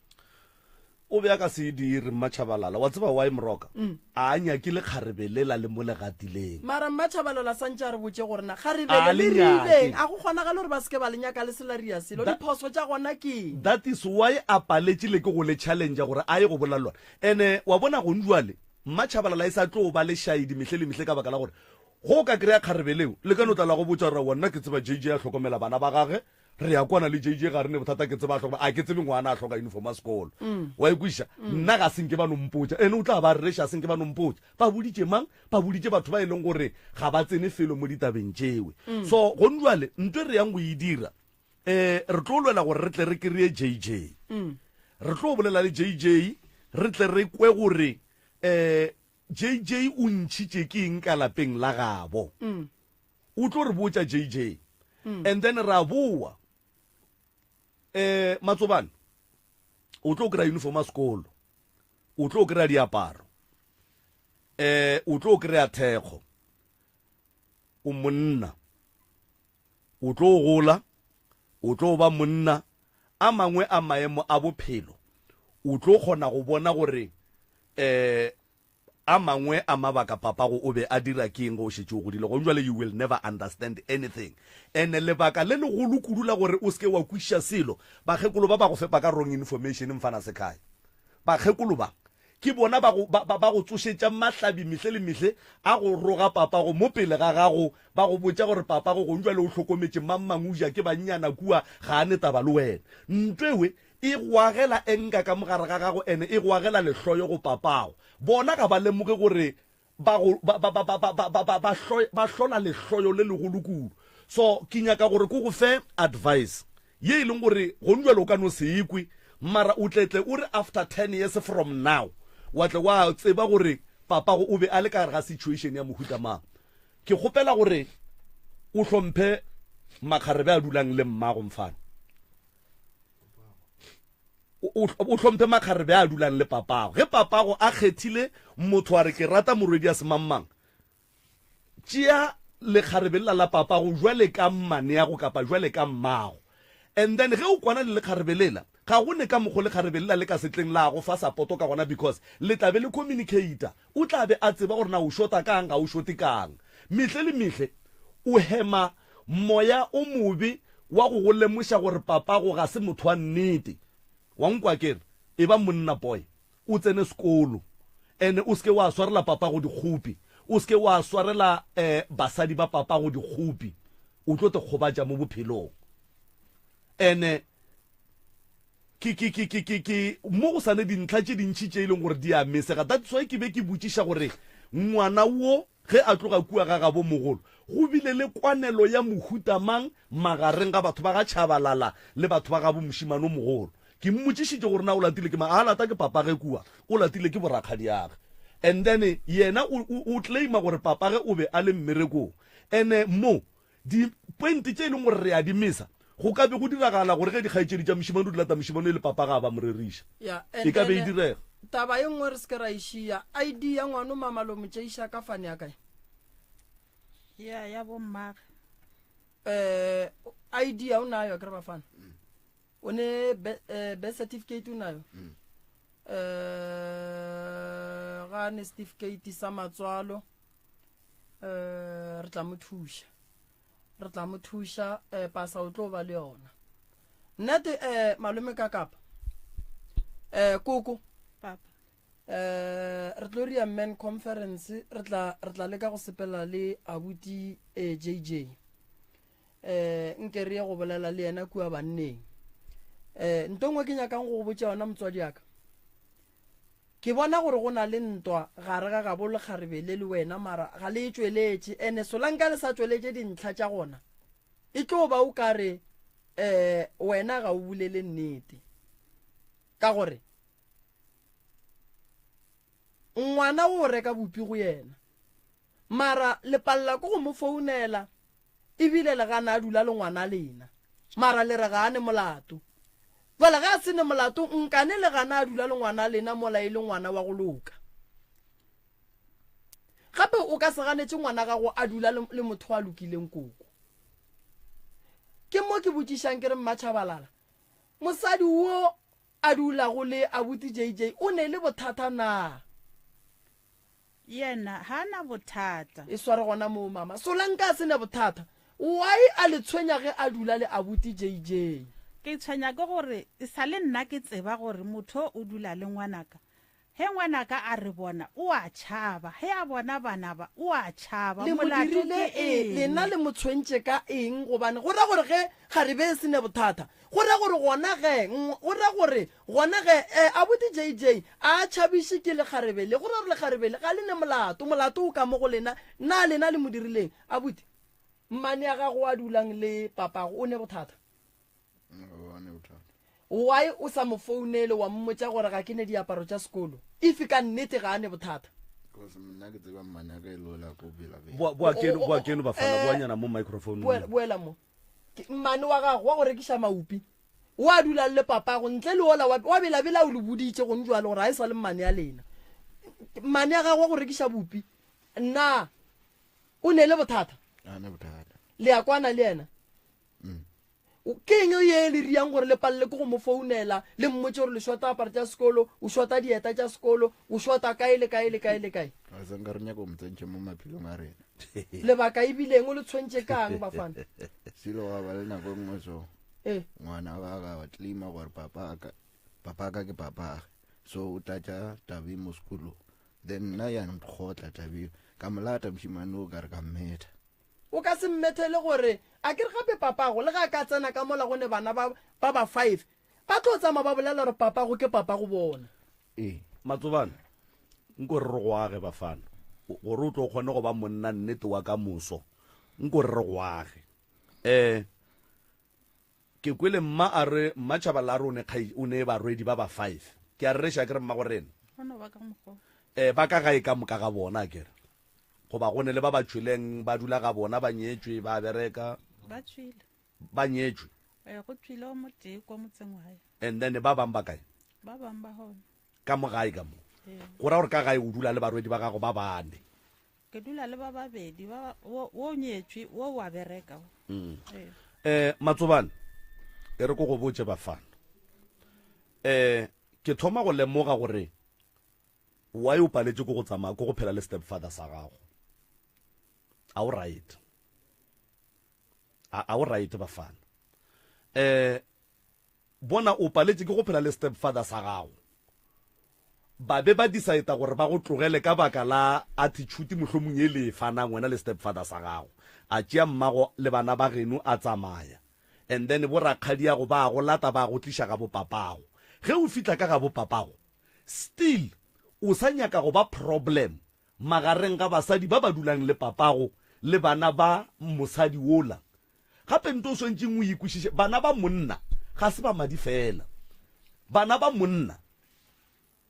o be a ka se e dire mmatšhabalala wa tseba why moroka mm. a nyake lekgarebe lela le mo le gatileng mara mmatšhabalala santse a re botse gore na kgarebe le rileng a go kgonagale gore ba seke ba le nyaka le selaria selo diphoso tša gona ke that is why a paletše le ke go le challenge gore a ye go bolela lona ene wa bona gong jwale Mmatšhabalala e sa tlo ba lešaedi mehle le mehle ka baka la gore go o ka kry-a kgarebe leo le ka no tla la go botša gore aowa nna ke tseba JJ a hlokomela bana ba gage re ya kwana le JJ ga re ne bothata ke tseba a hlokomela a ke tsebe ngwana a hloka uniform ya sekolo wa e kwešiša nna ga se nke ba no mpotša ene o tla ba rereša se nke ba no mpotša ba boditše mang ba boditše batho ba e leng gore ga ba tsene felo mo ditabeng tšewe so gong jwale nto e re yang go e dira um re tlo lwela gore re tle re kry-e JJ. Mm. Re tlo bolela le JJ re tle re kwe gore um JJ o ntšhitše ke eng ka lapeng la gabo. Mm. O tlo re botša JJ. Mm. And then ra boa um Matsobane o tlo kry-a uniform ya sekolo o tlo kry-a diaparo um o tlo kry-a thekgo o monna O tlo gola, o tlo ba monna, a mangwe a maemo a bophelo, o tlo kgona go bona gore um a mangwe a mabaka papago o be a dira ke eng ge o šetše o godile. Gong jwale you will never understand anything. And lebaka le legolo kudu la gore o se ke wa kwešiša selo, bakgekolo ba ba go fepa ka wrong information mfana sekhaya. Bakgekolo ba Ke bona ba go, ba, ba, ba go tsošetšang mahlabi mehle le mehle a go roga papago mo pele ga gago, ba go botša gore papago gong jwale o hlokometše mang mang o ja ke bannyana kua, ga a ne taba le wena. Nto ewe e go agela enka ka mo gare ga gago ene e go agela lehloyo go papago. Bona ga ba lemoge gore. ba go ba ba ba ba ba ba ba ba ba hlola lehloyo le legolo kudu. So ke nyaka gore ke go fe advice ye e leng gore gone jwale o ka no se e kwe, mara o tle tle o re after 10 years from now wa tle wa tseba gore papago o be a le ka gare ga situation ya mohuta mang. Ke kgopela gore o hlomphe makgarebe a dulang le mmago mfana. O hlomphe makgarebe a dulang le papago. Ge papago a kgethile motho a re ke rata morwedi ya semangmang, tšea lekgarebe lela la papago jwale ka mmaneago kapa jwale ka mmago. And then ge o kwana le lekgarebe lela, ga go ne ka mokgo lekgarebe lela le ka se tleng la go fa sapoto ka gona because le tla be le communicata. O tla be a tseba gore na o shota kang ga o shote kang. Mehle le mehle o hema moya o mobe wa go go lemoša gore papago ga se motho wa nnete. Wa nkwa ke re, eba monna boy, o tsene sekolo and o se ke wa swarela papago dikgopi, o se ke wa swarela basadi ba papago dikgopi, o tlo te kgobatša mo bophelong. And ke, ke, ke, ke, ke, ke, mo go sa ne dintlha tše dintši tše e leng gore di a mesega. That's why ke be ke botšiša gore ngwana wo ge a tloga kua ga gabo mogolo, go bile le kwanelo ya mohuta mang magareng ga batho ba ga Chabalala le batho ba gabo mošemane o mogolo. Ke mmotšišitše gore na o latile ke mang, a lata ke papage kua, o latile ke borakgadiage. And then yena o, o, o claima gore papage o be a le mmerekong. And mo Dipointe tše e leng gore re a di mesa, go ka be go diragala gore ge dikgaetšedi tša mošemane di lata mošemane e le papa ga ba mo reriša. Ya, E and ka be e then direga. taba ye nngwe re se ke ra e šia, ID ya ngwano mama lo mo tšeiša ka fane ya kae? Ya, ya bommage. Eh, ID ya o nayo akere bafana? O ne be, eh, birth certificate o nayo? Eh, ga ne certificate sa matswalo. um re tla mo thuša re tla mo thuša um pasa o tlo ba le yona nnete um malome ka kapa um koko papa um re tlo ria man conference re tla re tla leka go sepela le abuti um jj um nke re ye go bolela le yena kua banneng um nto nngwe ke nyakang go go botša yona motswadi yaka Ke bona gore go na le ntwa gare ga gabo lekgarebe le le wena mara ga le e tšweletše ene solanka le sa tšweletše dintlha tša gona e tlo ba o ka re um wena ga o bolele nnete ka gore ngwana o reka bupi go yena Mara le palela ke go mo founela ebile le gana a dula le ngwana lena. Mara le re ga a ne molato. Jwale ge a se ne molato nkane le gana a dula le ngwana lena mola e le ngwana wa go loka. Gape o ka se ganetše ngwana gago a dula le, le motho a lokileng koko. Ke mo ke botšišang ke re Mmatšhabalala, mosadi wo a dulago le abuti JJ o ne le bothata na? Yena ga a na bothata. E sware gona moo mama. Solanka a se na bothata. Why a le tshwenya ge a dula le abuti JJ? Ke tshwenya ke gore e sa le nna ke tseba gore motho o dula le ngwanaka. Ge ngwanaka a re bona o a tšhaba, ge a bona bana ba o a tšhaba. Le mo Molato dirile ke eng? eng? Lena le mo tshwentše ka eng? Gobane go ra gore ge kgarebe e se ne bothata, Go ra gore gona ge, go ra gore gona ge, eh, abuti JJ a tšhabiše ke lekgarebe le, go ra gore lekgarebe le ga le ne molato, molato o ka mo go lena, na lena le mo dirileng? Abuti, mmane ya gago a dulang le papago o ne bothata? O ne bothata. Why o sa mo founele wa mmotša gore ga ke ne diaparo tša sekolo, if ka nnete ga a ne bothata? Because nna ke tseba mmane ya ka e lola ko bela bela. Boa, boa keno, boa keno bafana, Eh, boanyana mo microphone. Boela, boela mo. Ke mmane wa gago wa go rekiša maupi, o a dulang le papago, ntle le wola wa, wa belabela o le boditše gong jwale gore ga e sa le mmane ya lena. Mmane ya gago wa go rekiša bupi, na o ne le bothata? A ne bothata. Le a kwana le yena? Mm. Ke eng ye le riang gore le palele ke go mo founela le mmotše gore le shota aparo tša sekolo, o shota dieta tša sekolo, o shota kae le kae le kae le kae? Ga se nka re nyaka go mo tsentšha mo maphelong a rena. Lebaka e bile eng o le tshwentše kang bafana? Silo wa ba le nako e nngwe so Eh. ngwana wa ka wa claima gore papa ka papa ka ke papa so o tlatša tabe mo sekolong then nna ya nkgotla tabe ka molata mošemane o ka re ka mmetha O ka se mmethele gore a ke re gape papago le ge a ka tsena ka mola go ne bana ba ba ba five ba tlo tsamaya ba bolela gore papago ke papago bona. Ee. Matsobane, nko re re go age bafana. Gore o tlo kgone go ba monna nnete wa ka moso, nko re re go age. Um ke kwele mma a re mma Tšhabala a re o ne kgai o ne barwedi ba ba five. Ke a rereša ke re mma go rena. Go no ba ka mokgwa. Eh ba ka gae ka moka ga bona ke re. Goba go ne le ba ba tšweleng ba dula ga bona ba nyetšwe ba bereka. Ba tšwile. Ba nyetšwe. Eh go tšwile o motee kwa motseng wa gae. And then ba bang ba kae? Ba bang ba gona. Ka mo gae ka mo. Go ra gore ka gae o dula le barwedi ba gago ba bane. Ke dula le ba babedi, ba wo wo nyetšwe, wo wa bereka. Mm. Eh Matsobane, e re ko go botše bafana. Eh ke thoma go lemoga gore why o paletše ko go tsamaya ko go phela le stepfather sa gago. A o right. A o right bafana. Eh Bona o paletše ke go phela le stepfather sa gago. Ba be ba decide gore ba go tlogele ka baka la attitude mohlomong ye le e fanang wena le stepfather sa gago. A tšea mmago le bana ba geno a tsamaya. And then bo rakgadiago ba a go lata ba go tliša ga bo papago. Ge o fihla ka ga bo papago still o sa nyaka go ba problem magareng ga basadi ba ba dulang le papago le bana ba mosadi wola. Gape nto o swantšeng o e kwešiše, bana ba monna ga se ba madi fela. Bana ba monna,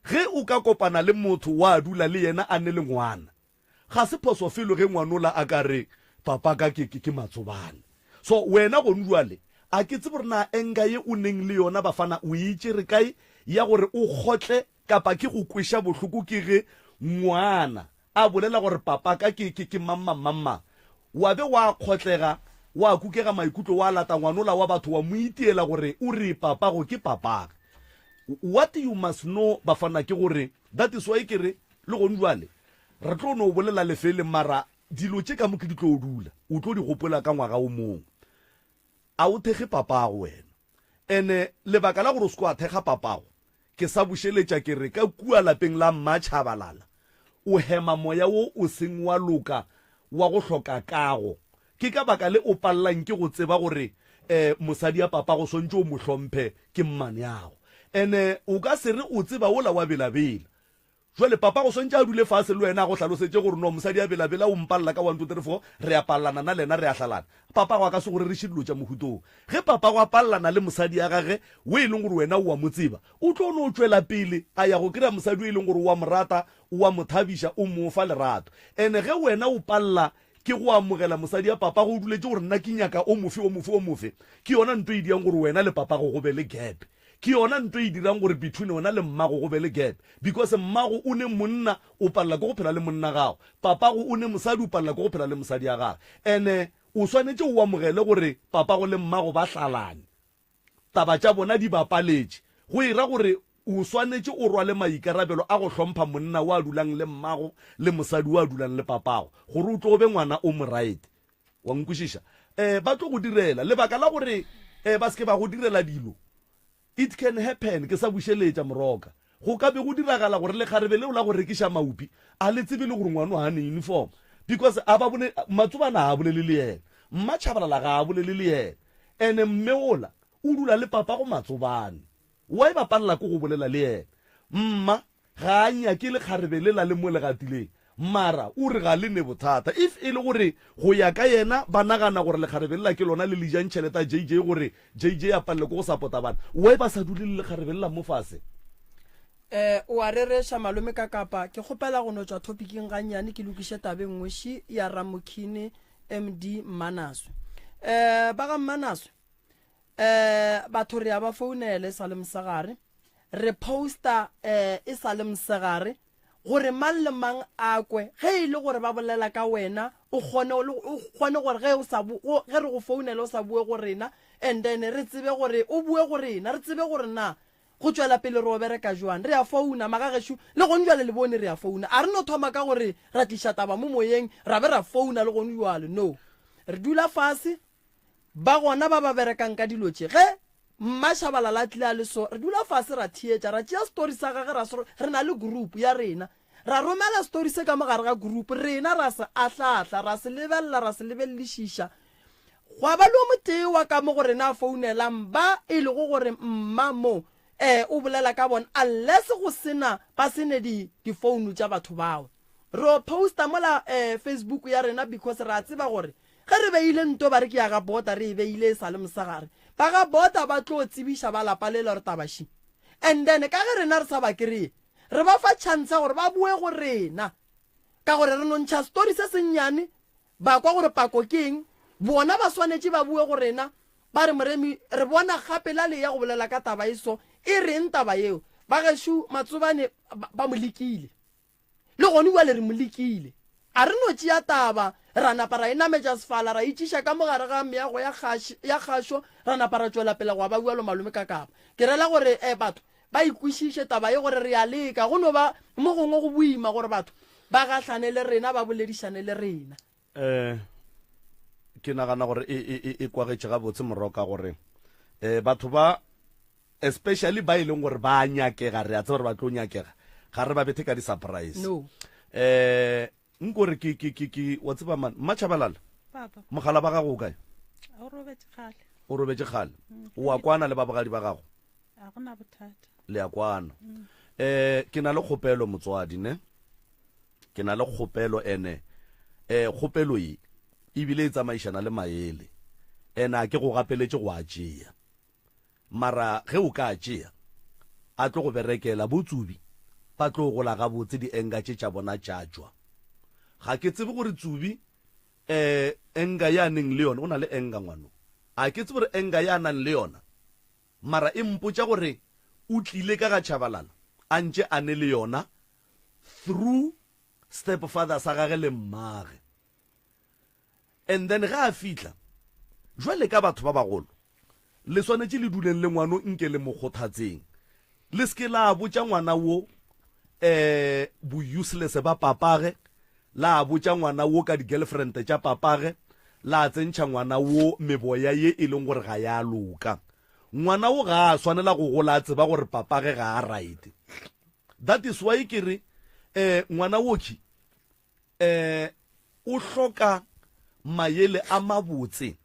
ge o ka kopana le motho wa dula le yena a ne le ngwana, ga se phoso felo ge ngwanola a ka re papa ka ke, ke, ke matsobane. So wena gonu jwale, a ke tsebe gore na anger ye o neng le yona bafana o e tšere kae ya gore o kgotle kapa ke go kweša bohloko ke ge ngwana a bolela gore papa ka ke, ke, ke mang-mang-mang-mang. Wa be wa kgotlega, wa kukega maikutlo, wa lata ngwanola wa batho wa mo itiela gore o re papago ke papage. What you must know bafana ke gore that is why ke re le gone jwale re tlo no bolela lefeeleng mara dilo tše ka moka di tlo dula o tlo di gopola ka ngwaga o mongwe. A o thekge papago wena. Ene lebaka la gore o se ke wa thekga papago, ke sa bušeletša ke re ka kua lapeng la Mmatšhabalala o hema moya wo o seng wa loka wa go hloka kago. Ke ka baka le o pallang ke go tseba gore um mosadi ya papago swantše o mo hlomphe ke mmaneago. Ene o ka se re o tseba wola wa belabela. Jwale papa go swantše a dule fase le wena a go hlalosetše gore no mosadi a belabela o mpalela ka one two three four re a palelana nna le yena re a hlalana. Papago a ka se go reriše dilo tša mohuta wo. Ge papago a palelana le mosadi ya gage wo e leng gore wena o a mo tseba, o tlo no tšwela pele a ya go kry-a mosadi o e leng gore o a mo rata, o a mo thabiša, o mo fa lerato. And-e ge wena o palela ke go amogela mosadi ya papago o duletše gore nna ke nyaka o mofe o mofe o mofe, ke yona nto e diang gore wena le papago go be le gap. Ke yona nto e dirang gore between wena le mmago go be le gap because mmago o ne monna o palela ke go phela le monna gago, papago o ne mosadi o palela ke go phela le mosadi ya gage. Ene o swanetše o amogele gore papago le mmago ba hlalane, taba tša bona di ba paletše. Go e ra gore o swanetše o rwale maikarabelo a go hlompha monna wa dulang le mmago le mosadi wa dulang le papago gore o tlo be ngwana o moraete. Wa nkwešiša? Eh, ba tlo go direla. Lebaka la gore eh, ba se ke ba go direla dilo, it can happen, ke sa bušeletša moroka. Go ka be go diragala gore lekgarebe leo la go rekiša maupi a le tsebe le gore ngwano ga ne uniform because a ba bone Matsobana ga a bolele le yena, Mmatšhabalala ga a bolele le yena, ene mme ola o dula le papa go Matsobane. Why ba palela ke go bolela le yena? Mma Ga a nyake lekgarebe lela le mo le gatileng, mara o re ga le ne bothata. If e le gore go ya ka yena ba nagana gore lekgarebe lela ke lona le le jang tšhelete ya JJ gore JJ a palelwe ke go sapota bana, why ba sa dule le lekgarebe lela mo fase? Eh, o a rereša malome ka kapa. Ke kgopela go no tšwa topic-ing gannyane ke lokiše taba e nngwe ši ya Ramokhine MD Mmanaswe. Eh, ba ga Mmanaswe, eh, batho re a ba founela e sa le mosegare. Re poster eh, e sa le mosegare gore mang le mang a kwe ge e le gore ba bolela ka wena, o kgone o kgone gore ge o sa bo, ge re go founela o sa bue go rena, and then re tsebe gore o bue go rena, re tsebe gore na go tšwela pele re o bereka jwang. Re a founa magagešo, le gone jwale le bone re a founa. A re no thoma ka gore ra tliša taba mo moyeng ra be ra founa le gone jwale, no. Re dula fase Ba gona ba ba berekang ka dilo tše. Ge Mma Shabalala a tlile a le so, re dula fase ra theetša, ra tšea story sa gage ra se, re na le group ya rena, ra romela story se ka mo gare ga group, rena ra se ahlaahla, ra se lebelela, ra se lebelelišiša. Gwa ba le o motee wa ka mo go rena a founelang ba e lego gore mma mo eh o bolela ka bona, unless go se na, ba se ne di, difounu tša batho bao. Ro poster mola eh Facebook ya rena because ra tseba gore ge re beile nto ba re ke ya ga Bota re e beile e sa le mosegare. Ba ga Bota ba tlo tsebiša ba lapa lela gore taba še. And then ka ge rena re sa ba kreye re ba fa chance ya gore ba boe go rena ka gore re no ntšha story se sennyane ba kwa gore pako ke eng bona ba swanetše ba boe go rena ba re Moremi re bona gape la le ya go bolela ka taba e so e reng taba yeo. Ba gešo Matsobane ba mo lekile. Le gone bjale re mo lekile. A re no tšea taba, ra napa ra e nametša sefala, ra itšiša ka mo gare ga meago ya kgaš, ya kgašo, ra napa ra tšwela pele gwa ba bjalo malome ka kapa. Ke rela gore eh, batho ba e kwešiše taba ye gore re a leka. Go no ba mo gongwe go boima gore batho ba gahlane le rena, ba boledišane le rena. Eh, ke nagana gore e, e, e, e kwagetše gabotse moroka gore eh, batho ba especially ba e leng gore ba nyakega re a tseba gore ba tlo nyakega ga re ba bethe ka di-surprise no eh nkore ke ke ke ke wa tseba man mmatšhabalala papa mogala ba gago o kae o robetše kgale o robetše kgale o a kwana le babogadi ba gago a gona bothata le a kwana eh ke na le kgopelo motswadi ne Ke na le kgopelo ene eh kgopelo ye ebile e tsamaišana le maele ene a ke go gapeletše go a tšea mara ge o ka a tšea a tlo go berekela bo Tsubi ba tlo gola gabotse di enga tše tša bona tša tšwa ga ke tsebe gore Tsubi eh enga ya neng le yona o na le enga ngwano a ke tsebe gore enga ya nang le yona mara e mpotša gore o tlile ka ga Chabalala a ntše a ne le yona through step father sa gage le mmage and then ge a fihla jwale ka batho ba bagolo le swanetše le duleng le ngwano nke le mo kgothatseng le se ke la botša ngwana wo eh bo useless ba papage la botša ngwana wo ka di-girlfriend tša papage la tsentšha ngwana wo meboya ye e leng gore ga ya loka ngwana wo ga a swanela go gola a tseba gore papage ga a right That is why ke re eh ngwana woki eh o hloka mayele a mabotse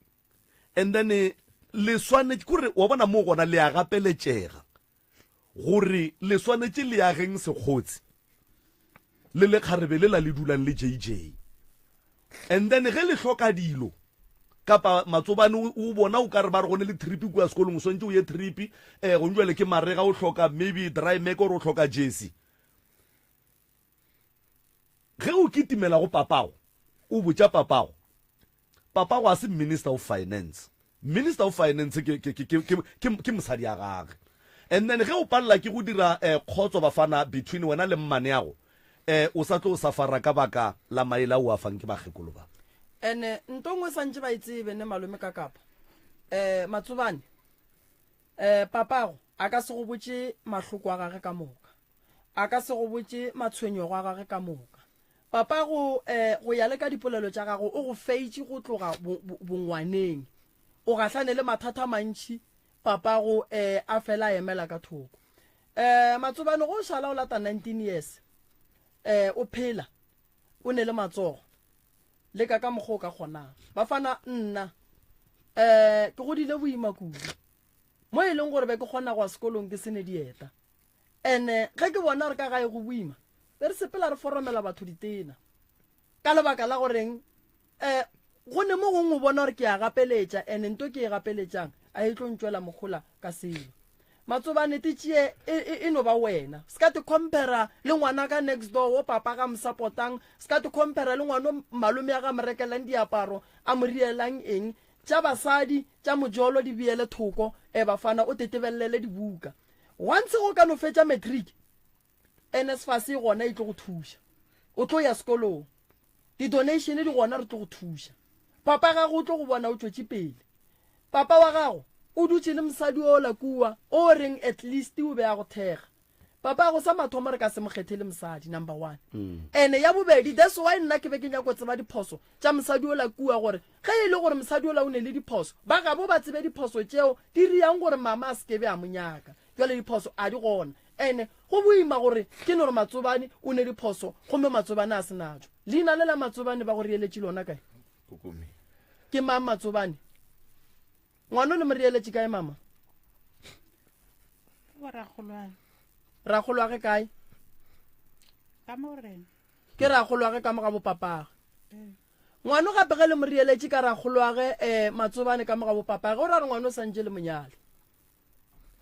and then eh, le swanetše kore wa bona mo gona le a gapeletšega gore le swanetše le ageng sekgotsi le lekgarebe le la le dulang le JJ and then ge le hloka dilo kapa matsobane o bona o ka re ba re gone le trip kua sekolong o swantse o ye trip um eh, gong jale ke marega o hloka maybe dry mac or o hloka jersey ge o kitimela go papago o botša papago papago a se minister of finance Minister of Finance ke, ke, ke, ke, ke, ke mosadi ya gage. And then ge o palela ke go dira eh, kgotso bafana between wena le mmaneago, eh, o sa tlo safara ka baka la maele a o a fang ke bakgekolo ba. Ene nto nngwe santše ba e tsebe ne malome ka kapa eh matsobane eh papago a ka se go botše mahloko a gage ka moka a ka se go botše matshwenyego a gage ka moka Papago, eh, go ya le ka dipolelo tša gago, o go feitše go tloga bo, bo, bongwaneng. O gahlane le mathata a mantši, papago, eh, a fela a emela ka thoko. Eh, Matsobane, go šala o lata 19 years, eh, o phela, o ne le matsogo. Leka ka mokgwa o ka kgonang. Bafana, nna, eh, ke godile boima kudu. Mo e leng gore be ke kgona go ya sekolong ke se ne dieta. Ene ge ke bona re ka gae go boima, be re sepela re foromela batho ditena. Ka lebaka la goreng um go ne mo gongwe o bona gore ke a gapeletša ene nto ke e gapeletšang a e tlo ntšwela mohola ka selo. Matsobane te tšee e, e, e no ba wena. Se ka te compara le ngwana ka next door wo papa ga mo supportang, se ka te compara le ngwana malome a ga mo rekelang diaparo, a mo rielang eng. Tša basadi, tša mojolo di beele thoko, e bafana o tetebelele dibuka. Once go ka no fetša matric, NSFAS e gona e tlo go thuša. O tlo ya sekolong. Di-donation di gona re tlo go thuša. Papa gago o tlo go bona o tšwetše pele. Papa wa gago o dutše le mosadi ola kua o reng at least o be a go thekga. Papa go sa mathomo re ka se mo kgethele mosadi number one. Ene ya bobedi that's why nna ke be ke nyako tseba diphoso tša mosadi ola kua gore ge e le gore mosadi ola o ne le diphoso ba gabo ba tsebe diphoso tšeo di riang gore mama a se ke be a mo nyaka. Jwale diphoso a di gona. Ene go boima gore ke no re Matsobane o ne diphoso gomme Matsobane a se natšo. Leina le la Matsobane ba go reeletše lona kae? Ke mang Matsobane? Ngwano le mo reeletše kae mama? Ke bo rakgolwane. Rakgolwage kae? Ka mo rena. Ke rakgoloage ka mo ga bopapage. Ngwano gape ge le mo rieletše ka rakgoloage um Matsobane ka mo ga bopapage, o ra re ngwano o santše le monyale.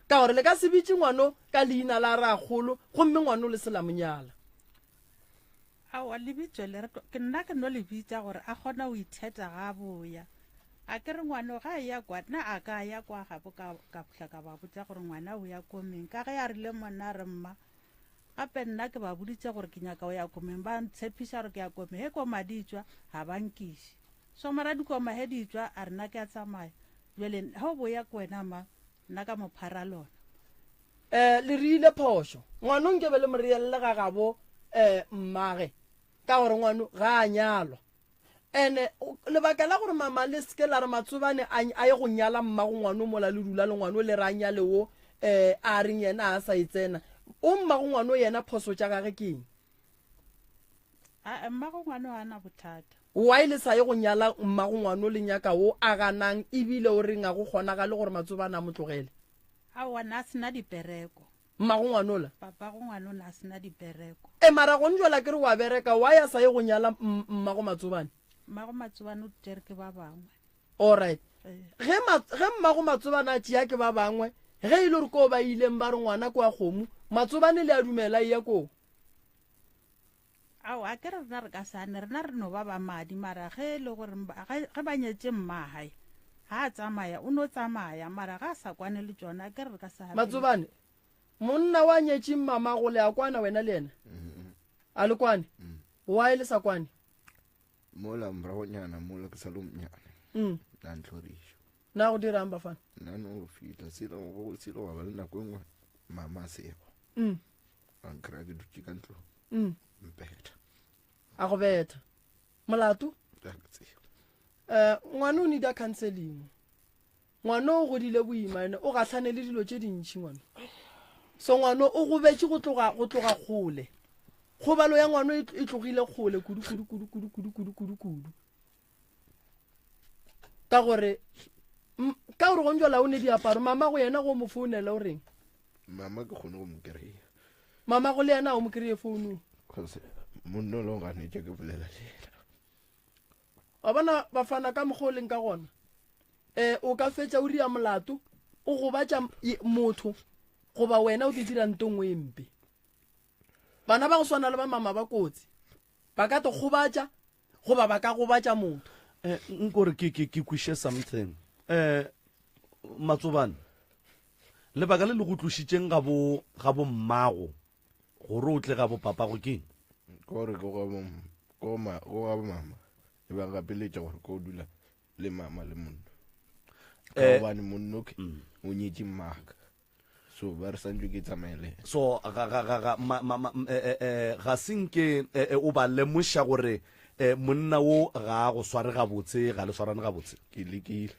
Ka gore le ka se bitše ngwano ka leina la rakgolo gomme ngwano le se la monyala. Aowa, lebitso le re ke nna ke no le bitša gore a kgone go itheta ga a boya. A ke re ngwano ga a ya kwa, nna a ka ya kwa gabo ka ka fihla ka ba botša gore ngwana o ya komeng ka ge a rile monna a re mma gape nna ke ba boditše gore ke nyaka go ya komeng ba ntshepiša gore ke ya komeng he koma di tšwa ga ba nkiše so mara dikoma he di tšwa a re nna ke a tsamaya jale ge o boya ke wena ma nna ka mo phara lona um le riile phošo ngwano nke be le mo rielele ga gabo um mmage ka gore ngwano ga a nyalwa ene lebaka la gore mama le seke la re matsobane a ye go nyala mmago ngwano mola le dula le ngwano le re a nyale wo um a reng yena a sa e tsena o mmago ngwano yena phoso tša gage ke eng mmago ngwano ga na bothata why le sa ye go nyala mmago ngwano le nyaka wo a ganang ebile o reng a go kgonagale gore matsobane a mo tlogele Aowa, na a sena dipereko. Mmago ngwanola? Papago ngwanona a sena dipereko. E mara go njwela ke re wa bereka, why a sa ye go nyala mmago Matsobane? Mmago Matsobane o tšere ke ba bangwe. Alright. Ge ma, ge mmago Matsobane a tšea ke ba bangwe, ge e le gore koo ba ileng ba re ngwana ke wa kgomo, Matsobane le a dumela eya koo? Ao, a ke re rena re ka sane, rena re no ba ba madi, mara ge e le gore ge ba nyetše mmagae, ga a tsamaya, o no tsamaya, mara ga a sa kwane le tšona, a ke re re ka sa Matsobane, monna wa nyetšeng mamago le a kwana wena le yena? A le kwane? Why le sa kwane? Mola moragonyana mola ke sa le monyane. Na ntlhorišo. Na go dirang bafana? Nna no fihla selo go selo wa ba le nako e nngwe mama a sego. A nkry-a ke dutše ka ntlong. Mpetha. A go betha. Molato? Ga ke tsebe. Ngwana o need-a counseling. Ngwana o godile boima ene o gahlane le dilo tše dintši ngwana. So ngwana o gobetše go tloga go tloga kgole. Kgobalo ya ngwana e tlogile kgole kudu kudu kudu kudu kudu kudu kudu kudu. Ka gore ka gore go njwala o ne diaparo mama go yena go mo founela o reng? Mama ke kgone go mo kry-a. Mama go le yena o mo kry-e founung. Cause monna o le ganetša ke bolela le yena. Wa bona bafana ka mokgwa o leng ka gona. Eh o ka fetša o ria molato o gobatša motho goba wena o ke dira nto nngwe e mpe. Bana ba go swana le ba mama ba kotsi ba ka te gobatša goba ba ka gobatša motho. Eh, nkore ke ke ke kwiše something. Eh, Matsobane, lebaka le le go tlošitšeng ga bo ga bo mmago gore o tle ga bo papago ke eng? Ke gore ke go go ma go ga bo mama e ba gapeletša gore ko dula le mama le monna. Ka Eh, gobane monno ke o nyetše mmaka. So ba re santšwe ke tsamaye le yena. So ga ga ga ga ma ma ma eh, eh, eh, ga se nke eh, eh, o ba lemoša gore eh, monna wo ga a go sware gabotse, ga le swarane gabotse? Ke lekile.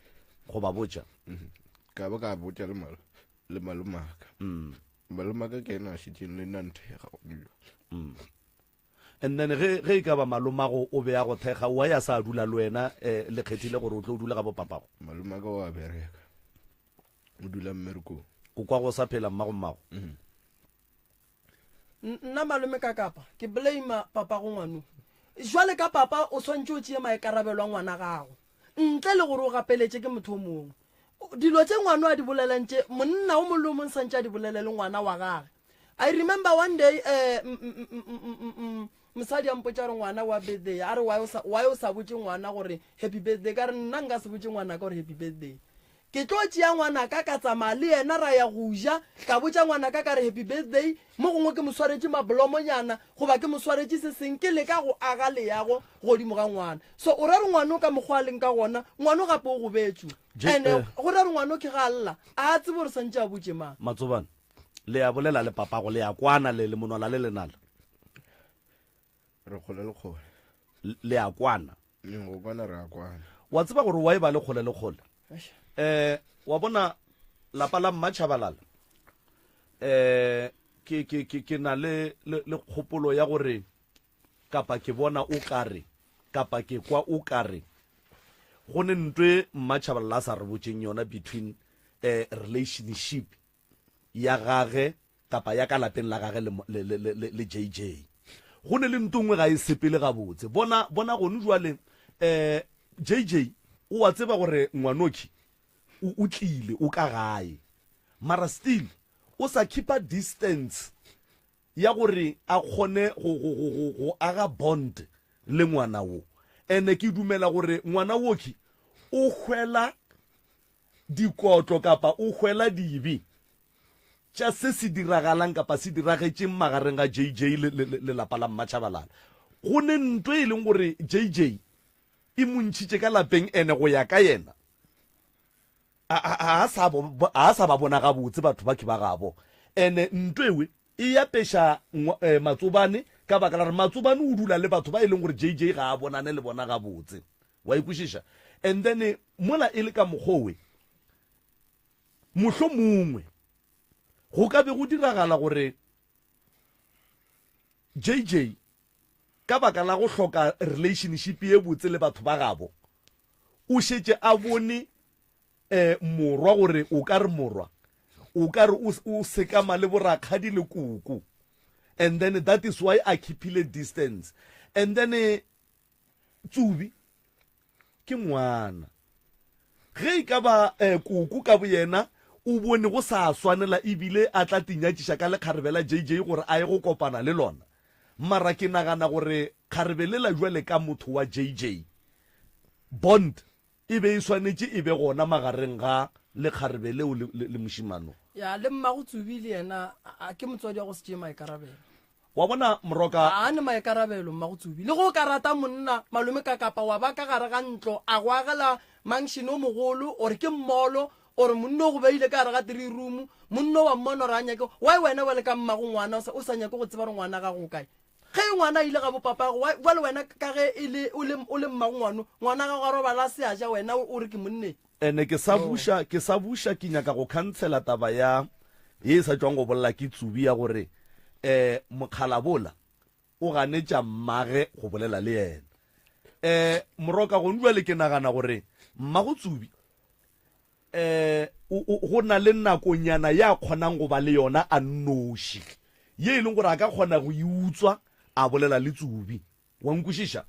Go ba botša? Mhm. Ka ba ka botša le malo le malomaka. Malomaka ke ena a šetšeng le nna nthekga go dula. And then ge ge e ka ba malomago o be a go thekga, why a sa dula le wena eh, le kgethile gore o tlo dula ga bo papago? Malomaka o a bereka. O dula mmerekong. O kwa go sa phela mmago mmago. Mm. Nna malome ka kapa ke blame papa go ngwano. Jwale ka papa o swantše o tšee maikarabelo a ngwana gago. Ntle le gore o gapeletše ke motho o mongwe. Dilo tše ngwano a di bolelang tše monna o mongwe le o mongwe santše a di bolele le ngwana wa gage. I remember one day eh, mosadi a mpotša gore ngwana wa birthday a re why o sa why o sa botše ngwana gore happy birthday ka re nna nka se botše ngwana ka gore happy birthday ke tlo tšea ngwanaka ka tsamaya le yena ra ya go ja ka botša ngwanaka ka re happy birthday mo gongwe ke mo swaretše mablomonyana goba ke mo swaretše se seng ke leka go aga leago godimo ga ngwana so o ra re ngwano ka mokgwa a leng ka gona ngwano gape o gobetšwe Je- ene eh. go ra re ngwano ke ga a lla a tsebe gore santše a botše mang Matsobane, le a bolela le papago, le a kwana le le monwala le lenala. Re kgole le kgole. Le a kwana. Go kwana re a kwana. Wa tseba gore wa e ba le kgole le kgole. Eh, wa bona lapa la Mmatšhabalala. Eh, ke ke ke ke na le le, le kgopolo ya gore kapa ke bona o kare kapa ke kwa o kare go ne ntwe Mmatšhabalala a sa re botšeng yona between eh relationship ya gage kapa ya ka lapeng la gage le, le, le, le, le JJ. Go ne le nto nngwe ga e sepele gabotse. Bona, bona gonu jwale, eh, JJ, o a tseba gore ngwanokhi o, o tlile, o ka gae. Mara still, o sa keepa distance ya gore a kgone go, go, go, go, go aga bond le ngwana wo. Ene ke dumela gore ngwana wokhi o hwela dikotlo kapa o hwela dibe tša se se diragalang kapa se diragetšeng magareng ga JJ le, le, le lapa la Mmatšhabalala. Go ne nto e leng gore JJ e mo ntšhitše ka lapeng ene go ya ka yena a, a, a, sa, a sa ba bona gabotse batho ba ke ba gabo. Ene nto ewe e apeša eh, Matsobane ka baka la gore Matsobane o dula le batho ba e leng gore JJ ga a bonane le bona gabotse. Wa e kwešiša? And then mola e le ka mokgowe, mohlomongwe go ka be go diragala gore JJ ka baka la go hloka relationship ye botse le batho ba gabo, o šetše a bone eh, morwa gore o ka re morwa o ka re o sekama le borakgadi le koko, and then that is why a keepile distance. And then eh, Tsubi ke ngwana. Ge e ka ba eh, koko ka boyena o bone go sa swanela ebile a tla tinyatšiša ka lekgarebe la JJ gore a ye go kopana le lona. Mara ke nagana gore kgarebe lela jwale ka motho wa JJ, bond e be e swanetše e be gona magareng ga lekgarebe leo le, le, le mošemano. Ya, le mmago Tsubi le yena a, ke motswadi wa go se tšee maikarabelo. Wa bona, Moroka. Ga a ne maikarabelo, mmago Tsubi. Le ge o ka rata monna, malome ka kapa wa ba ka gare ga ntlo, a go agela mansion o mogolo, or ke mmolo, or monna o go beile ka gare ga three room, monna wa mmona gore a nyake, why wena bjale ka mmago ngwana o sa, o sa nyake go tseba gore ngwana gago o kae? Ge ngwana a ile ga bopapago, why bjale wena ka ge e le, o le, o le mmago ngwano, ngwana gago a robala a se a ja, wena o re ke monneng? Ene ke sa buša, ke sa buša ke nyaka go khansela taba ya ye e sa tšwang go bolela ke Tsubi ya gore eh mokgalabola o ganetša mmage go bolela le yena. Eh Moroka gone jwale ke nagana gore mmago Tsubi eh go na le nakonyana ya kgonang go ba le yona a nnoši ye e leng gore a ka kgona go e utswa a bolela le Tsubi. Wa nkwešiša?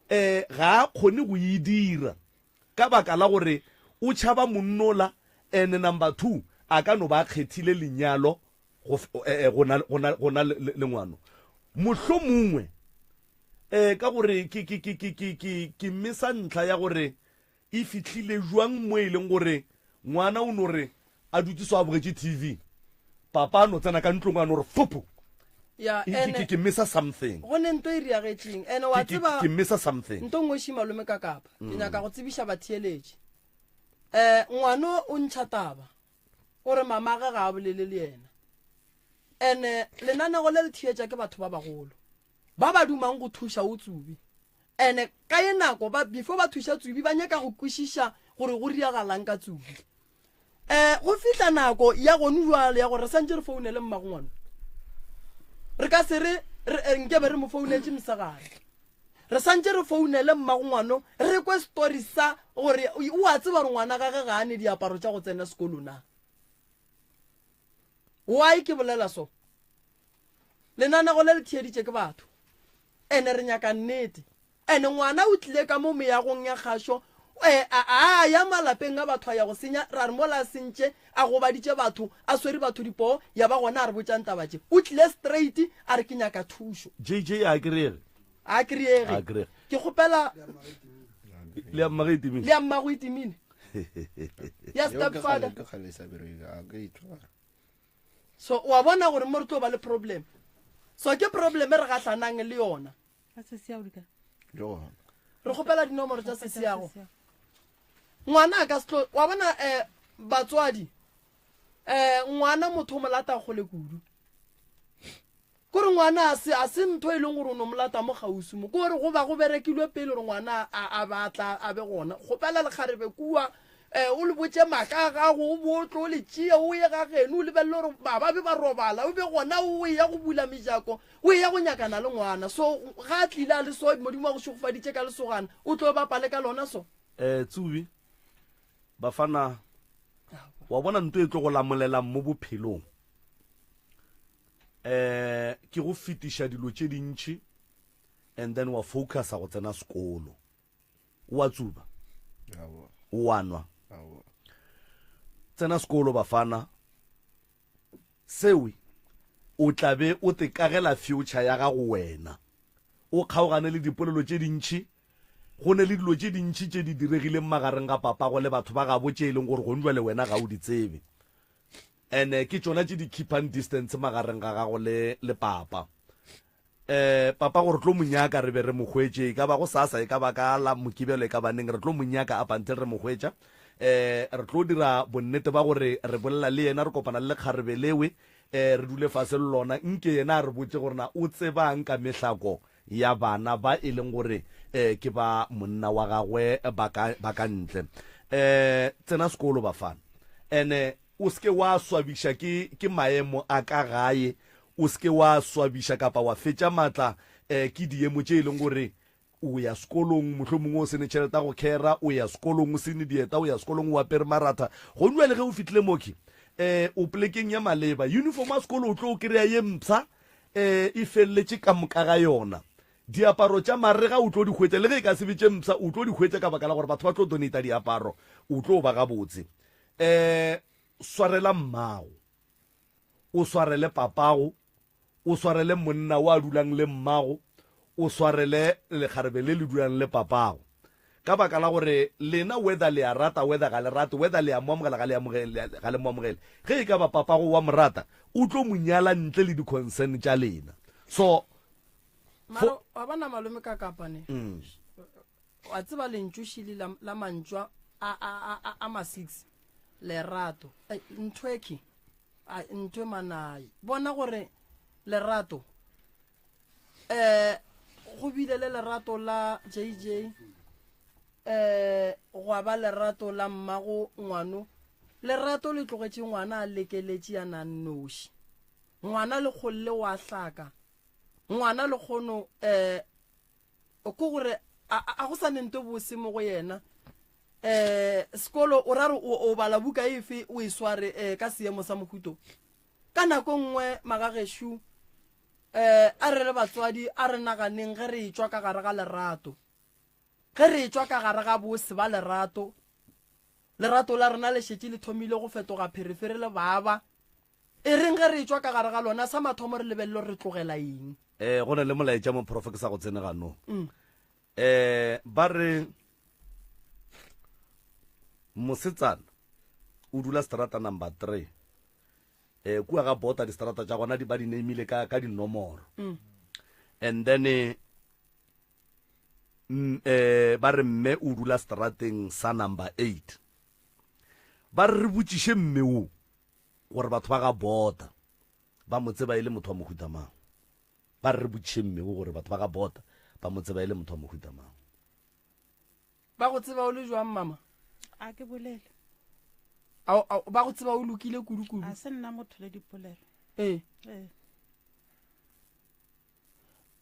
Eh ga a kgone go e dira ka baka la gore o tšhaba monnola and number 2 a ka no ba a kgethile lenyalo go eh, eh, go na go na go na le ngwano. Mohlomongwe eh ka gore ke ke ke ke ke ke ke mesa ntlha ya gore E fihlile bjang mo e leng gore ngwana o no re a dutse so a bogetše TV, papa a no tsena ka ntlong a no re fopho. Ya, Ke, ke, ene ke, ke missa something. go ne nto e riagetšeng. Ene wa Ke, ke, tseba ke missa something. nto nngwe ši malome ka kapa. Ke nyaka go tsebiša batheeletši. Eh, ngwano o ntšha taba. O re mamage ga a bolele le yena. Ene lenanego le le theetša ke batho ba bagolo. Ba ba dumang go thuša o Tsubi. Ene ka ye nako ba before ba thuša Tsubi ba nyaka go kwešiša gore go riagalang ka Tsubi. Eh go fihla nako ya gonu jwale ya gore re santše re founele mmago ngwana. Re ka se re re eh, nkebe re mo founetše mosegare. Re santše re founele mmago ngwano re kwe story sa gore o a tseba gore ngwana gage ga a ne diaparo tša go tsena sekolo na. Why ke bolela so? Lenanego le le theeditše ke batho. Ene re nyaka nnete. Ene ngwana o tlile ka mo meagong ya kgašo, e, a, a ya malapeng a batho a ya go senya, ra re mola a sentše, a gobaditše batho, a swere batho dipoo, ya ba gona a re botšang taba tše. O tlile straight a re ke nyaka thušo. JJ a kry-ege. A kry-ege. A kry-ege. Ke kgopela. Le ya mmagwe e timile. Le ya mmagwe e timile. Ya Yeo ke step father. kgale ke kgale e sa bereke a ke e tshwara. So wa bona gore mo re tlo ba le problem. So ke problem e re gahlanang le yona. Re kgopela dinomoro tša sesiago. Ngwana a ka se tlo wa bona eh batswadi eh ngwana motho o mo lata kgole kudu. Kore ngwana a se a se ntho e leng gore o no mo lata mo kgauswi mo. Kore go ba go berekilwe pele gore ngwana a a ba tla a be gona. Kgopela lekgarebe kua eh o le botše maaka a gago o bo o tlo o le tšee o ye ga geno o lebelele gore ba ba be ba robala o be gona o eya go bula mejako o eya go nyakana le ngwana. So ga a tlile a le so Modimo a go šegofaditše ka lesogana o tlo bapale ka lona so. Eh Tsubi bafana wa bona nto e tlo go lamolelang mo bophelong. Eh, ke go fetiša dilo tše dintši and then wa focusa go tsena sekolo. O a tsuba? Aowa. O a nwa? Aowa. Tsena sekolo bafana. Sewe o tla be o te kagela future ya gago wena. O kgaogane le dipolelo tše dintši. Go ne le dilo tše dintši tše di diregileng magareng ga papago le batho ba gabo tše e leng gore gonjwale wena ga o di tsebe. Ene ke tšona tše di keepang distance magareng ga gago le le papa. Eh papa gore tlo mo nyaka re be re mo hwetše e ka ba go sasa e ka ba ka la mokibelo e ka ba neng re tlo mo nyaka up until re mo hwetša. Eh re tlo dira bonnete ba gore re bolela le yena re kopana le lekgarebe lewe eh re dule fase le lona nke yena a re botše gore na o tsebang ka mehlako ya bana ba e leng gore eh ke ba monna wa gagwe ba ka ba ka ntle. Eh tsena sekolo bafana ene O se ke wa swabiša ke, ke maemo a ka gae. O se ke wa swabiša kapa wa fetša matla eh, ke diemo tše e leng gore o ya sekolong mohlomongwe o se ne tšhelete ya go khera, o ya sekolong o se ne dieta, o ya sekolong o apere maratha. Gong jwale ge o fihlile mokhi, eh, o polekeng ya maleba. Uniform ya sekolo o tlo o kry-a ye mpsha, eh, e feleletše ka moka ga yona. Diaparo tša marega o tlo di hwetša, le ge e ka se be tše mpsha, o tlo di hwetša ka baka la gore batho ba tlo donata diaparo, o tlo ba gabotse. Eh, swarela mmago, o swarele papago, o swarele monna wa dulang le mmago, o swarele lekgarebe le le dulang le papago. Ka baka la gore lena whether le a rata whether ga le rate, whether le a mo amogela ga le amogele, ga le mo amogele, ge e ka ba papago wa mo rata, o tlo mo nyala ntle le di-concern tša lena. So, Mara wa bona malome ka kapane. Wa tseba lentšu šili la, la mantšu a, a, a, a, a ma-six lerato. Ei, ntho e ke a ntho e manai. Bona gore lerato eh go bile le lerato la JJ eh gwa ba lerato la mmago ngwano. Lerato le tlogetše ngwana a lekeletše ya na nnoši. Ngwana le kgolle wa hlaka. Ngwana le kgono eh Ko gore a, a go sa ne nto bose mo go yena. Eh, sekolo o ra re o, o bala buka efe o e sware eh, ka seemo sa mohuto. Ka nako nngwe magagešu eh, a re le batswadi a re naganeng ge re etšwa ka gare ga lerato. Ge re etšwa ka gare ga bose ba lerato, lerato la rena le šetše le thomile go fetoga pherefere le baba. E reng ge re etšwa ka gare ga lona, sa mathomo re lebelele gore re tlogela eng. Eh, go na le molaetša mo prof ke sa go tsene ganong. Eh, ba re mosetsana o dula strata number 3. Eh, kua ga bota distrata tša gona di ba di nameile ka ka dinomoro. And then eh, eh ba re mme o dula strateng sa number 8. Ba re re botšiše mme wo gore batho ba ga Bota ba mo tseba e le motho wa mohuta mang. Ba re re botšiše mme wo gore batho ba ga Bota ba mo tseba e le motho wa mohuta mang. Ba go tseba o le jwang, mama? A ke bolele. Ao, ao, ba go tseba o lokile kudu-kudu. A se nna motho le dipolelo. Ee. Ee.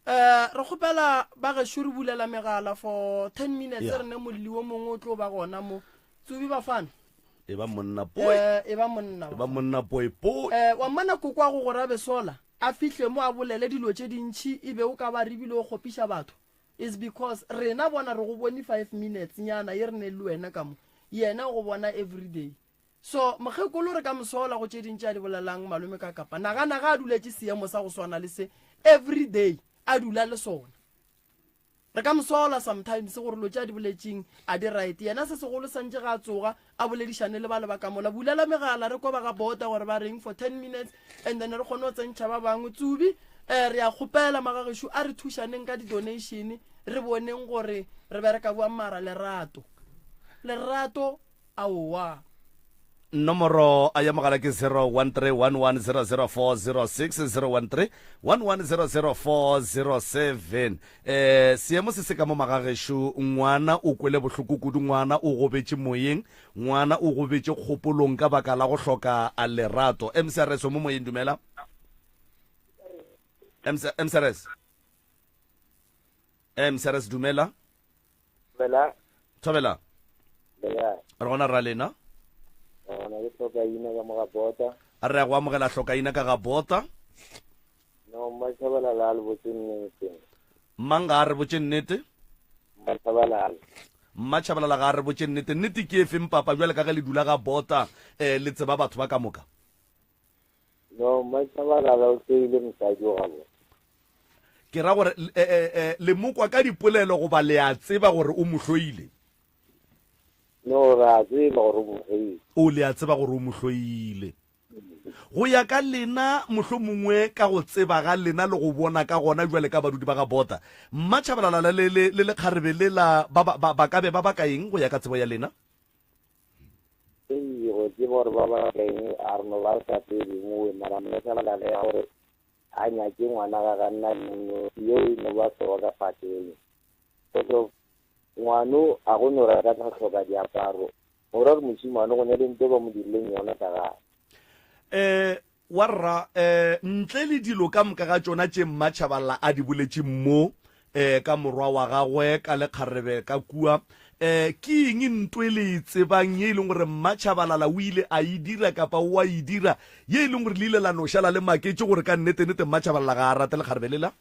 Eh, re kgopela ba gešo re bulela megala for 10 minutes Yeah. re ne molli wo mongwe o tlo ba gona mo tsubi bafana E ba monna poi. Eh, e ba monna E ba monna poi poi. Eh, wa mmona koko wa go go rabesola a fihle mo a bolele dilo tše dintšhi e be o ka ba re bile o kgopiša batho is because rena bona re go bone 5 minutes nyana ye re ne le wena ka mo yena o go bona everyday So, mokgekolo re ka mo sola go tše ding tše a di bolelang malome ka kapa. Nagana ga a duletše seemo sa go swana le se everyday a dula le sona. Re ka mo sola sometimes gore lo tše a di boletšeng a di right. Yena se segolo santše ga a tsoga a boledišane le ba le ba ka mola. Bulela megala re kwa ba ga bota gore ba reng for 10 minutes and then re kgone go tsentšha ba bangwe. Tsubi, eh, re a kgopela magagešo a re thušaneng ka di-donation re boneng gore re bereka bjang mara lerato. Lerato Aowa. Nomoro ya mogala ke 0131100406, 013-1100407. Eh, seemo se se ka mo magagešo, ngwana o kwele bohloko kudu, ngwana o gobetše moyeng, ngwana o gobetše kgopolong ka baka la go hloka lerato. MCRS o mo moyeng, dumela. MC, MCRS. MCRS dumela. Thobela. Thobela. Bela. Re gona ra lena. Gona ke hlokaina ka mo ga bota. A re ya go amogela hlokaina ka ga bota. No Mmatshabalala a le botse nnete. Mang ga a re botše nnete? Mmatshabalala. Mmatšhabalala ga a re botše nnete. Nnete ke efeng papa bjale ka ge le dula ga bota um le tseba batho ba ka moka? No, Mmatshabalala o hloile mosadi wa gabo. Ke ra gore eh, eh, eh, le mo kwa ka dipolelo goba le a tseba gore o mo hloile? No, re a tseba gore o mo hloile. O le a tseba gore o mo hloile. Go ya ka lena, mohlomongwe ka go tseba ga lena le go bona ka gona bjale ka badudi ba ga Bota, Mmatšhabalala le, le, le lekgarebe lela ba, ba, ba, ba ka be ba baka eng go ya ka tsebo ya lena? Ee, go tseba gore ba baka eng, a re no ba re sa tsebe mowe, mara Mmatšhabalala ya gore a nyake ngwana ga ga nna yeo e no ba hlogo ka fateng. Because ngwano a go no rata ka hloka diaparo go ra gore mošimane go ne le nto ba mo dirileng yona ka gae. Um warra um ntle le dilo ka moka ga tšona tše Mmatšhaballa a di boletšeng mo um ka morwa wa gagwe ka lekgarebe ka kua, um ke eng nto e le e tsebang ye e leng gore Mmatšhabalala o ile a e dira kapa o a e dira ye e leng gore le ile la no šala le maketše gore ka nnetenete Mmatšhabalala ga a rate lekgarebe lela?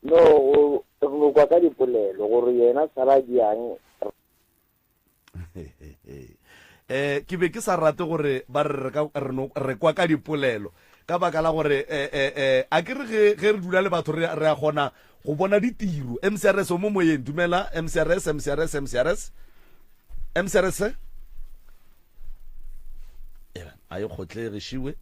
No, go re no kwa ka dipolelo gore yena sala diang. Eh, ke be ke sa rate gore ba re re ka re no re kwa ka dipolelo ka baka la gore eh, eh, eh, a ke re ge ge re dula le batho re re a kgona go bona ditiro. MCRS o mo moyeng, dumela MCRS, MCRS, MCRS, MCRS. A e kgotlege šiwe.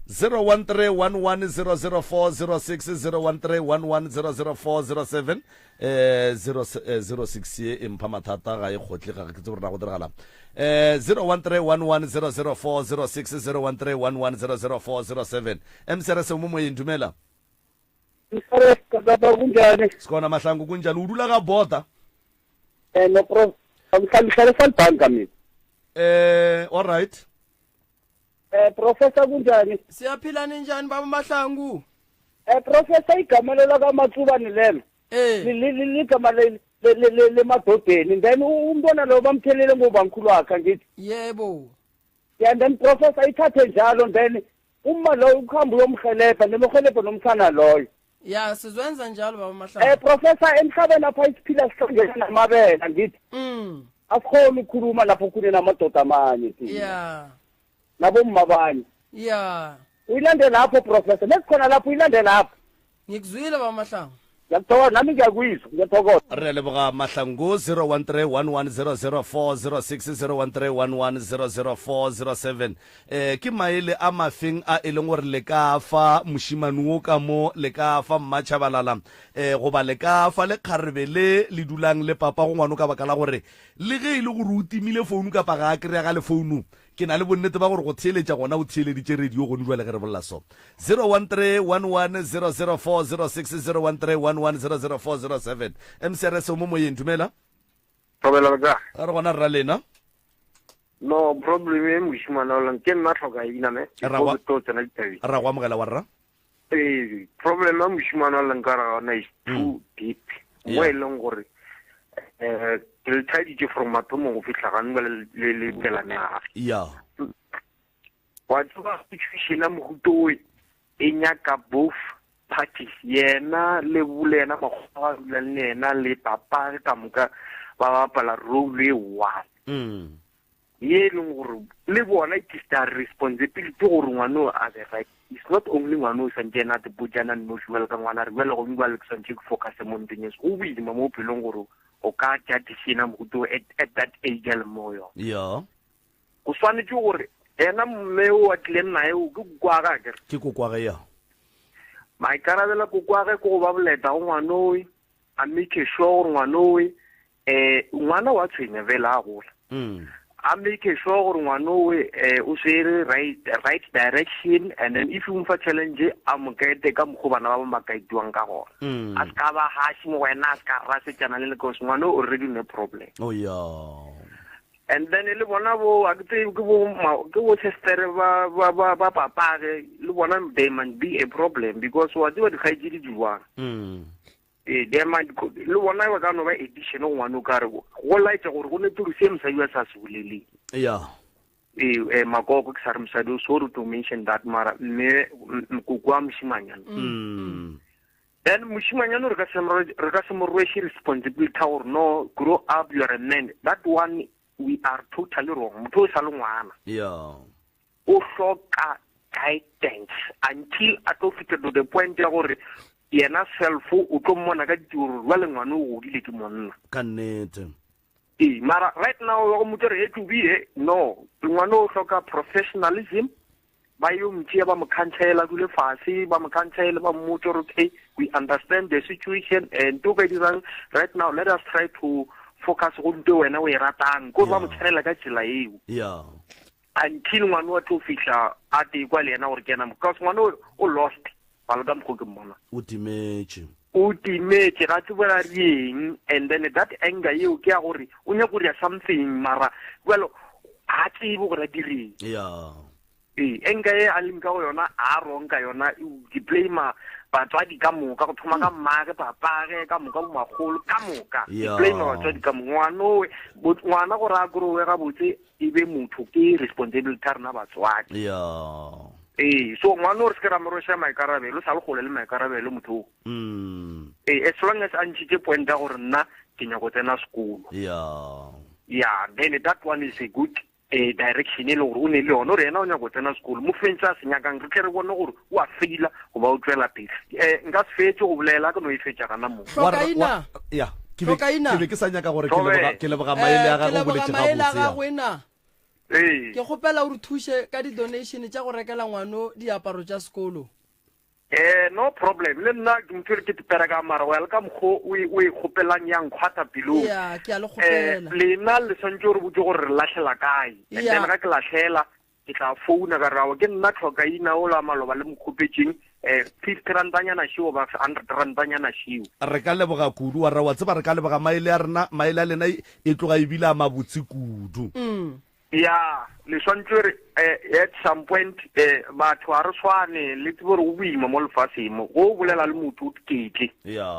0131100406 0131100407 eh 06 ye e mpha mathata ga e kgotle ga ke tsebe gore na go diragala eh 0131100406 0131100407 MCRS mo moyeng dumela. Baba kunjani? Sikhona Mahlangu kunjani? O dula ga border? Eh no prof. Ngihlala eSalbanka mina. Eh all right. Eh professor kunjani? Siyaphila ninjani baba Mahlangu? Eh professor igama lela kaMatsubane lelo. Eh. Ligama le lemadodeni then umntwana lo bamthelele ngobankhulu wakhe angithi. Yebo. Yeah then professor ithathe njalo then uma loyo ukuhamba uyomhelebha nemhelebha nomsana loyo. Ya sizwenza njalo baba Mahlangu. Eh professor emhlabeni apha isiphila sihlangene namabele angithi. Asikhona ukukhuluma lapho khune namadoda amanye thina. Ya. Nabomma abanye. Ya. Uyilande lapho professor nesikhona lapho uyilande lapho. Ngikuzwile baba Mahlangu. Ngiyakuthokoza nami ngiyakuyizwa ngiyathokoza. Re a leboga Mahlangu 0131100406 0131100407 eh ke maele a mafeng a e leng gore le ka fa mošimane wo ka mo le ka fa mmatšhabalala eh goba le ka fa lekgarebe le le dulang le papa go ngwano ka baka la gore le ge e le gore o timile founu kapa ga a kry-a ga le founu Ke na le bonnete ba gore go theeletša gona o theeleditše radio gone bjale ge re bolela so. 0131100406 0131100407 MCRS o mo moyeng, dumela. Thobela le kae? Re gona rra lena. No problem e mošimane o leng ke nna tlhoka ina ne. Ra go Ke tlo tsena ditabeng. Ra go amogela wa rra. Ee, problem ya mošimane wa leng ka re gona is too deep. Mo e leng gore eh ke le thaeditše from mathomong go fihla gane ba le le tlela naga. Ya. Wa tseba situation ya mohuto o e nyaka both parties yena le le yena makgowa a dulang le yena le papa ka moka ba bapala role e one. Ye e leng gore le bona it is their responsibility gore ngwana o a be right. It's not only ngwana o swantše ena a te botšana nnoši bjalo ka ngwana a re bjale gomme bjale ke swantše ke focuse mo ntweng yeso. Go boima mo bophelong gore o ka tšea decision ya mohuta o at, at that age a leng mo go yona. Yeah. Go swanetše gore yena mme o a tlileng naye o ke kokoage akere. Ke kokoage ya. Maikarabelo a kokoage ke go ba boleta go ngwanowe, a make sure gore ngwanowe eh ngwana wa tshwenya vele a gola mm. a make sure gore ngwana owe eh, o swere right, right direction and then if o mfa challenge a mo kaete ka mokgwa bana ba ba makaitiwang ka gona mm. a se ka ba hashi mo wena a se ka rasetšana le because ngwana o already ne problem oh, yeah. and then le bona bo a ke tsebe ke bo ke bo sister ba ba ba ba papage le bona they might be a problem because wa tseba dikgaetšedi di jwang mm. Ee, there might le bona ba ka no ba addition go ngwane o ka re go laetša gore go ne turu se mosadi wa sa se boleleng. Ya. Ee, eh, makoko ke sa re mosadi o sorry to mention that mara mme koko wa mošimanyana. Then mošimanyana re ka se re ka se mo rweše responsibility ya gore no grow up you are a man. That one we are totally wrong. Motho o sa le ngwana. Yeah. O hloka guidance until a tlo fihla to the point ya gore yena self o tlo mmona ka ditiro jwale ngwana o godile ke monna. Ka nnete. Ee, mara right now wa go mmotsa gore he tlobi he no ngwana o hloka professionalism ba yo mtšea ba mo khantsela dule fase ba mo khantsele ba mmotse gore okay we understand the situation and nto ka e dirang right now let us try to focus go nto wena o e ratang ko ba mo tshwanela ka tsela eo yeah until ngwana wa tlo fihla a tekwa le yena gore ke yena because ngwana o lost ba ka mokgo ke mmona o timetše o timetše ga tsebo ra rieng and then that anger eo ke ya gore o nyaka go dira something mara jalo ga tsebe gore a direng yeah ee anger e a leng ka go yona a wrong ka yona ke blame batswadi ka moka go thoma ka mmage papage ka moka bomakgolo ka moka ke blame batswadi ka moka ngwanowe ngwana gore a growe gabotse e be motho ke responsibility ya rena batswadi ya ee so ngwana o re se ke ra mo rweša maikarabelo o sa le gole le maikarabelo motho o ee as long as a ntšhitše point ya gore nna ke nyako tsena sekolo ya ya then that one is a good eh, direction e le gore o ne le yone gore yena o nyako tsena sekolo mo feng se a se nyakang re tle re bone gore o a faila goba o tswela pele um nka se fetse go bolela ke no e fetša gana mo Hlokaina. ya ke be Hlokaina. ke be ke sa nyaka gore ke Thobela. leboga ke leboga maele a Eh, ke gagwe o leboga boletše maele a gabotse ya. gagwe na ee ke kgopela o re thuše ka di-donation tša go rekela ngwano diaparo tša sekolo Eh no problem le nna ke motho ke tipera ka mara wa le ka mokgo o e o e kgopelang ya nkgwatha pelong ya ke a le eh kgopela lena le swantse gore botse gore re lahlela kae and Ya. then ga ke lahlela ke tla founa ka rawa ke nna tlhokaina o la maloba le mokgopetseng um 50 rantanyana šio ba 100 rantanyana šio re ka leboga kudu wa ra wa tseba re ka leboga maele a rena maele a lena e tloga ebile a mabotse kudu ya le swantse re eh, at some point eh, batho ga re swane le tsebe gore o boima mo lefaseng mo go bolela le motho o ketle ya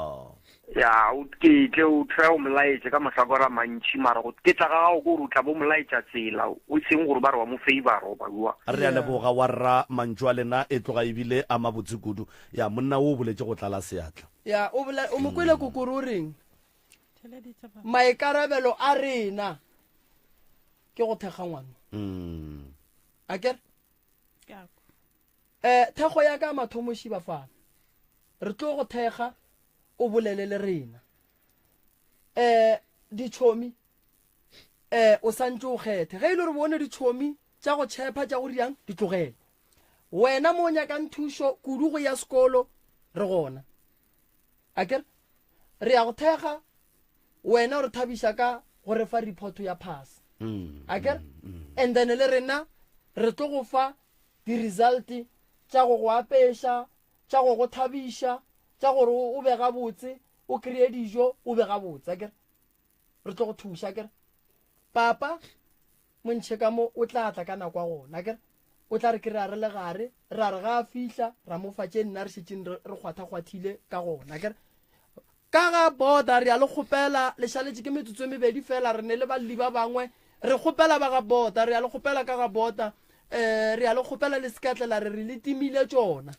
ya o ketle o try o molaetše ka mahlakore a mantšhi mara go ketla ga gago ke gore o tla bo molaetša tsela o seng gore ba re wa mo favor goba jwa re a leboga wa rra mantšu a lena e tloga ebile a mabotse kudu ya monna o o boletše go tlala seatla ya o bola o mo kwele kokoro o reng maikarabelo a rena ke go thekga ngwana mm. a kere um thekgo ya ka mathomoši bafana re tlo go thekga o bolele le rena um ditšhomi um o santse o kgethe ge e le gore bone ditšhomi tša go tšhepha tša go riang di tlogele wena mo o nyakang thušo kudu go ya sekolo re gona a kere re ya go thekga wena o re thabiša ka go re fa report ya pass a kere and then le rena re tlo go fa di-result tša go go apeša tša go go thabiša tša gore o be gabotse o kry-e dijo o be gabotse a kere re tlo go thuša kere papa montšhe ka mo o tla tla ka nako ya gona kere o tla re kry-a re le gare ra re ga a fihla ra mo fa tše nna re šetšeng re kgwathakgwathile ka gona kere ka ga border re a le kgopela le šaletše ke metsotso e mebedi fela re ne le balli ba bangwe re kgopela ba ga border re a le kgopela ka ga border um re a le kgopela le se ka tlela re re le timile tšona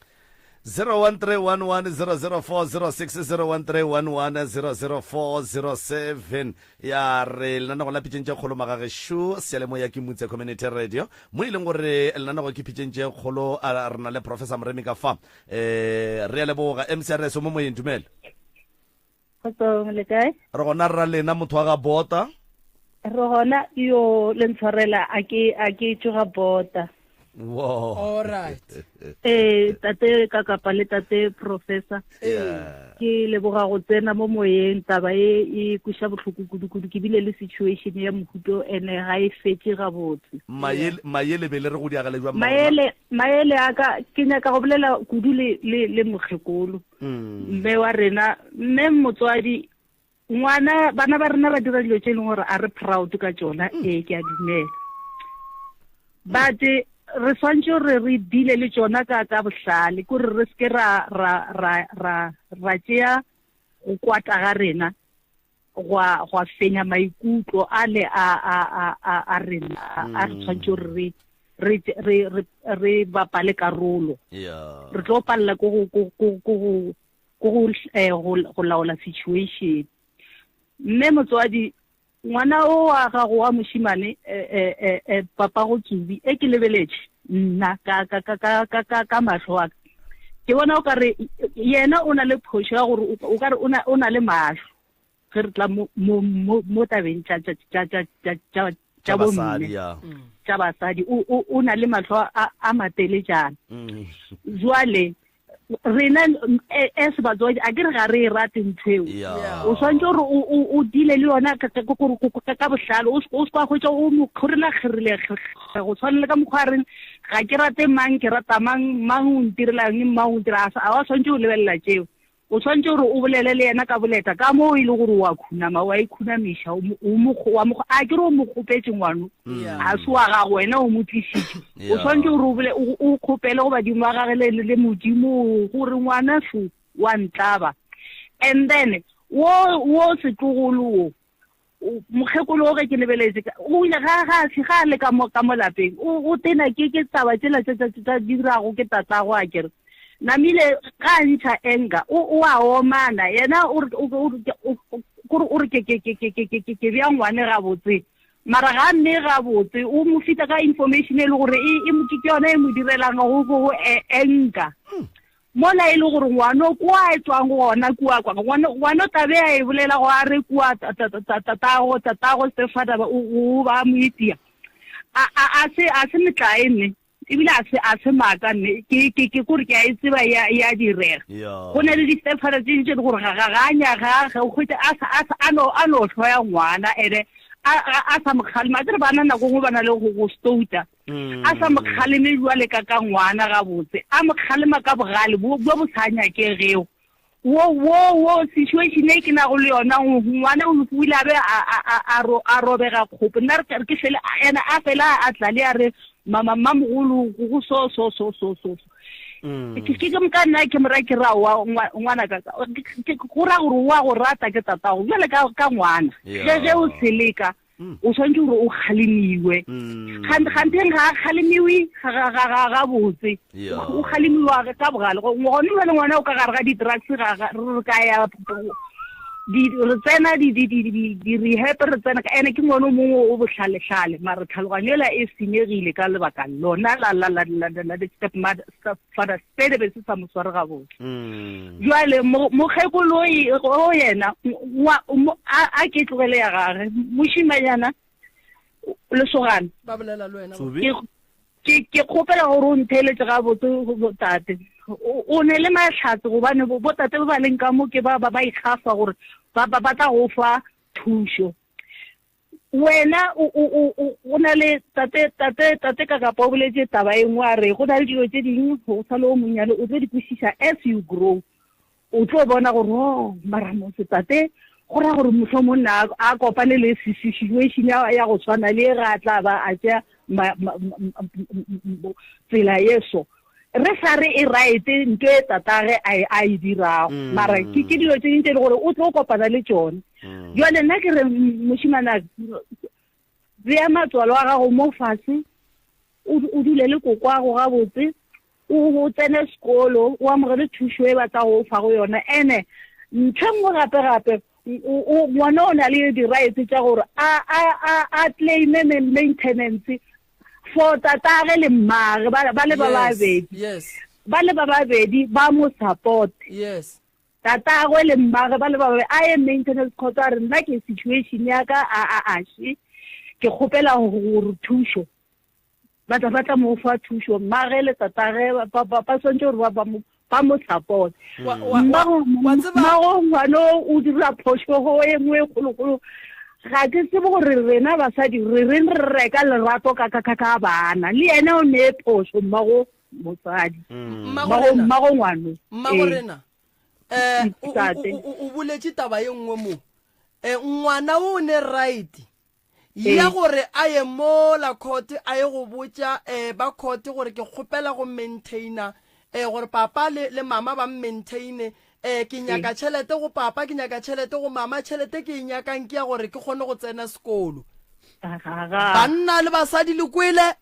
0131100406 0131100407 ya re lenanego la pitšeng tše kgolo magagešo seyalemoya ke mutse community radio mo e leng gore lenanego ke pitšeng tše kgolo a re na le professor moremi ka fa um re a leboga mcrs o mo moyeng dumela Kgotsong le kae? Re gona rra lena motho wa ga bota. Re gona yo le ntshwarela a ke a ke tšoga bota. Wow. All right. Eh tate ka kapa le tate professor. Yeah. Ke leboga go tsena mo moyeng taba e e kweša bohloko kudu kudu ke bile le situation ya mohuto ene ga e fetše gabotse. Maele maele be le re go diagale jwang Maele maele a ka ke nyaka go bolela kudu le le le mokgekolo. Mm. Mme wa rena mme motswadi ngwana bana ba rena ba dira dilo tše e leng gore a re proud ka tšona mm. ee ke a dumela but re swantse gore re deale le tšona ka ka bohlale kore re seke ra ra ra ra ra tšea go kwata ga rena. gwa gwa fenya maikutlo a le a a a a a rena a re tshwanetse gore re re re re re bapale karolo yeah re tlo palela ko go ko ko ko go ko go eh, go go laola situation mme motswadi ngwana o wa gago wa moshimane eh, eh, eh, eh, papa go tsubi e ke lebeletše nna ka ka ka ka ka ka ka mahlo a ka ke bona o kare yena o na le phošo ya gore o kare o na le mahlo ge re tla mo mo mo mo tabeng tša tša tša tša tša tša tša bomme tša basadi o o o na le mahlo a a mateletšana mm. jwale rena e, as batswadi a ke re ga re e rate ntho eo o tshwanetse gore o dile le yona ka bohlale o se kwa hwetša o mo kgorela kgerile go tshwana le ka mokgwa a reng ga ke rate mang ke rata mang mang o ntirelang mang o ntira a wa tshwanetse o lebelela tšeo O swanetše gore o bolele le yena ka boleta, ka moo e le gore o a khunama, o a ikhunamiša, o mo, o mo, wa mo, a ke re o mo kgopetše ngwano, ga se wa gago, wena o mo tlišitše. O swanetše gore o bole, o, o kgopele go badimo ba gage le, le Modimo gore ngwana šo wa ntlaba. And then, wo, wo setlogolo wo, mokgekolo o ge ke lebeletse o ile ga ga se ga le ka mo ka mo lapeng o o tena ke ke taba tsela tsa tsa tsa dirago ke tatago a kere namile ga ntšha enga o o a omana yena o re o re ke ke ke ke ke ke ke bja ngwane gabotse mara ga mme gabotse o mo fita ka information e le gore e e ke yona e mo direlang go go enga hmm. Mola e le gore ngwano kua e tswang gona kua kwa ngwano ngwano tabe a e bolela go a re kua tatago tatago stepfather o o ba mo itia a a a se a se metlae nne ebile a se a se maaka nne ke ke ke kore ke a e tseba ya ya direga go na le di-stepfather tse dintsi gore ga ga ga nya ga ga o hwetša a sa a sa a no a no hloya ngwana ene a a sa mo kgalema a tsere bana nako nngwe ba na le go go stouta mm. a sa mo kgaleme jwale ka ka ngwana gabotse a mo kgalema ka bogale bo bo sa nyakegego wo wo wo situation e ke nago le yona ngwana o ile a be a robega kgopo nna re ke fele ena a fela a tla le a re mama mmamogolo go so so so so so mm. ke ke ka nna ke mora ke ra wa ngwana ka go ra gore wa go rata ke tatago jale ka ka ngwana ge ge o seleka mm. o tshwanetse gore o kgalemiwe mm. ganteng ga a kgalemiwe gabotse o kgalemiwa ka bogale gone jale ngwana o ka gare ga di-drugs re ka ya re tsena di-rehab re tsena ene ke ngwane o mongwe o botlhaletlhale mare tlhaloganyo ela e senyegile ka lebaka lona la di-step father se be se sa mo sware gabotse mm. jale mokgekoloi o yena a ke tlogele ya gage mošimanyana lesogana ke kgopela gore o ntheeletse gabotse tate o ne le mahlatse gobane botate ba ba leng ka mo ke ba ba ikgafa gore ba tla go fa thušo wena o o o o na le tate tate tate ka kapa o boletse taba e nngwe a re go na le dilo tse dingwe go sa le o monnyane o tlo di kwešiša as you grow o tlo bona gore o oh, mara mose tate go raya gore motlho monna a kopane le situation ya go tshwana le ga a tla ba a tšea tsela ye so re sa re e right nto e tatage a e, a e dirago mm. mara ke ke dilo tse dintse e le gore o tlo kopana le tsone mm. jale nna ke re moshimana bea matswalo a gago mo fatshe o dule le kokwago gabotse o tsene sekolo o amogele thušo e batla go fa go yona ene ntho e nngwe gape gape ngwana o na le di-rights tša gore a claime maintenance for tatage le mmage ba le ba babedi ba le ba babedi ba mo support yes tatagwe le mmage ba le ba babedi a ye maintenance court a re nna ke situation ya ka a a ashe ke kgopela gore thušo ba tla ba tla mo fa thušo mmage le tatage ba swantse gore ba mo ba mo support mmago ngwana o dira phošogo e nngwe e kgologolo ga ke tsebe gore rena basadi re reng re reka lerato ka ka ka bana le yena o ne phošo mmago mosadi mm. mmago ngwano mmago ee. rena um o boletše taba ye nngwe mo um ngwana o ne right ya gore a ye mola court a ye go botša um ba court gore ke kgopela go maintaina um gore papa le, le mama ba maintaine. Um ke nyaka tšhelete go papa, ke nyaka tšhelete go mama, tšhelete ke e nyakang ke ya gore ke kgone go tsena sekolo. Banna le basadi le kwele?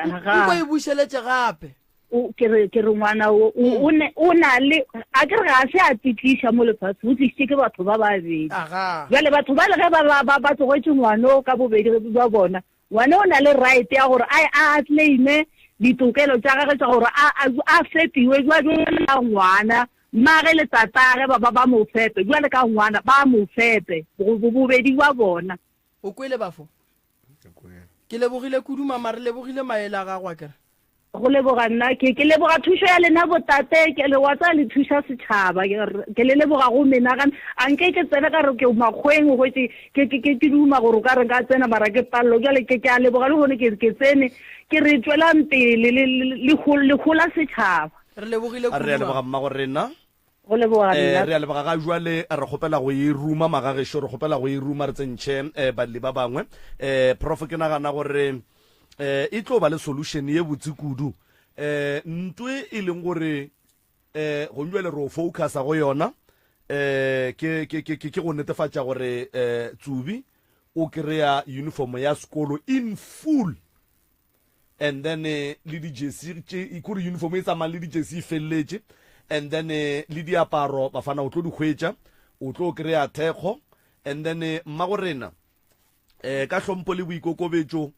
Nko e bušeletše gape. O, ke re, ke re ngwana o, o, o ne, o na le, a ke re ga se a titliša mo lefase, o tlišitše ke batho ba babedi. Bjale batho bale ge ba, ba, ba, ba tlogetše ngwana o ka bobedi bja bona, ngwana o na le right ya gore a, a claime ditokelo tša gagwe tša gore a, a, a fepiwe bjalo ka ngwana, mmage le tatage ba, ba, ba mo fepe bjalo ka ngwana, ba mo fepe, bo, bo, bobedi bja bona. O kwele bafo? Ke lebogile kudu mama, re lebogile maele a gago akere. Go leboga nna, ke ke leboga thušo ya lena botate, ke le wa tsaya le thuša setšhaba, ke le leboga go menagane. A nke ke tsene ka re ke makgweng hwetše ke ke ke ke duma gore o ka re nka tsena mara ke pallo. Jwale ke ke a leboga le gone ke ke tsene ke re tšwelang pele le le le hola setšhaba. Re lebogile kudu. Re a leboga mmago rena. Go leboga Eh, nna. re a leboga ga jwale re kgopela go e ruma magagešo re kgopela go e ruma re tsentšhe eh, balli ba bangwe eh, prof ke nagana gore eh, e tlo ba le solution ye botse kudu eh, ntwe e leng gore eh, gong jwale re o focusa go yona eh, ke, ke, ke, ke, ke go netefatša gore eh, tsubi o kry-a uniform ya sekolo in full and then eh, le di-jersey tše kore uniform e tsamayang le di-jersey e feleletše and then eh, le diaparo bafana o tlo di hwetša o tlo kry-a thekgo and then eh, mmago rena eh ka hlompho le boikokobetšo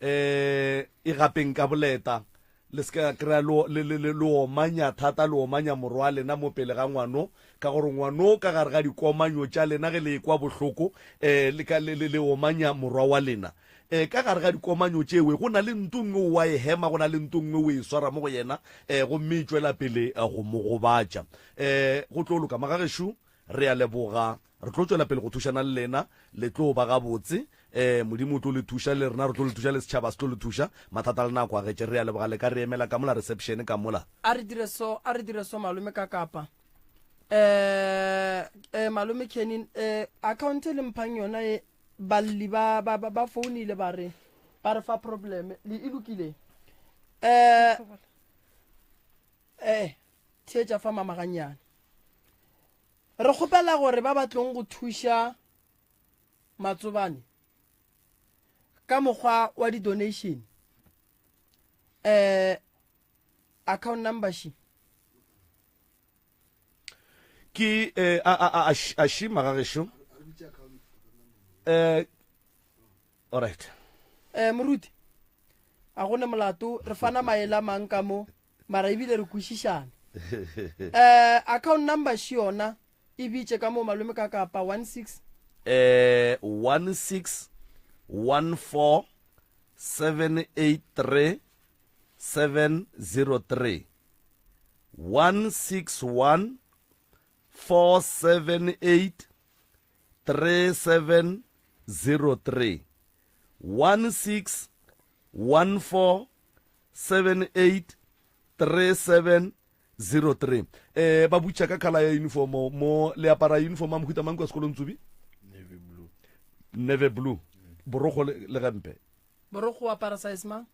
eh e gapeng ka boleta le se ka kry-a lo le le le le omanya thata le omanya morwa lena mo pele ga ngwano ka gore ngwano ka gare ga dikomanyo tša lena ge le ekwa bohloko eh le ka le le le omanya morwa wa lena E, ka gare ga dikomanyo tšewe go na le nto nngwe o a e hema, go na le nto nngwe o e swara mo go yena, e, gomme e tšwela pele go mo gobatša. E, go tlo loka. Magagešo, re a leboga. Re tlo tšwela pele go thušana le lena. Le tlo ba gabotse. E, Modimo o tlo le thuša, le rena re tlo le thuša, le setšhaba se tlo le thuša. Mathata a lena a kwagetše. Re a leboga. Le ka re emela ka mola reception ka mola. A re dire so, a re dire so, malome ka kapa. Eh, eh, malome Kenny, eh, account e le mphang yona e, Balli ba, ba, ba, ba founile ba re, ba re fa problem. Le e lokile? Eh, eh, theetša fa mama gannyane. Re kgopela gore ba ba tlong go thuša Matsobane ka mokgwa wa di-donation, eh, account number she. Ke eh, a a a a shi magagešo. Eh, all right. Eh, moruti, a go ne molato, re fana maele a mang ka mo, mara ebile re kwešišana. Eh, account number shi yona e bitše ka mo malome ka kapa 16. Eh, 16 14 783 703. 161 478 3703 16 14 78 3703 eh ba butša ka khala ya uniform mo le apara uniform a mohuta mang kwa sekolong tsubi navy blue navy blue borokgo le gempe borokgo apara size mang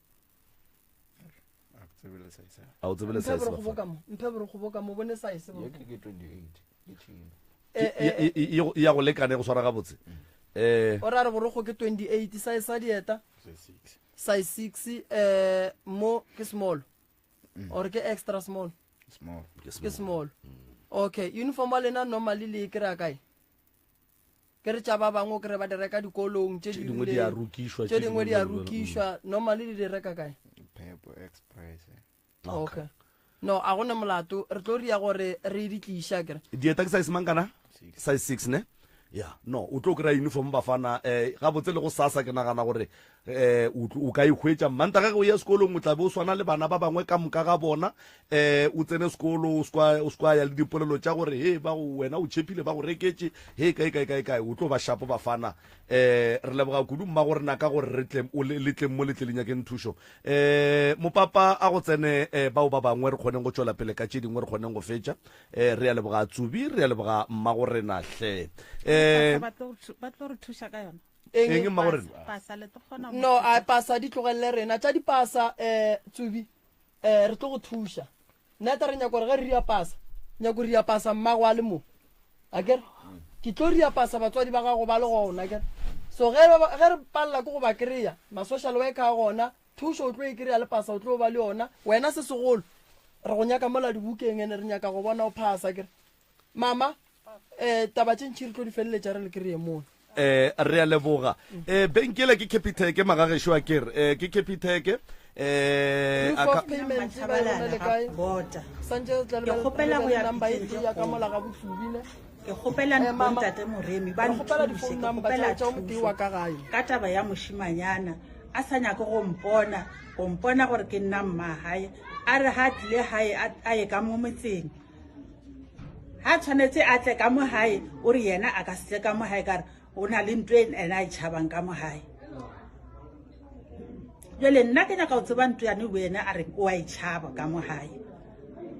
a o tsebele size mphe borokgo ka mo mphe borokgo ka mo bone size bo ke 28 ke tšhina eh, eh, eh. ya go lekane go swara gabotse eh o ra re borokgo ke 28 size sa dieta size 6 eh mo ke small mm. or ke extra small small ke small mm. okay uniform wa lena normally le kry-a kae Ke re tša ba bangwe o kry ba di reka dikolong, tše dingwe di a rokišwa, tše dingwe di a rokišwa. Normally le di reka kae? Pep Express. Okay. No, a gona molato, re tlo ria gore re di tliša kere. Dieta ke size mang kana? Size 6 ne? Ya, no, o tlo kry-a uniform bafana eh gabotse le go sasa ke nagana gore eh o ka e hwetša Mantaga ge o ya sekolong o tla be o swana le bana ba bangwe ka moka ga bona eh o tsene sekolo o sekwa o sekwa ya le dipolelo tša gore he ba go wena o tšhepile ba go reketše he kae kae kae kae o tlo ba shapo bafana eh re leboga kudu mma gore na ka gore re tle o le tleng mo le tle le nyakeng thušo eh mopapa a go tsene eh, bao ba bangwe re kgoneng go tšwela pele ka tše dingwe re kgoneng go fetša eh re a leboga tsubi re a leboga mma go rena hle eh ba tlo re thuša ka yona Eng mma gore? Pasa le tlo kgona No, a pasa di tlogelele rena. Tša dipasa eh Tsubi eh re tlo go thuša. Nna ta re nyaka gore ge re ria pasa. Nyako ria pasa mmago a le mo. Akere? Ke tlo ria pasa batswadi ba gago ba le gona, akere? So ge ge re palela ke go ba kry-a, ma-social worker a gona, thušo o tlo e kry-a le pasa o tlo ba le yona. Wena se segolo, re go nyaka mola dibukeng ene re nyaka go bona o phasa, akere? Mama, eh, taba tše ntši re tlo di feleletša re le kry-e mono. Eh, re a leboga. Eh, benkele ke Capitec magagešo a kere. Eh, ke Capitec. Eh, Proof of payment ba e romele kae? Bota. Santse re tla Ke kgopela go ya number e pitšeng tee tše ya ka kgolo. mola ga bohlubi ne. Ke kgopela Eh, mama, bontate Moremi ba re kgopela nthuse, ke di-phone number kgopela tša tša motee thušo wa ka gae. ka taba ya mošimanyana a sa nyake go mpona, go mpona gore ke nna mmagae. A re ga a tlile gae a a ye ka mo motseng. Ga tshwanetse a tle ka mo gae, o re yena a ka se tle ka mo gae ka re o na le ntho e ena a e tšhabang ka mo gae. Jale nna ke nyaka go tseba ntho yane o ena a reng o a e tšhaba ka mo gae.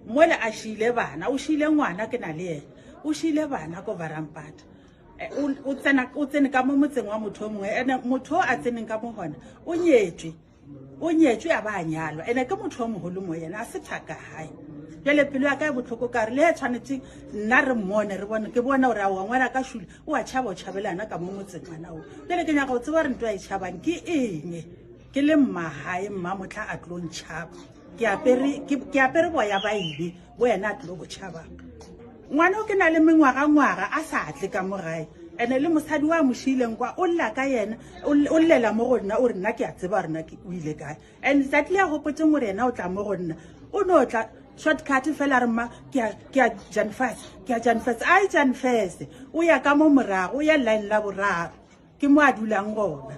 Mola a šiile bana, o šiile ngwana ke na le yena, o šiile bana ko Varampata. O tsena, o tsene ka mo motseng wa motho o mongwe, ene motho o a tseneng ka mo gona o nyetswe. O nyetšwe a ba a nyalwa, ene ke motho yo mogolo mo yena, a se thaka gae. Bjale pelo ya ka e bohloko ka re le tshwanetse nna re mmone re bone ke bone gore aowa ngwana ka šule o a tšhaba o tšhabelana ka mo motseng ngwana o. Bjale ke nyaka go tseba gore ntho a e tšhabang ke eng. Ke le mmagae mmamotlha a tlo ntšhaba. Ke apere ke apere boya ba ebe bo yena a tlo bo tšhabang. Ngwana o ke na le mengwagangwaga a sa tle ka mo gae. Ene le mosadi wa mo šiileng kwa o lla ka yena, o llela mo go nna, o re nna ke a tseba gore nna o ile kae. And tsatsi le a gopotseng gore yena o tla mo go nna, o no tla shortcut fela re mma ke a ke a Janfas, ke a Janfas, a e Janfas. O ya ka mo morago, o ya line la boraro. Ke mo a dulang gona.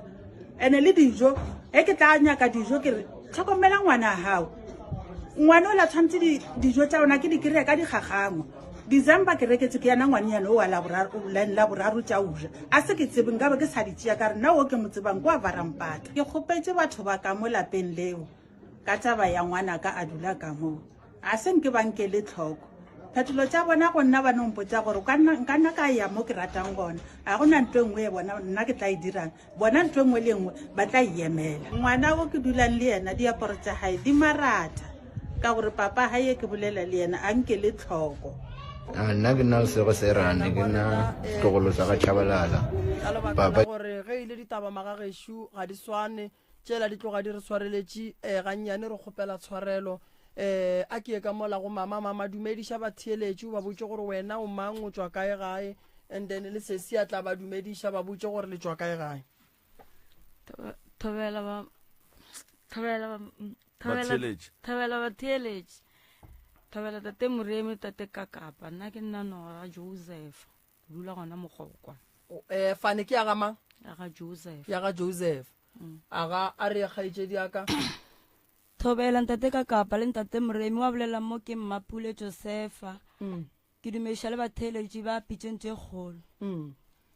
Ene le dijo, ge ke tla nyaka dijo ke re tlhokomela ngwana gago. Ngwana o la tshwanetse dijo tša ona ke di kry-a ka dikgakgangwa. December ke reketse ke yana ngwanenyana o wa line la boraro tša uja. A se ke tsebe nkabe ke sa di tšea ka re nna o ke mo tsebang kwa Varampata. Ke kgopetše batho ba ka mo lapeng leo ka taba ya ngwanaka a dula ka moo. A se nke ba nkele tlhoko. Phetolo tša bona go nna ba no mpotša gore nka nna ka ya mo ke ratang gona. A go na ntho e nngwe e bona nna ke tla e dirang. Bona ntho e nngwe le e nngwe ba tla e emela. Ngwana o ke dulang le yena diaparo tša gae di maratha ka gore papa gae ke bolela le yena a nkele tlhoko. A nna ke nna Lesego Serane, ke nna setlogolo sa ga Tshabalala. Ka lebaka Papa la gore ge e le ditaba magagešo ga di swane, tšela di tloga di re swareletše um gannyane re kgopela tshwarelo. Um a ke ye ka mola go mama, mama dumediša batheeletši o ba botše gore wena o mang, o tšwa kae gae, and then le sesi a tla ba dumediša ba botše gore le tšwa kae gae. Thobela ba thobela ba Batheeletši. Thobela batheeletši. Thobela tate Moremi tate Kakapa nna ke nna Nora Joseph ke dula gona Mogokwa. Eh fane ke ya ga mang? Ya ga Joseph. Ya ga Joseph. A ga a re kgaetšedi ya ka. Thobela ntate Kakapa le ntate Moremi wa bolela mo ke Mmapule Josefa. Ke dumediša le batheeletši ba pitšeng tše kgolo.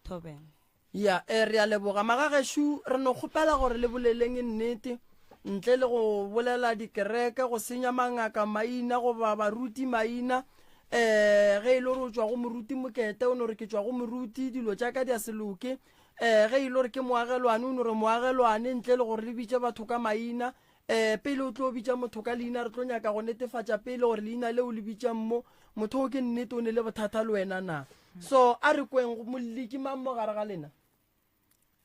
Thobela. Ya, e, re a leboga. Magagešo, re no kgopela gore le boleleng nnete, ntle le go bolela dikereke, go senya mangaka maina goba baruti maina. Um ge e le gore o tšwa go moruti Mokete, o no re ke tšwa go moruti, dilo tša ka di a se loke. Um ge e le gore ke moagelwane, o no re moagelwane, ntle le gore le bitše batho ka maina. Um pele o tlo bitša motho ka leina, re tlo nyaka go netefatša pele gore leina leo le bitšang mo, motho o ke nnete o ne le bothata le wena na. So a re kweng, molli ke mang mo gare ga lena?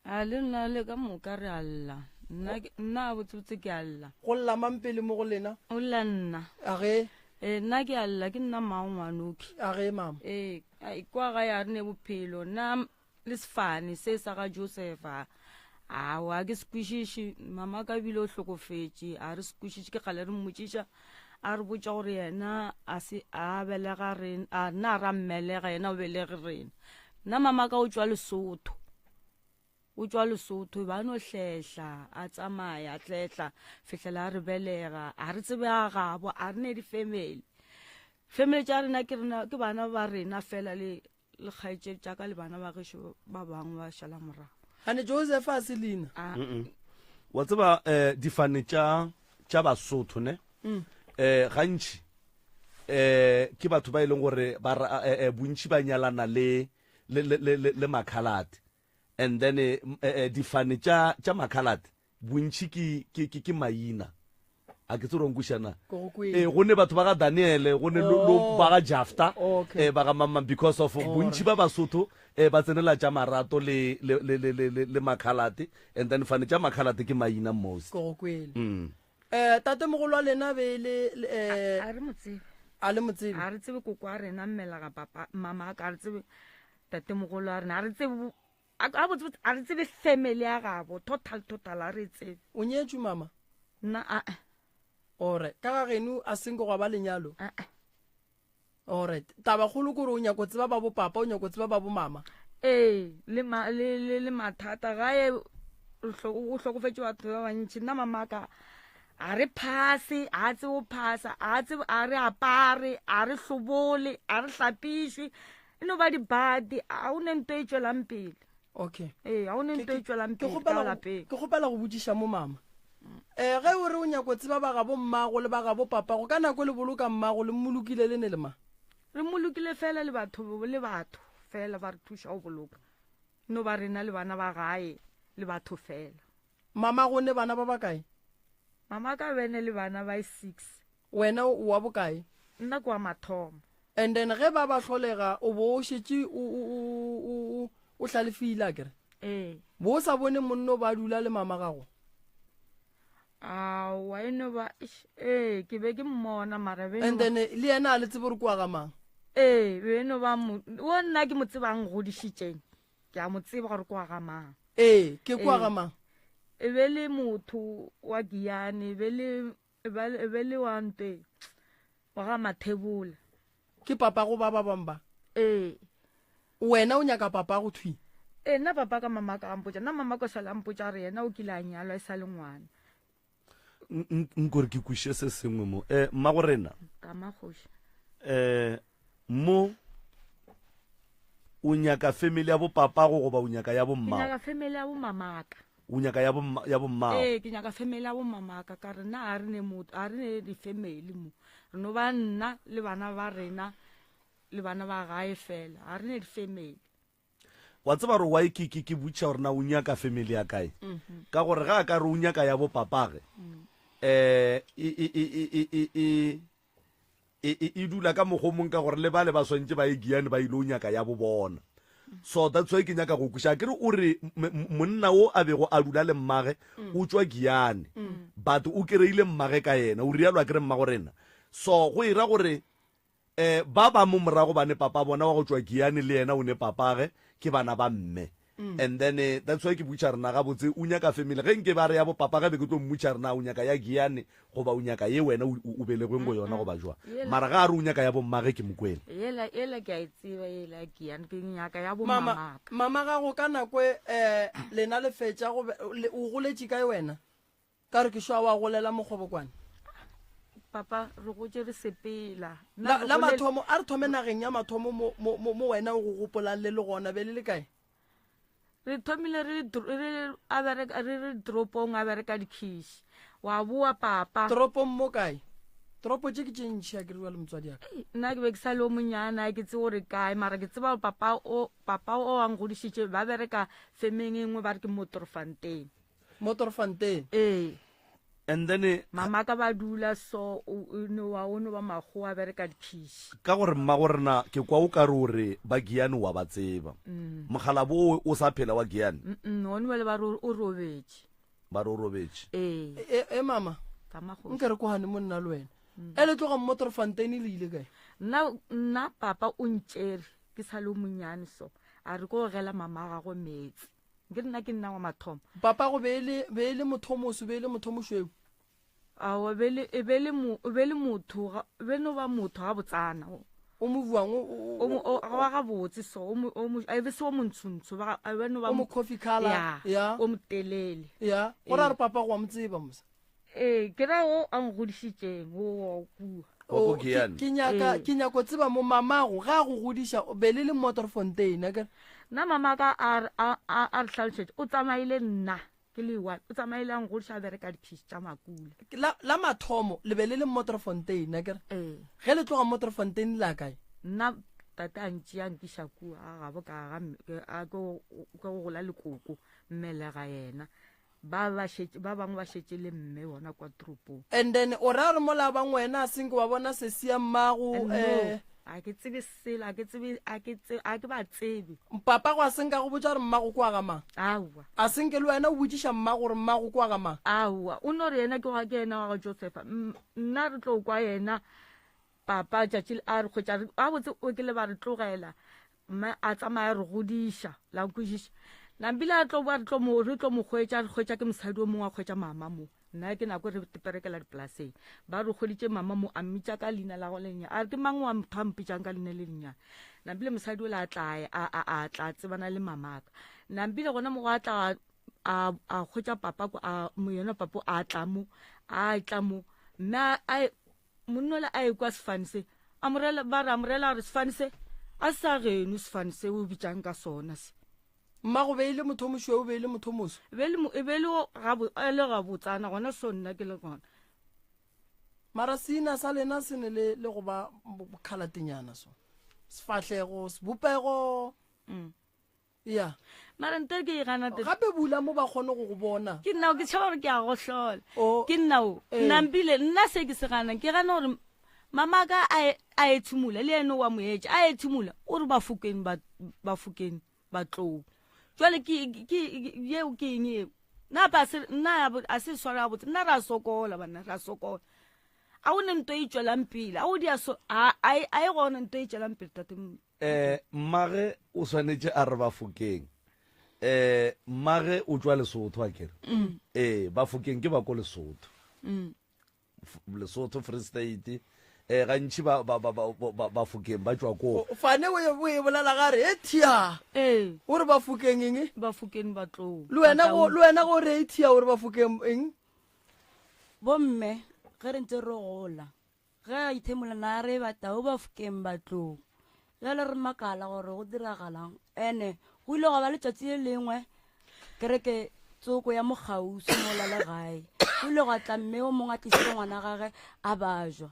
A le nna le ka moka re a lla. Nna ke- nna a botsebotse ke a lla. Go lla mang pele mo go lena? O lla nna. A ge? Ee, nna ke a lla, ke nna mmago ngwanoki. A ge mama? Ee, ai, kwa gae a re ne bophelo. Nna le sefane se sa ga Josefa, aowa ke se kwešiše. Mama ka bile o hlokofetše, a re se kwešiše. Ke kgale re mmotšiša, a re botša gore yena a se a belega rena, a nna a ra mmelega, yena o belege rena. Nna mama ka o tšwa Lesotho, o tšwa Lesotho, ba no hlehla, a tsamaya, a hlehla, fihlela a re belega, a re tsebe a gabo, a re ne di-family. Family tša rena ke rena, ke bana ba rena fela le le kgaetšedi tša ka le bana ba gešo ba bangwe ba šala morago. Gane Joseph a se leina? A. Wa tseba eh, difane tša tša Basotho ne mm. eh, gantši eh, ke batho ba e leng gore ba eh, eh, bontši ba nyalana le le le le, le makhalate and then eh, eh, difane tša tša makhalate bontši ke ke ke, ke maina. A ke tsebe gore nkwiša na. Ke go kwele. Ee, go ne batho ba ga Daniele, go ne lo, lo Oh. ba ga Jafta, Okay. eh, ba ga mang mang, because of bontši ba Basotho eh, ba tsenela tša marato le, le, le, le, le, le, le makhalate, and then fane tša makhalate ke maina most. Ke go kwele. Mm. Eh, tatemogolo wa lena be e le, le, eh, A re mo tsebe. A le mo tsebe? A re tsebe koko wa rena, mmelega papa, mama ka, a re tsebe tatemogolo wa rena, a re tsebe bo-, a, a botse, a re tsebe family ya gabo, total, total, a re tsebe. O nyetšwe, mama? Nna, a, a. Alright. Ka ga geno a senke gwa ba lenyalo? A, a. Alright. Tabakgolo ke gore o nyako tseba ba bo papa, o nyako tseba ba bo mama. Ee, le ma, le, le, le mathata gae, o hlo-, o hlokofetše batho ba bantši. Nna mama ka a re phase, a tsebe go phasa, a tsebe, a re apare, a re hlobole, a re hlapišwe. E no ba dibadi, a o ne nto e tšwelang pele. Okay. Ee, a o ne nto e tšwelang Ke pele ka kgopela go, lapeng. ke kgopela go botšiša mo mama. Eh, ge o re o nyako tseba ba gabo mmago le ba gabo papago, ka nako le boloka mmago le mmolokile le ne le mang? Re mmolokile fela le batho, le batho fela ba re thuša go boloka. No ba rena le bana ba gae le batho fela. Mamago o ne bana ba bakae? Mama ka bene le bana ba 6. Wena o wa bokae? Nna ke wa mathomo. And then ge ba ba hlolega o bo o šetše o, o, o, o, o, o hlalefile a kere? Ee. Bo o sa bone monno ba dula le mama gago? Aowa, e no ba, eish, ee, ke be ke mmona mara be And then le yena a le tsebe gore ke wa ga mang? Ee, be no ba mo, wo nna ke mo tsebang godišitšeng. Ke a mo tseba gore ke wa ga mang. Ee, ke kwa ga mang? E be le motho wa Giyane, e be le, e ba, e be le wa ntwe, wa ga Mathebola. Ke papago ba ba bang ba? Ee. Wena o nyaka papago thwi? Ee, nna papa ka mama ka mpotša, nna mama ka sala mpotša gore yena o kile a nyalwa e sa le ngwana. Nkore ke kwiše se sengwe mo. Eh, mmago rena. Ka makgoši. Eh, mo o nyaka family ya bo papago goba o nyaka ya bo Ke mmago? nyaka family ya bo mamaka. O nyaka ya bo mma, ya bo mmago? Ee, ke nyaka family ya bo mamaka ka re nna a re ne motho, a re ne di family mo. Re no ba nna le bana ba rena le bana ba gae fela, a re ne di family. Wa tseba gore why ke, ke, ke botšiša gore na o nyaka family ya kae? Ka gore ga a ka re o nyaka ya bo papage, eh, e, e, e, e, e, e, e, e, e, e dula ka mokgwa o mongwe ka gore le bale ba swantše ba ye Giyani ba ile o nyaka ya bo bona. So that's why ke nyaka go kweša. Akere o re monna o a bego a dula le mmage o tšwa Giyani, but o kereile mmage ka yena, o rialo akere mmago rena. So go e ra gore Eh, ba ba mo morago ba ne papa bona wa go tšwa Giyani le yena o ne papage, ke bana ba mme. And then eh, that's why ke botša rena gabotse o nyaka family. Ge nke ba re ya bo papage be ke tlo mmotša rena o nyaka ya Giyani goba o nyaka ye wena o, o, o belegweng go yona goba jwang. Yela. Mara ga a re o nyaka ya bommage ke mo kwele. Yela, yela ke a e tseba yela ya Giyani, ke nyaka ya bo Mama, mamaka. mama gago ka nako e, eh, lena le fetša go be, le, o goletše kae wena? Ka re ke šwa wa golela mokgobokwane. Papa, re gotše re sepela. La, la mathomo, a re thome nageng ya mathomo mo, mo, mo, mo wena o go gopolang le le gona, be le le kae? Re thomile re le, re, a bereka, re le toropong, a bereka dikhiši. Wa boa papa. Toropong mo kae? Toropo tše ke tše ntši, a ke re bjale motswadi ya ka. Nna ke be ke sa le o monyane, a ke tsebe gore kae, mara ke tseba gore papa o, papa o a ngodišitše, ba bereka femeng e nngwe ba re ke Motorfontein. Motorfontein? Ee. And then, eh, Mama ka ba dula so, o, o no wa, o no ba makgowa a bereka dikhiši. Ka gore mmago rena ke kwa o ka re o re ba Giyani wa ba tseba. Mokgalabo o o sa phela wa Giyani? Mm, one bale ba re o robetše. Ba re o robetše. Ee. E, e mama, Ka makgoši. nke re kwane mo nna le wena. E le tloga Motorfontein le ile kae? Nna, nna papa o ntšere ke sa le o monyane so, a re ko gela mama gagwe meetse. Nke nna ke nna wa mathomo. Papa go be e le, be e le mothomoso, be e le mothomošweu. Aowa, be le, e be le mo, e be le motho, ga, e be no ba motho ga botsana. O mo buang, o, o, O mo, o, wa ga botse so, o mo, o mo, e be se o montshontsho, ba ga, e be no ba O mo coffee color, Ya, ya. o motelele. Ya, go ra re papa go wa mo tseba mosa. Ee, ke ra o a ngodišitšeng, o wa kua. Wa ko O, ke, Giyani. ke nyaka, Ee. ke nyako tseba mo mamago ge a go godiša, o be le le Motorfontein, akere? Nna mama ka a re, a, a, a re hlalošetše, o tsamaile nna ke le one, o tsamaile a ngodiša a bereka diphiši tša makula. La, la mathomo le be le le Motorfontein, akere? Ee. Ge le tloga Motorfontein le ya kae? Nna tate a ntšea a nkiša kua, a gabo ka ga, ke, a ke go, ke go gola lekoko, mmelega yena. Ba ba šetše, ba bangwe ba šetše le mme bona kwa toropong. And then o ra gore mola ba ngwena a senke wa bona sesi ya mmago No, eh. a ke tsebe selo, a ke tsebe, a ke tsebe, a ke ba tsebe. Papa go a senka go botša gore mmago kwa ga mang? Aowa. A senke le wena o botšiša mmago gore mmago kwa ga mang? Aowa, o no re yena ke wa ke yena wa ga Josefa. Nna re tlo kwa yena papa tšatši le a re hwetša re, gabotse o kile ba re tlogela Mme a tsamaya a re godiša, la nkwešiša. Nambile a tlo boa re tlo mo re tlo mo hwetša, re hwetša ke mosadi o mongwe a hwetša mama mo. Nna ke nako re perekela dipolaseng. Ba re hweditše mama mo a mmitša ka leina la gagwe le lennyane. A re ke mang wa motho a mpitšang ka leina le lennyane. Nambile mosadi ola a tla a a a tla tsebana le mamaka. Nambile gona mo go a tla a a hwetša papa ko a yena papa a tla mo a tla mo mme a Monna ola a ekwa sefane se, a mo rela, ba re a mo rela gore sefane se a se sa geno, sefane se o bitšang ka sona se. Mmago be e le motho o mošweu, be e le motho o moso? E be le, e be le gabo, e le gabotsana gona so nna ke le gona. Mara seina sa lena se ne le, le go ba bokhalatenyana so. Sefahlego, sebopego. Mm. Ya. Mara nte ke e gana te. Gape bula mo ba kgone go go bona. Ke nna o ke tšhaba gore ke a gohlola. Oh. Ke nna o. Eh. Nna mpile nna se ke se ganang ke gana gore mama ka a e, a ethimola le ene wa moetša a ethimola o re bafokeng ba bafokeng ba tlou. Jwale ke ke yeo ke eng eo? Nna ba se nna a se swara botse nna ra sokola bana ra sokola. A o ne nto e tšwelang pele a o di a so a a e gona nto e tšwelang pele tate. Eh, mmage o swanetše a re Bafokeng. Eh, mmage o tšwa Lesotho a kere. Mm. Eh, Bafokeng ke ba ko Lesotho. Mm. Lesotho, Free State. Eh, gantši ba ba ba ba Bafokeng ba tšwa ko. Fane o e o e bolela ga re e thia. Eh. O re Bafokeng eng? Bafokeng ba tlo. Le wena go le wena go re e thia o re Bafokeng eng? Bomme ge re ntse re gola Ge a ithemola na re ba tau ba fokeng batlong. Bjale re makala gore go diragalang. Ene go ile gwa ba letšatši le lengwe kereke tsoko ya mokgauswi mola le gae. Go ile gwa tla mme o mongwe a tlisitse ngwana gage a bajwa.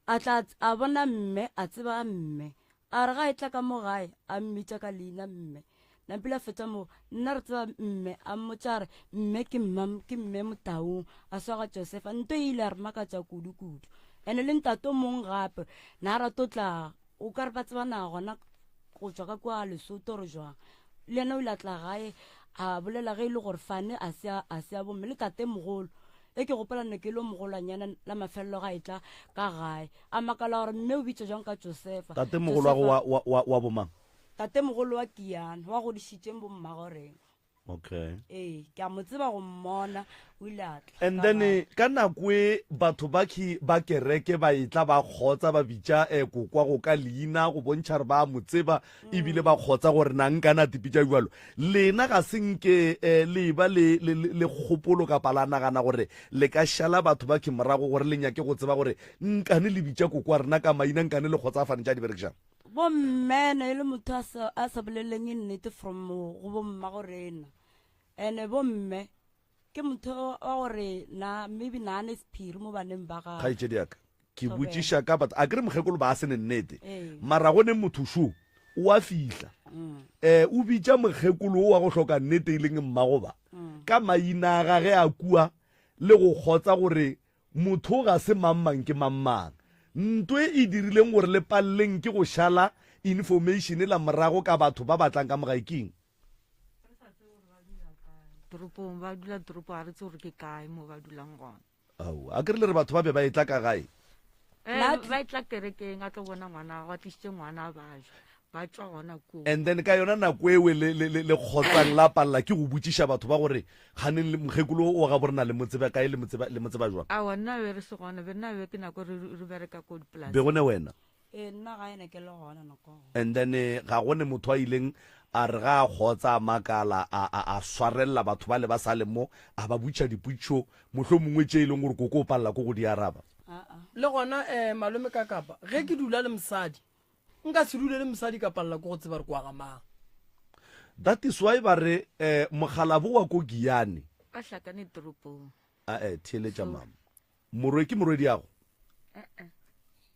A tla a bona mme a tseba mme. A re ga e tla ka mo gae a mmitša ka leina mme. Nampile a fetša moo, nna re tseba mme, a mmotša a re, Mme ke mma, ke mme Motaung, a swa ga Josefa. Nto e ile ya re makatša kudu-kudu. Ene le ntate o mong gape, na a rata o tla, o ka re ba tsebana gona go tšwa ka kua Lesotho or jwang. Le yena o ile a tla gae, a bolela ge e le gore Fane a se a, a se a bomme. Le tate mogolo, e ke gopola ne ke le o mogolwanyana la mafelelo ga e tla ka gae. A makala gore mme o bitša jwang ka Josefa. Tate mogolo wa go wa, wa, wa, wa bomang? Tatemogolo wa Kiana, wa godišitšeng bommago rena. Okay. Ee, ke a mo tseba go mmona, o ile a tla. And then eh, ka nako e batho ba ki ba kereke ba etla ba kgotsa ba bitša eh, kokwa go ka leina go bontšha re ba mo tseba ebile ba kgotsa gore na nka na tipitša jalo. Lena ga se nke eh, le ba le le le kgopolo kapa la nagana gore le ka šala batho ba ki morago gore le nyake go tseba gore nkane le bitša kokwa rena ka maina nkane le kgotsa fane tša di berekišang. Bomme ne e le motho a sa, a sa boleleng nnete from go bomma go rena. Ene bomme ke motho wa gore na maybe na ne sephiri mo baneng ba gagwe. Kgaetšedi ya ka, ke Thobela. botšiša ka batho, a ke re mokgekolo ba a se ne nnete, Ee. mara go ne motho šo o a fihla Mm. eh o bitša mokgekolo o wa go hloka nnete e leng mmagoba Mm. ka maina a gage a kua le go kgotsa gore Motho ga se mang-mang ke mang-mang. Nto e e dirileng gore le paleleng ke go šala information la morago ka batho ba ba tlang ka mo gae keng? Re sa tsebe gore ba dula kae. Toropong, ba dula toropong, ga re tsebe gore ke kae mo ba dulang gona. Ao, a ke re le re batho ba be ba etla ka gae? Eh, ba etla kerekeng a tlo bona ngwana gagwe, a tlišitše ngwana a bajwa. Ba tšwa gona koo. And then ka yona nako ewe le, le, le, le kgotsang la palela ke go botšiša batho ba gore kganeng le mokgekolo o ga borena le mo tseba kae le mo tseba, le mo tseba jwang? Aowa, nna be re se gona, be nna be ke nako re, re bereka ko dipolaseng. Be go ne wena? Ee, nna gae ne ke le gona nako go. And then ga go ne motho a ileng a re ga a kgotsa a makala a, a, a swarelela batho bale ba sa le mo a ba botšiša dipotšišo mohlomongwe tše e leng gore koko o palela ko go di araba. Aa. Le gona um malome ka kapa ge ke dula le mosadi Nka se dule le mosadi ka palela ke go tseba re kwa ga mang. That is why ba re eh, mokgalabo wa ko Giyani. Ba hlakane toropong. Ae, theeletša mama. Morwe ke morwediago? Eh-eh.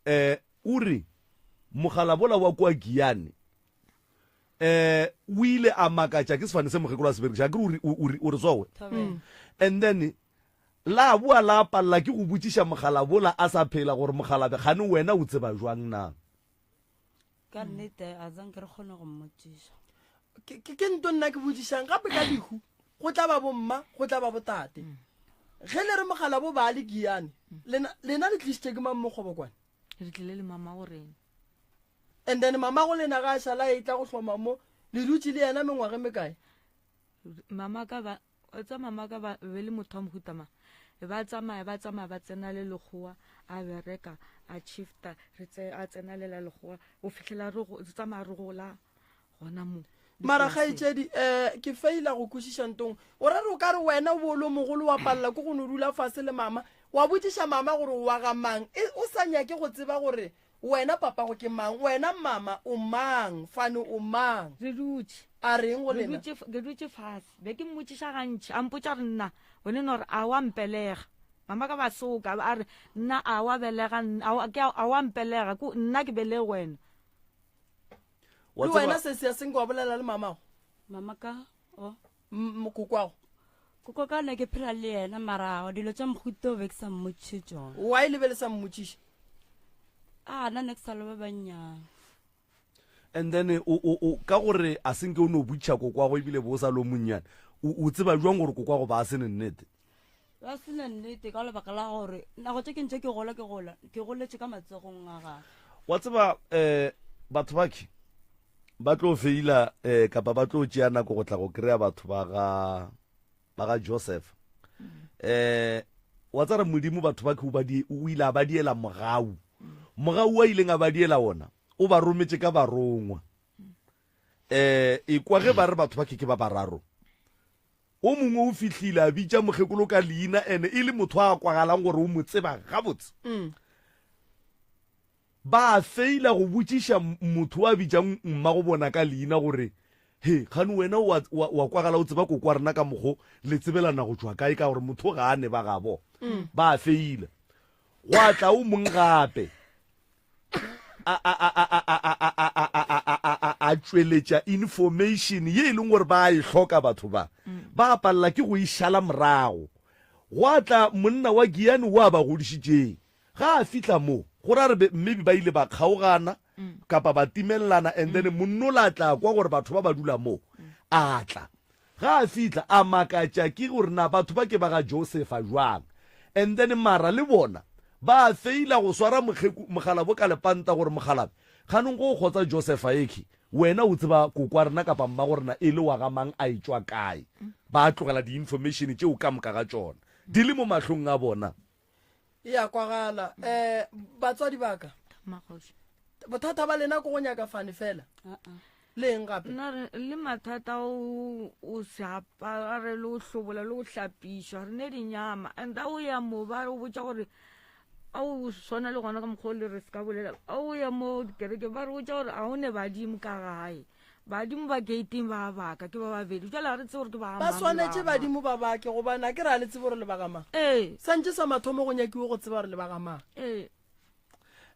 Eh, o re mogalabola wa kua Giyani. Um o ile a makatša ke sefane se mokgekolo a se berekiša, akere o re, o re, o re sowe. Thobela. And then la boa la palela ke go botšiša mokgalabola a sa phela gore mokgalabe kgane wena o tseba jwang na? Ka nnete a zanke re kgone go mmotšiša. Ke, ke, ke nto nna ke botšišang gape ka lehu go tla ba bomma go tla ba botate. Ge le re mogalabo ba le Giyane, lena, lena le tlišitše ke mang mo Kgobokwane? Re tlile le mama go rena. And then mama go lena ga a šala e tla go hloma mo, le dutše le yena mengwaga e mekae? Mama ka ba, wa tseba mama ka ba be le motho wa mohuta mang? Ba tsamaya, ba tsamaya, ba tsena le lekgowa, a bereka, a shifta, re tse, a tsena le la lekgowa, go fihlela re go, re tsamaya re gola gona mo. Mara kgaetšedi, um ke feila go kwešiša ntong. O ra re o ka re wena o bo o le mogolo wa palela ke go no dula fase le mama, wa botšiša mama gore o wa ga mang, e, o sa nyake go tseba gore wena papago ke mang, wena mama o mang, fane o mang. Re dutše. A reng go Re lena? dutše, ke dutše fase. Be ke mmotšiša gantši, a mpotša gore nna, wena no re a wa mpelega. Mama ka ba soka, a re nna a wa belega, a wa, ke a, a wa mpelega, ko nna ke belege wena. Wa Le tseba- wena sesi a senke wa bolela le mamago? Mama ka, o. M-, kokwago? Koko ka ne ke phela le yena, mara dilo tša mohuta o be ke sa mmotšiše tšona. Why le be le sa mmotšiše? A, nna ne ke sa le ba bannyane. And then o, o, o, ka gore a senke o no botšiša kokwago ebile bo o sa le o monnyane, o, o tseba jwang gore kokwago ba a se ne nnete? Ba se ne nnete ka lebaka la gore nako tše ke ntše ke gola, ke gola, ke goletše ka matsogong a gagwe. Wa tseba, um batho bakhe ba tlo feila um kapa ba tlo tšea nako go tla go kry-a batho ba ga, ba ga Joseph. Um wa tsara Modimo batho bakhe o ba di, o ile a ba diela mogau. Mogau a ileng a ba diela wona, o ba rometše ka barongwa. Um ekwa ge ba re batho bakhe ke ba bararo. O mongwe o fihlile a bitša mokgekolo ka leina ene e le motho a kwagalang gore o mo tseba gabotse. Ba feila go botšiša motho a bitšang mmago bona ka leina gore, He, kgane wena wa, wa, wa kwagala o tseba koko wa rena ka mokgo le tsebelana go tšwa kae ka gore motho ga a ne ba gabo. Ba feila. Gwa tla o mong gape. a tšweletša information ye e leng gore ba e hloka batho ba ba palela ke go e šala morago. Gwa tla monna wa Giyani wo a ba godišitšeng. Ga a fihla mo, go ra re maybe ba ile ba kgaogana kapa ba timelelana and then monnola a tla kwa gore batho ba ba dula mo, a tla. Ga a fihla, a makatša ke gore na batho ba ke ba ga Josefa jwang. And then mara le bona ba feila go swara mokgeku, mokgalabo ka lepanta gore mokgalabe, kganong go kgotsa Josefa ekhi, wena o tseba kokwa rena kapa mmago rena e le wa ga mang a etšwa kae. Ba tlogela di-information tšeo ka moka ga tšona di le mo mahlong a bona. E a kwagala. Um batswadi ba ka, bothata ba lena ke go nyaka fane fela. Le eng gape? Nna re le mathata o o se apare le o hlobola le o hlapišwa, re ne dinyama. And a o ya mo ba o botša gore a o swana le gona ka mokgwa o le re se ka bolela, a o ya mo dikerekeng ba re botša gore a o ne badimo ka gae. Badimo ba gating ba baka ke ba babedi, jale ga re tsebe gore ke ba Ba mang le ba swanetše mang. badimo ba bake gobane a ke re a le tsebe gore le ba ga mang. Ee. Santše sa mathomo go nyakiwe go tseba gore le ba ga mang. Ee.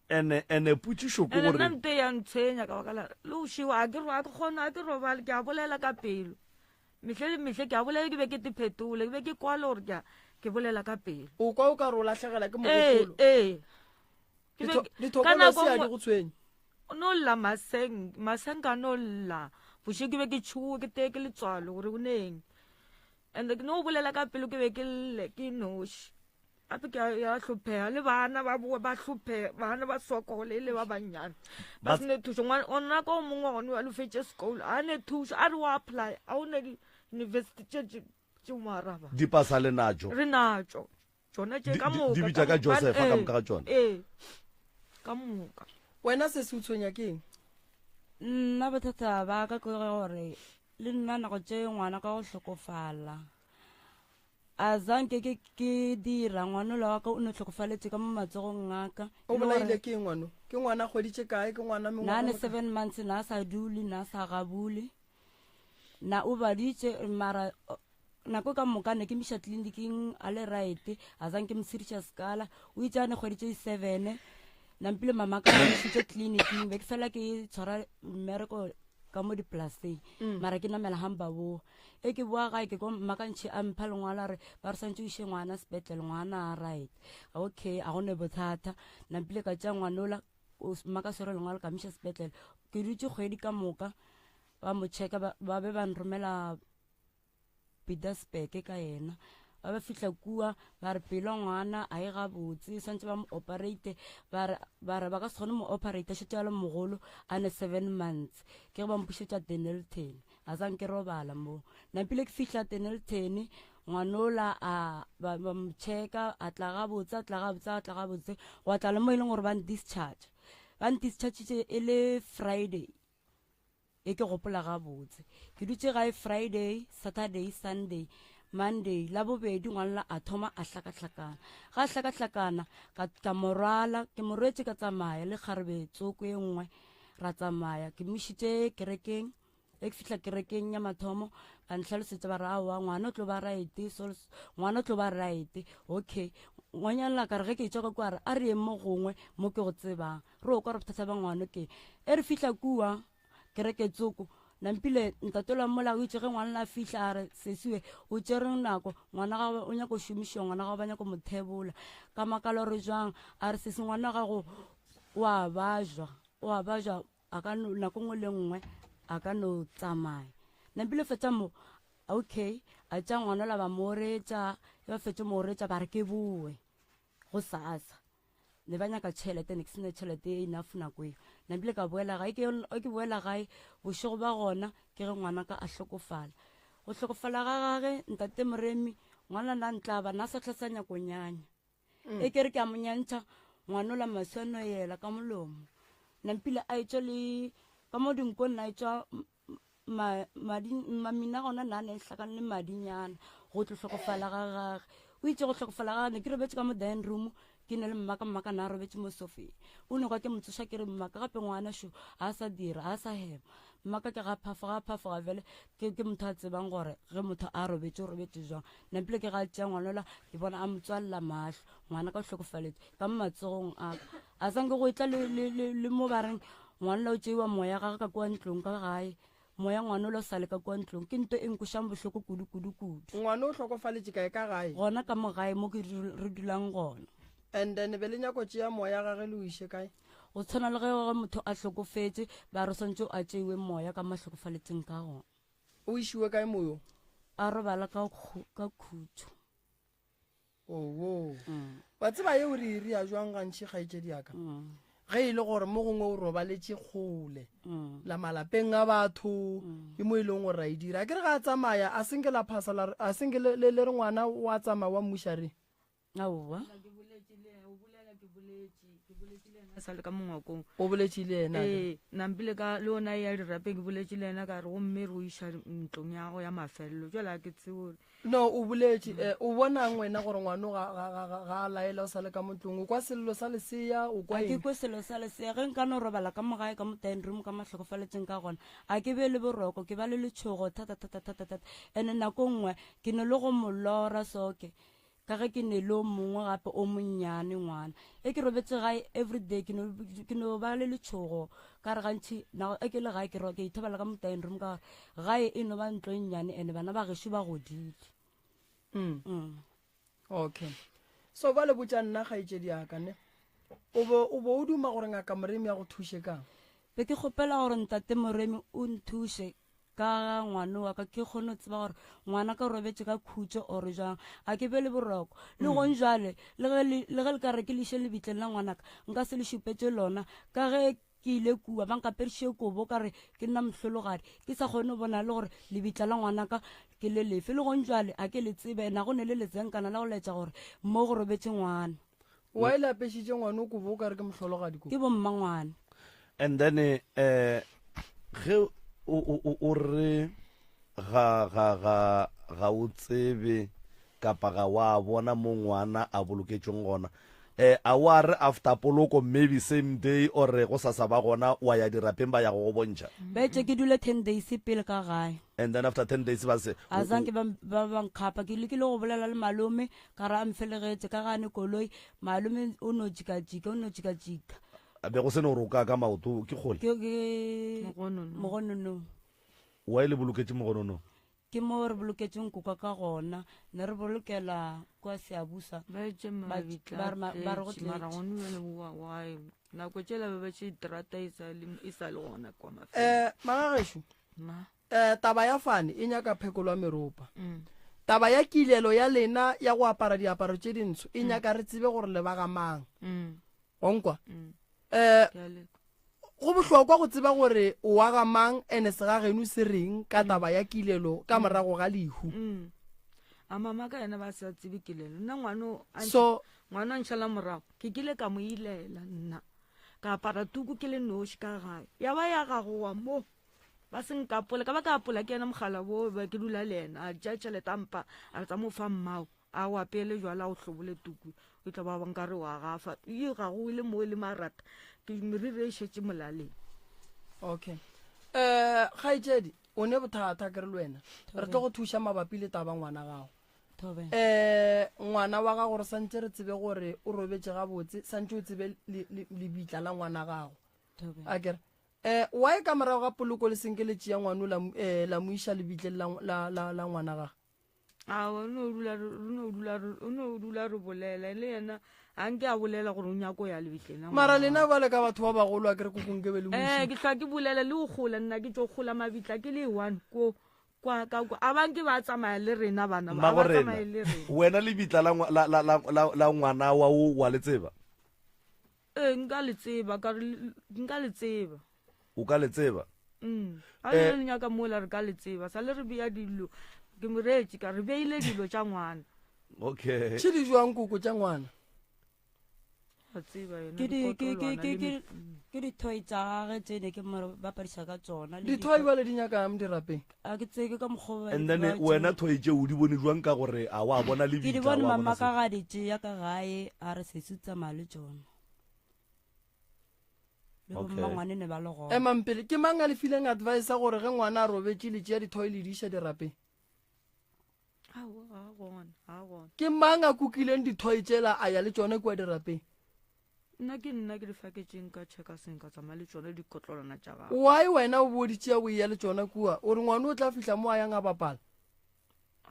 Ene, ene potšišo ke Ene gore. nna nto ya ntshwenya ka baka la le o šiwa a ke ro a ke kgone a ke robale ke a bolela ka pelo mehle le mehle ke a bolela ke be ke te phetole ke be ke kwale gore ke a ke bolela ka pelo. O kwa o ka re o lahlegela ke Ee, mogopolo. ee. Ke be Ditho- ke- ka dithokolosi nako a di nngwe go tshwenye. O no lla maseng, maseng ka no lla. Bošego ke be ke tšhoge ke tee ke letswalo gore o neng. And ke no bolela ka pelo ke be ke lle ke noši. Gape ke a hlophega le bana ba boe ba hlophega, bana ba sokole e le ba bannyane. Ba se ne thušo. Ngwana ona ka o mongwe gone wa lofetše sekolo, a ne thušo, a re wa apply, a o ne di-university tše tše tše mo araba. Dipasa le natšo. Re natšo. Tšona tše ka moka. Di bitša ka Josefa ka moka ga tšona. Ee, ka moka. Wena se se o tshwenya ke eng? Nna bothata ba ka ke gore le nna nako tše ngwana ka go hlokofala a zanke ke ke dira ngwana ola wa ka o ne hlokofaletše ka mo matsogong a ka. O bolaile ke eng ngwano? Ke ngwana a hweditše kae? Ke ngwana Na mengwaga ne mo kae? seven months na a sa dule na a sa gabule na o baditše mara Nako ka moka ne ke miša tleliniking a le right, a zang ke mo tshiriša sekala. O itše a ne kgwedi tše sevene, nampile mama ka a mišitše tleliniking, be ke fela ke tshwara mmereko. ka mo dipolaseng mara ke namela gamba boa e ke boa gae ke kwa mmakantšhi a mpha lengwalo a re ba re swantse o iše ngwana sepetlele ngwana a right okay a go ne bothata nampile ka tša ngwanola mmaka swere lengwalo ka miša sepetlele ke dutše kgwedi ka moka ba mo checka ba be ba nromela Pietersburg ka yena. Ba ba fihla kua ba re pelo ngwana a e gabotse swantse ba mo operate ba re ba re ba ka se kgone mo operate šetše a le mogolo a ne seven months ke ge ba mpušetša Dennilton a sa nke robala mo napile ke fihla Dennilton ngwanola a ba ba mo checka a tla gabotse a tla gabotse a tla gabotse gwa tla le mo e leng gore ba ndischarge ba ndischargitše e le Friday E ke gopola gabotse. Ke dutše gae Friday, Saturday, Sunday, Monday, Labobedi ngwanla a thoma a hlakahlakana. Ga a hlakahlakana, ka, ka mo rwala, ke mo rwetše ka tsamaya le kgarebe tsoko e nngwe, ra tsamaya. Ke mo išitše kerekeng, e ke fihla kerekeng ya mathomo, ba ntlhalosetša ba re aowa ngwana o tlo ba right, so, ngwana o tlo ba right. Okay, ngwanyana ka re ge ke etšwa ka kua a re a re yeng mo gongwe mo ke go tsebang. Re o kwa re bothata ba ngwano ke e re fihla kua kereke tsoko nampile ntatola mola o itse ge ngwana a fihla a re sesiwe o tšere nako ngwana gagwe o nyako šomišiwa ngwana gago ba nyako mo thebola ka makalo re jwang a re sesi ngwana gago o a bajwa o a bajwa a ka no nako nngwe le nngwe a ka no tsamaya nampile fetsa mo okay a tša ngwana la ba mo retša ba fetše mo retša ba re ke boe go sasa ne ba nyaka tšhelete ne ke sena tšhelete e enough nako eo nabile ka boela gae ke ke boela gae bošego ba gona ke ge ngwana ka a hlokofala go hlokofala ga gage ntate moremi ngwana na ntlaba na sa tlha sa nyako nyanya mm. e ke re ke a mo nyantšha ngwanola maswi a noyela ka molomo nampile a etswa le ka mo dinkong na etswa Ma, madi, mamina gona na ne hlakane le madinyana go tlo hlokofala ga gage. O itše go hlokofala ga gage ne ke robetše ka mo dining room ke ne le mmaka mmaka na robetše mo sofeng. O ne kwa ke mo tsoša ke re mmaka gape ngwana šo ga a sa dira ga a sa hema. Mmaka ke ga phafoga a phafoga bjale ke ke motho a tsebang gore ge motho a robetše o robetše jwang. Nampile ke ga tšea ngwanola ke bona a mo tswalela mahlo ngwana ka o hlokofaletše ka mo matsogong a ka. A sa nke go etla le, le, le, le mo ba reng Ngwanla o tšeiwa moya gage ka kua ntlong ka gae. Moya ngwanola o sa le ka kua ntlong. Ke nto e nkwešang bohloko kudu, kudu, kudu. Ngwana o hlokofaletše kae? Ka gae? Gona ka mo gae mo ke re dulang gona. And then be le nyako tšea moya gage le o iše kae? Go tshwana le ge ge motho a hlokofetše ba re o swantše a tšeiwe moya ka mo a hlokofaletseng ka gona. O išiwe kae moyo? A robala ka ka khutšo. Oo. Mm. Wa tseba yeo re e ria jwang gantši kgaetšedi ya ka? Mm. Ge e le gore mo gongwe o robaletše kgole mm. la malapeng a batho mm. ke mo e leng gore ra e dira. Ke re ga a tsamaya a senke la phasa la a senke le le re ngwana wa tsamaya wa mmušare. Aowa. sa le ka mongwakong o boletše le yena ee nampile ka le ona ya dirapeng ke boletše le yena ka re gomme re o iša ntlong ya gago ya mafelelo jale a ke tsebo No, o boletše. Eh, o bonang wena gore ngwano ga, ga, ga, ga, ga a laela o sa le ka mo ntlong? O kwa sello sa lesea? O kwa A ke eng? kwe selo sa lesea. Ge nka no robala ka mo gae, ka mo dining room, ka mo hlokofaletseng ka gona, a ke be le boroko, ke ba le letšhogo thata, thata, thata, thata. And-e nako nngwe ke no le go mo lora so ke, ka ge ke ne le o mongwe gape o monnyane ngwana. E ke robetse gae everyday ke no, ke no ba le letšhogo ka re gantši na e ke le gae ke ro- ke ithobela ka mo dining room ka gore gae e no ba ntlo e nnyane and bana ba gešo ba godile. Mm. Mm. Okay. So ba le botša nna kgaetšedi ya ka ne. O bo o bo o duma gore ngaka Moremi a go thuše kang? Be ke kgopela gore ntate Moremi o nthuše ka ga ngwano wa ka ke kgone go tseba gore ngwana ka robetše ka khutšo or jwang a ke be le boroko le mm. gong jwale le ge le ka re ke leše lebitleng la ngwanaka nka se le šupetše lona ka ge ke ile kua ba nkaperiše kobo ka re ke nna mohlologadi ke sa kgone go bona le gore lebitla la ngwanaka ke le lefe le gong jwale a ke le tsebe na go ne le letsenkana la go laetša gore mo go robetše ngwana Why le apešitše ngwana o kobo o ka re ke mohlologadi ko? Ke bo mmangwana. And then eh ge o o o re ga ga ga ga o tsebe kapa ga wa bona mo ngwana a boloketšweng gona eh a wa re after poloko maybe same day or go sasa ba gona wa ya dirapeng ba ya go go bontšha. Ba itše ke dule 10 days pele ka gae. And then after 10 days ba se. A zanke ba ba ba nkgapa ke lekile go bolela le malome ka re a mfelegetše ka gane koloi malome o no jikajika o no jikajika. A be go se no gore o ka ka maoto ke kgole. Ke ke Mogonono. Why le boloketše Mogonono? Ke mo re boloketšeng nkoka ka gona. Ne re bolokela kwa Seabusa. Ba itše mabitla Ba re ma- ba re go tletše, mara tletše. gone bjale wa- wa- nako tšela ba ba tše terata e sa le e sa le gona kwa mafelong. Eh, magagešo Ma. eh, taba ya fane e nyaka phekolo ya meropa Mm. taba ya kilelo ya lena ya go apara diaparo tše dintsho e nyaka re tsebe gore le ba ga mang Mm. onkwa Mm. eh Ke a leka. go bohlokwa go tseba gore o wa ga mang ene segageno se reng ka taba ya kilelo ka morago ga lehu Mm. a mama ka yena ba sa tsebe kelelo nna ngwano a So- ngwana a ntšhala morago ke kile ka mo ilela nna ka apara tuku ke le noši ka gae ya ba ya gagowa mo ba se nkapola ka ba ka apola ke yena mogala bo ba ke dula le yena a tšea tšhelete a mpa a re tsa mo fa mmao a o apeele jwala o hlobole tuku o tla ba nkare wa gafa e gago e le mo e le marata ke meriri e šetše molaleng okay um kgaetšedi o ne bothata ke re le wena re tlo go thuša mabapi le taba ngwana gago um ngwana wa gago re santse re tsebe gore o robetše gabotse santse o tsebe lebitla la ngwana gago a kere um why ka morago ga poloko le senke le tšea ngwano la eh, mo iša lebitleng la ngwana gage A o no dula re no dula re o no dula re bolela le yena a nke a bolela gore o nyako ya lebitleng la mara lena bale ka batho ba bagolo a kere kokong ke be le eh ke hlwa ke bolela le go gola nna ke tšo gola mabitla ke le one ko kwa ka kwa a banke ba tsamaya le rena bana ba ba tsamaye le rena wena lebitla la la la la la ngwana wa o wa le tseba Ee, nka le tseba, ka re nka le tseba. O ka le tseba? Mm. A le eh. nyaka mola re ka le tseba. Sa le re bea dilo. Ke mo reetše ka re beile dilo tša ngwana. Okay. Tše di jwang koko tša ngwana? A tseba yena. Ke di ke ke ke ke ke dithoi tša gage tše ne ke mo bapadiša ka tsona. Dithoi bale di nyakang dirapeng? A ke tsebe ka mokgwa And then wena thoi tše o di bone jwang ka gore a wa bona le Ke di bone mama ka ga di tšea ka gae a re sesi tsamaya le tsona. Le bo mmangwane ne ba le gona. Emang pele ke mang a le fileng advice ya gore ge ngwana a robetše le tšea dithoi le di iša dirapeng? Aowa, ga gona, ga gona. Ke mang a kukileng dithoi tšela a ya le tšona kua dirapeng? Nna ke nna ke di faketšeng ka checkers-eng ka tsamaya le tšona dikotlolwana tša gago. Why wena o bo di tšea o eya le tšona kua? O re ngwana o tla fihla mo a yang a bapala?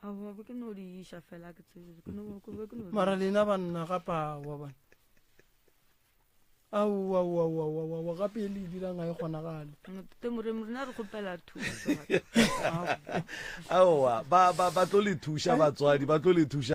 Aowa, be ke no di iša fela, ke tsebe, ke no, ke be ke no. Mara lena banna gape aowa bana. Aowa, aowa, aowa, aowa, aowa, gape e le e dirang ga e kgonagale. Tate Moremi, rena re kgopela thuso. Aowa, ba, ba, ba tlo le thuša batswadi, ba tlo le thuša.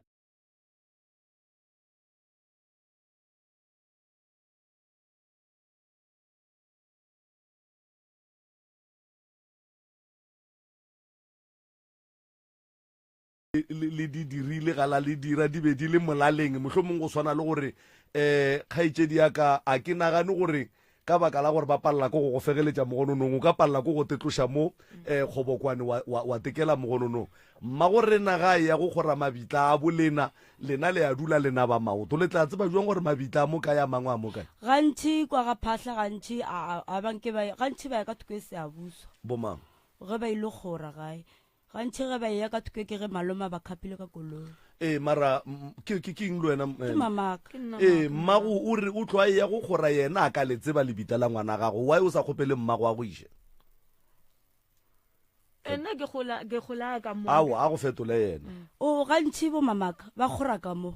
Le di dirile ga la le dira di be di le molaleng mohlomong go swana le gore um kgaetšedi ya ka a ke nagane gore ka baka la gore ba palela ko go go fegeletša mogononong o ka palela ko go tetloša mo um kgobokwane wa, wa, wa tekela mogononong mmago rena ga ya go kgora mabitla a bolena lena le a dula le naba maoto le tla tseba jwang gore mabitla a mo kae a mangwe a mo kae gantši kwa ga phahla gantši a a banke ba gantši ba ya ka thoko e seabuswa bomang ge ba ile kgora gae Gantši ge ba eya ka thoko ke ge malome a ba khapile ka koloi. Ee, mara ke ke ke eng le wena? Ke mamaka. Ee, mmago o re o tlo a eya go kgora yena a ka le tseba lebitla la ngwana gago. Why o sa kgopele mmago a go iše? Nna ke gola ke gola ka mo. Ao, a go fetole yena. O gantši bo mamaka ba kgora ka mo.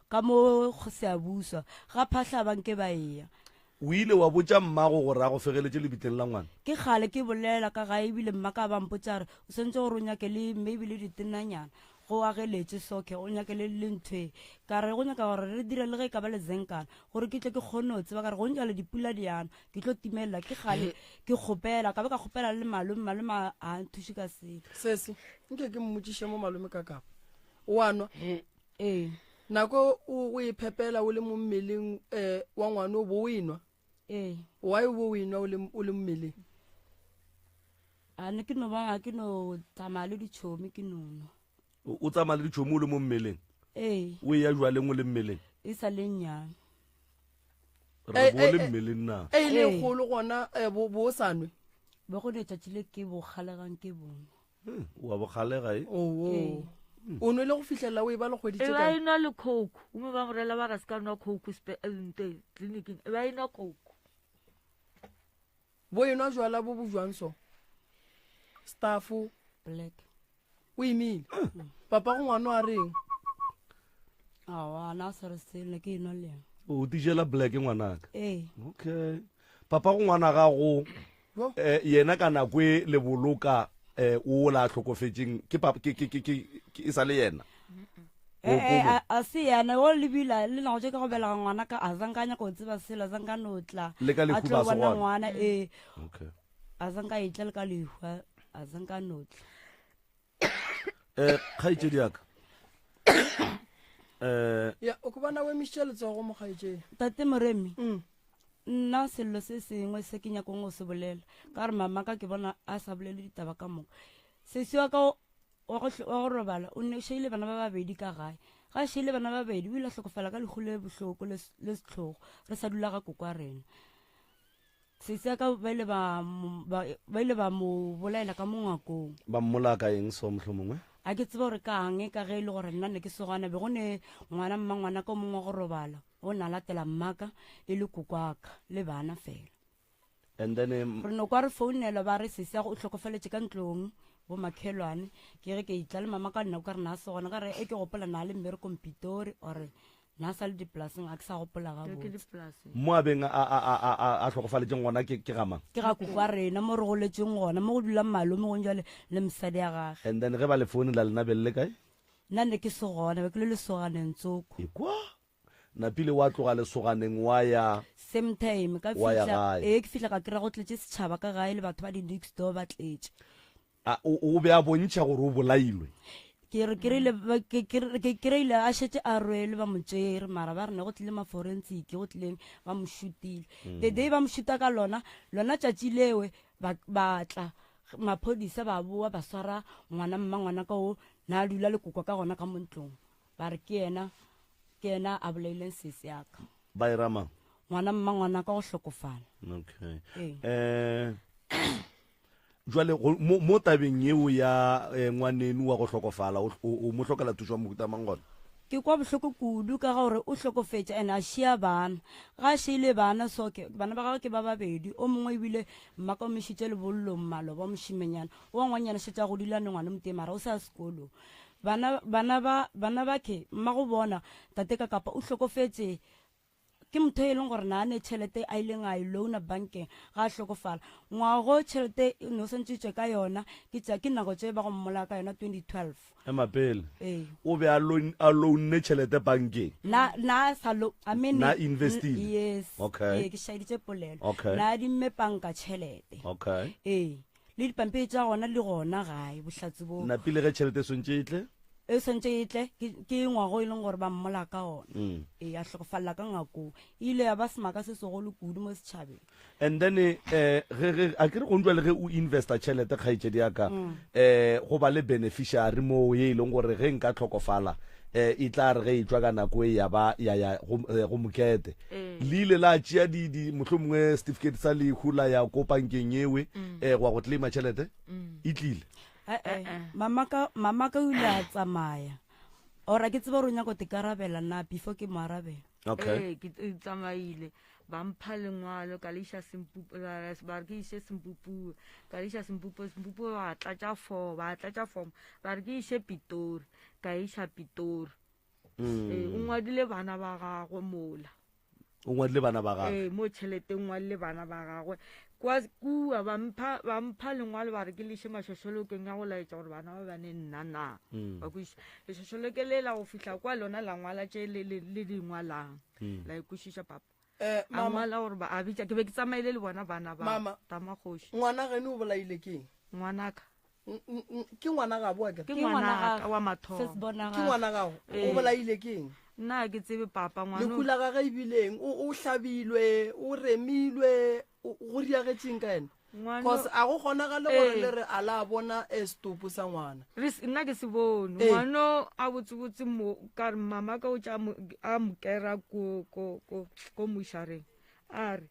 Ka mo go Seabuswa, ga Phahla ba nke ba eya. O ile wa botša mmago gore a go fegeletše lebitleng la ngwana? Ke kgale ke bolela ka gae ebile mma ka ba mpotša a re, O swanetše gore o nyake le maybe le ditenanyana, go ageletše soccer, o nyake le le ntho e. Ka re go nyaka gore re dire le ge e ka ba lezenkana gore ke tle ke kgone go tseba. Ka re gong bjale dipula di ana, ke tlo timelela. Ke kgale ke kgopela, ka ba ka kgopela le malome, malome a a nthuše ka selo. Sesi, nke ke mmotšiše mo malome ka kapa o a nwa? Ee. Nako o o e phepela o le mo mmeleng eh, wa ngwana o bo o e nwa? Ee. Why o bo o e nwa o le o le mmeleng? A ne ke no ba ke no tsamaya le ditšhomi ke no nwa. O o tsamaya le ditšhomi o le mo mmeleng? Ee. O eya jwaleng o le mmeleng? E sa le nnyane. Re bo le mmeleng na? E le kgolo gona eh, bo bo o sa nwe? Be go letšatši le ke bo kgalegang ke bongwe. Hmm, wa bogalega e oo hmm. o nwele go fihlelela o e ba le kgwedi e ba e nwa le coke o me ba morela ba ra se ka nwa coke eh, nte tleliniking e ba e nwa coke. Bo enwa jwala bo bo jwang so? Staffo. Black. O imile. Papa go ngwano a reng? Awa, na sa re selo ke enwa le yena. O tijela black ngwanaka. Ee. Okay. Papa go ngwana gago eh, yena ka nako e le boloka eh, o la hlokofetšeng ke papa ke ke ke ke e sa le yena. Eh, eh, a se yena o lebila le nako tše ka go belega ngwana ka a zanka nyaka go tseba selo a zanka no tla Le ka lehu a tlo ba se bona gona. ngwana ee Okay. a zanka e tla le ka lehu a zanka no tla Eh kgaetšedi ya ka. Eh Ya, o ke bona o emišitše letsogo mokgaetšedi. Tate Moremi, nna sello se sengwe se ke nyakong go se bolela ka gore mama ka ke bona a sa bolele ditaba ka moka. Sesi wa ka wa go wa go robala o ne šeile bana ba babedi ka gae. Ga a šeile bana ba babedi o ile a hlokofala ka lehu le bohloko le le sehlogo re sa dula ga koko wa rena. Sesi ya ka ba ile ba ba ile ba mo bolaela ka mo ngwakong. Ba mmolaya ka eng so mohlomongwe? A ke tsebe gore kang ka ge e le gore nna ne ke segwana be go ne ngwana mma ngwana ka o mongwe wa go robala o na latela mmaka e le kokwaka le bana fela. And then um, Re no kwa re founelwa ba re sesi ya go o hlokofaletše ka ntlong bo makhelwane ke ge ke itla le mama ka nna o ka re na se gona ka re e ke gopola na le mmerekong Pitori or Na sa le dipolaseng a ke sa gopola gabotse. Mo a beng a, a, a, a, a, a hlokofaletšeng gona ke, ke ga mang? Ke ga koko wa rena mo re goletšeng gona, mo go dulang malome gong jwale le mosadi ya gage. And then ge ba le founela lena be le le kae? Nna ne ke se gona, be ke le lesoganeng tsoko. Ekwa! Napile wa tloga lesoganeng wa ya. Same time, ka Wa ya fihla, gae. ee ke fihla ka kry-a go tletše setšhaba ka gae le batho ba di-next door ba tletše. A o, o be a bontšha gore o bolailwe? Ke re kry-ile, ba- ke, ke, ke kry-ile a šetše a rwele ba mo tšere, mara ba re ne go tlile ma-forensic, go tlileng ba mo šutile. Mm. The day ba mo šuta ka lona, lona tšatši lewe ba, ba tla maphodisa ba boa ba swara ngwana mma ngwana ka o na a dula le kokwa ka gona ka mo ntlong, ba re ke yena, ke yena a bolaileng sesi ya ka. Ba e ra mang? Ngwana mma ngwana ka go hlokofala. Okay. Ee. Eh, Jwale go, mo, mo tabeng yeo ya eh, ngwaneno wa go hlokofala, o, o, o mo hlokela thušo ya mohuta mang gona? Ke kwa bohloko kudu ka ga gore o hlokofetše and a šia bana. Ga a šiile bana so ke, bana ba gagwe ke ba babedi, o mongwe ebile mmaka o mo išitše lebollong maloba wa mošimenyana, wa ngwanyana šetše a godile a ne ngwana o motee mara o sa ya sekolong. Bana, bana ba, bana ba ke, mmago bona, tate ka kapa o hlokofetše Ke motho e leng gore na a ne tšhelete a ileng a e loana bankeng ga a hlokofala. Ngwago tšhelete e ne o swantše tšwe ka yona ke tša ke nako tše ba go mmolaya ka yona 2012. Ema pele. Ee. O be a loan a loanne tšhelete bankeng. Na na sa lo I mean Na investile. Yes. Okay. Ee ke šaeditše polelo. Okay. Na adimme panka tšhelete. Okay. Ee. Le dipampiri tša gona di gona gae, bohlatse bo. Napile ge tšhelete e swantše e tle? E swantše e tle, ke, ke ngwago e leng gore ba mmola ka ona. Mm. Ee, a hlokofalela ka ngakong. E ile ya ba semaka se segolo kudu mo setšhabeng. And then eh, ge, ge, a ke re gong jwale ge o investa tšhelete kgaetšedi ya ka, Mm. eh, go ba le beneficiary moo ye e leng gore ge nka hlokofala, eh, e tla re ge e tšwa ka nako e ya ba ya ya go, eh, go mokete. Ee. Le ile la tšea di, di, mohlomongwe certificate sa lehu la ya ko bankeng ewe, Mm. eh, go ya go claima tšhelete? Mm. E tlile? Eh-eh. Mama ka, mama ka o ile a tsamaya. Or a ke tsebe gore o nyaka go tekarabela na before ke mo arabela. Okay. Ee, ke e tsamaile ba mpha lengwalo ka le iša Sempupu, ba ba re ke iše Sempupue, ka le iša Sempupue, Sempupue ba tlatša form, ba tlatša form, ba re ke iše Pitori, ka iša Pitori. Mm. Ee, o ngwadile bana ba gagwe mola. O ngwadile bana ba gagwe. Ee, mo tšheleteng ngwadile bana ba gagwe. Kwa kua ba mpha, ba mpha lengwalo ba re ke le iše mašošolokeng ya go laetša gore bana ba ba ne nna na. Mm. Wa kwešiša? Lešošoloke le la go fihla kwa lona la ngwala tše le, le, le di ngwalang. Mm. La e kwešiša papa. Eh, A mama. ngwala gore ba a bitša, ke be ke tsamaile le bona bana ba. Mama. Tamakgoši. Ngwana geno o bolaile ke eng? Ngwanaka. Ke ngwana gabo a kere? Ke ngwanaka wa mathomo. First born wa Ke gagwe. ngwana gago. O Ee. bolaile ke eng? Nna ga ke tsebe papa, ngwana Lehu la gagwe e bile eng? O, o hlabilwe, o remilwe, o, go diagetšeng ka yena? Ngwana- Cause a go kgonagale gore Ee. le re a la bona eh, setopo sa ngwana. Re se- nna ke se bone. Ee. Ngwano a botsebotse mo, ka re mama ka o tša mo, a mo kera ko, ko, ko, ko mošareng. A re,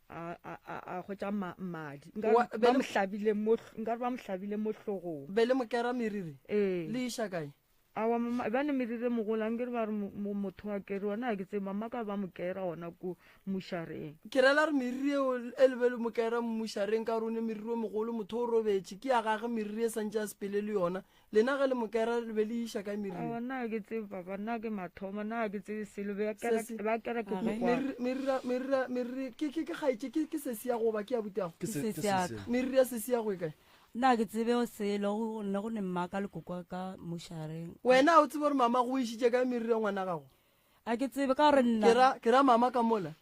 a, a, a, a hwetša ma-, madi. Nka re Wa- ba be le- mo hlabile mo hl-, nka re ba mo hlabile mo hlogong. Be le mo kera meriri? Ee. Le iša kae? Aowa mama, bjale meriri e mogolo, anke re ba re motho wa keriwa, na ke tsebe mama ka ba mo kera gona ko mmušareng. Ke rela re meriri eo e le be le mo kera mmušareng ka gore o ne meriri o mogolo, motho o robetše, ke ya gage meriri e santše a sepele le yona. Lena ge le mo kera le be le iša kae meriri? Aowa na ke tsebe papa, nna ke mathomo, na ke tsebe selo, ba kera ba kera ke go kwa. Meriri, meriri, meriri, ke ke ke kgaetše, ke ke sesi ya go ba ke ya butiago? Ke sesi ya ka. Meriri ya sesi ya go e kae? Nna ga ke tsebe selo, go ne go ne mma ka le koko wa ka mošareng. Wena a o tsebe gore mama go išitše kae meriri ya ngwana gago? A ke tsebe ka gore nna. Ke ra, ke ra mama ka mola.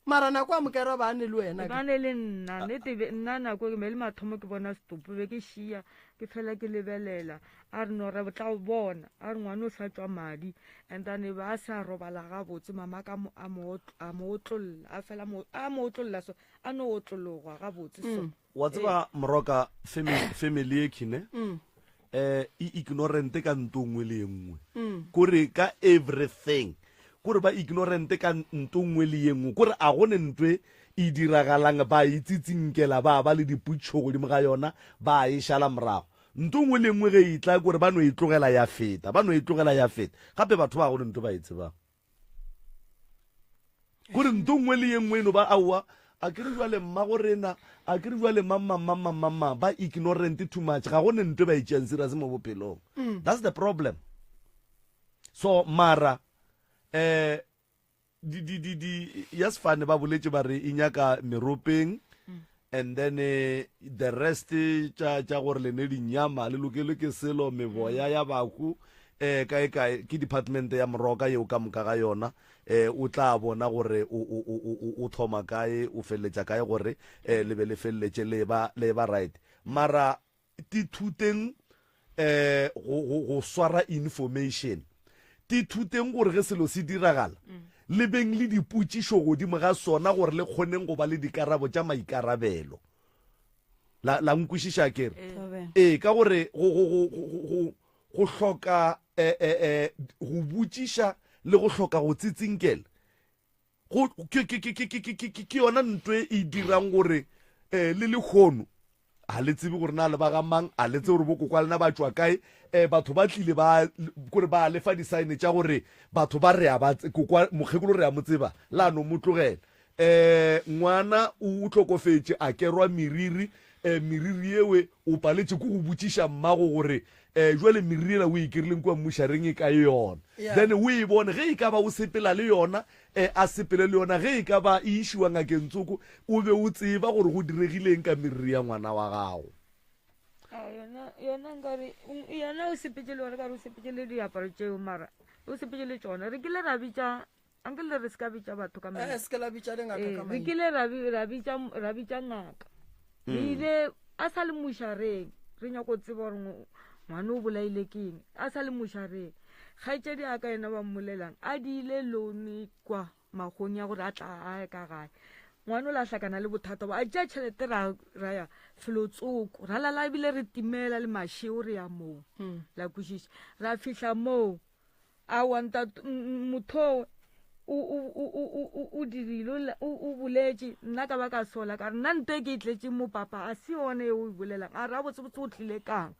Mara nako a mokera ba ne le wena. Ba ne le nna, nnete be nna nako ke me le mathomo ke bona setopo be ke šia, ke fela ke lebelela. A re no re tla o bona, a re ngwana o sa tšwa madi and then ba sa robala gabotse mama ka mo a mo a mo otlolla, a fela a mo otlolla so a no otlologwa gabotse so. Wa tseba moroka family e khine mm. eh e ignorant ka nto nngwe le nngwe mm. kore ka everything kore ba ignorant ka nto nngwe le ye nngwe kore a gone ntwe e diragalang ba itsitsinkela ba ba le diputšho godimo ga yona ba e šala morago nto nngwe le nngwe ge e tla kore ba no e tlogela ya feta ba no e tlogela ya feta gape batho ba gone nto ba e tsebang kore nto nngwe le ye nngwe e no ba aowa a ke re jwale mmago rena a ke re jwale mamamamamamma ba ignorant too much ga go ne nto e ba e tšeang serious mo bophelong mm. that's the problem so mara eh di di di di ya sefane ba boletše ba re e nyaka meropeng and then eh, the rest tša tša gore le ne dinyama le lokelwe ke selo meboya ya bahu eh kae kae ke department ya moroka yeo ka moka ga yona eh o tla bona gore o o o o thoma kae o feleletša kae gore eh le be le feleletše le ba le ba right mara Tithuteng um go, go, go swara information. Tithuteng gore ge selo se diragala, le beng le dipotšišo godimo ga sona gore le kgoneng go ba le dikarabo tša maikarabelo. La, la nkwešiša ke re? Ee, ka gore go, go, go, go, go, go hloka eh, eh, eh, go botšiša le go hloka go tsitsinkela Go, ke, ke, ke, ke, ke, ke, ke, ke yona nto e e dirang gore um le lekgono ga le tsebe gore na le ba ga mang a le tsebe gore bokokwa lena ba tšwa kae um batho ba tlile ba kore ba lefa disaene tša gore batho ba re a ba kokwa mokgekolo re a mo tseba la no mo tlogela um ngwana o hlokofetše a kerwa meriri um meriri ewe o paletše ke go botšiša mmago gore um jwale meriri ela o e kerileng kua mmušareng e kae yona Yeah. then o e bone ge e ka ba o sepela le yona um a sepele le yona ge e ka ba e išiwa ngakeng tsoko o be o tseba gore go diregileng ka meriri ya ngwana wa gago Ah, yona yona nkare yena o sepetse le yona kare o sepetse le diaparo tšeo mara o sepetse le tšona re kile ra bitša Anke le re se ka bitša batho ka maina. Eh, se ke la bitša dingaka Eh, ka re maina. kile ra bi- ra bitša ra bitša ngaka re ile a sa le mošareng re nyako tseba gore ngo- ngwana o bolaile ke eng a sa le mošareng kgaetšedi a ka yena ba mmolelang a diile loan kwa magong ya gore a tla a ye ka gae ngwana o la hlakana le bothata bo a tšea tšhelete ra ra ya felotsoko ra lala ebile re timela le mašeo re ya moo la kwešiša ra fihla moo Aowa, ntate, motho o, o, o, o, o, o dirile, o, o boletše, nna ka ba ka sola, ka re, nna nto e ke e tletšeng mo papa, a se yone e o e bolelang. A re, gabotsebotse o tlile kang?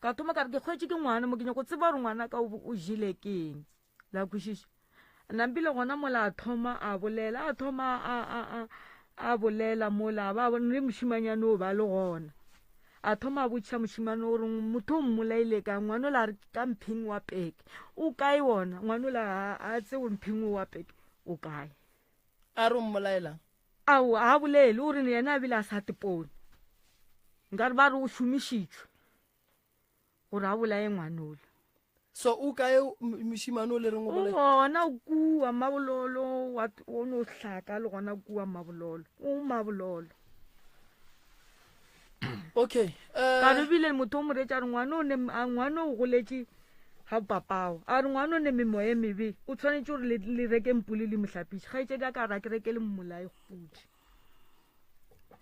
Ka thoma ka re, ke kgwetše ke ngwana mo, ke nyako tseba gore ngwana ka o jele ke eng. La kwešiša? Nampile gona mola a thoma a bolela, a thoma a, a, a, a bolela mola, ba le mošimanyane o ba le gona. A thoma a botšiša mošemane o re motho o mmolaile kang ngwana ola a re ka mphing wa peke o kae wona ngwana ola a tse gore mphing o wa peke o kae a re o mmolaelang ao a bolele o re yena a bile a sa tepone nkare ba re o šomišitšwe gore a bolaye ngwanola so o kae mošimane o le reng o gona kua mabololo o no hlaka le gona kua mabololo o mabololo okay uh, ka re bile motho o moretša re ngwana o ne ngwana o goletše ga papao a re ngwana o ne memoya e mebe o tshwanetse gore le reke mpole le mohlapiše gaetšedi a ka re a ke reke le mmolae pudi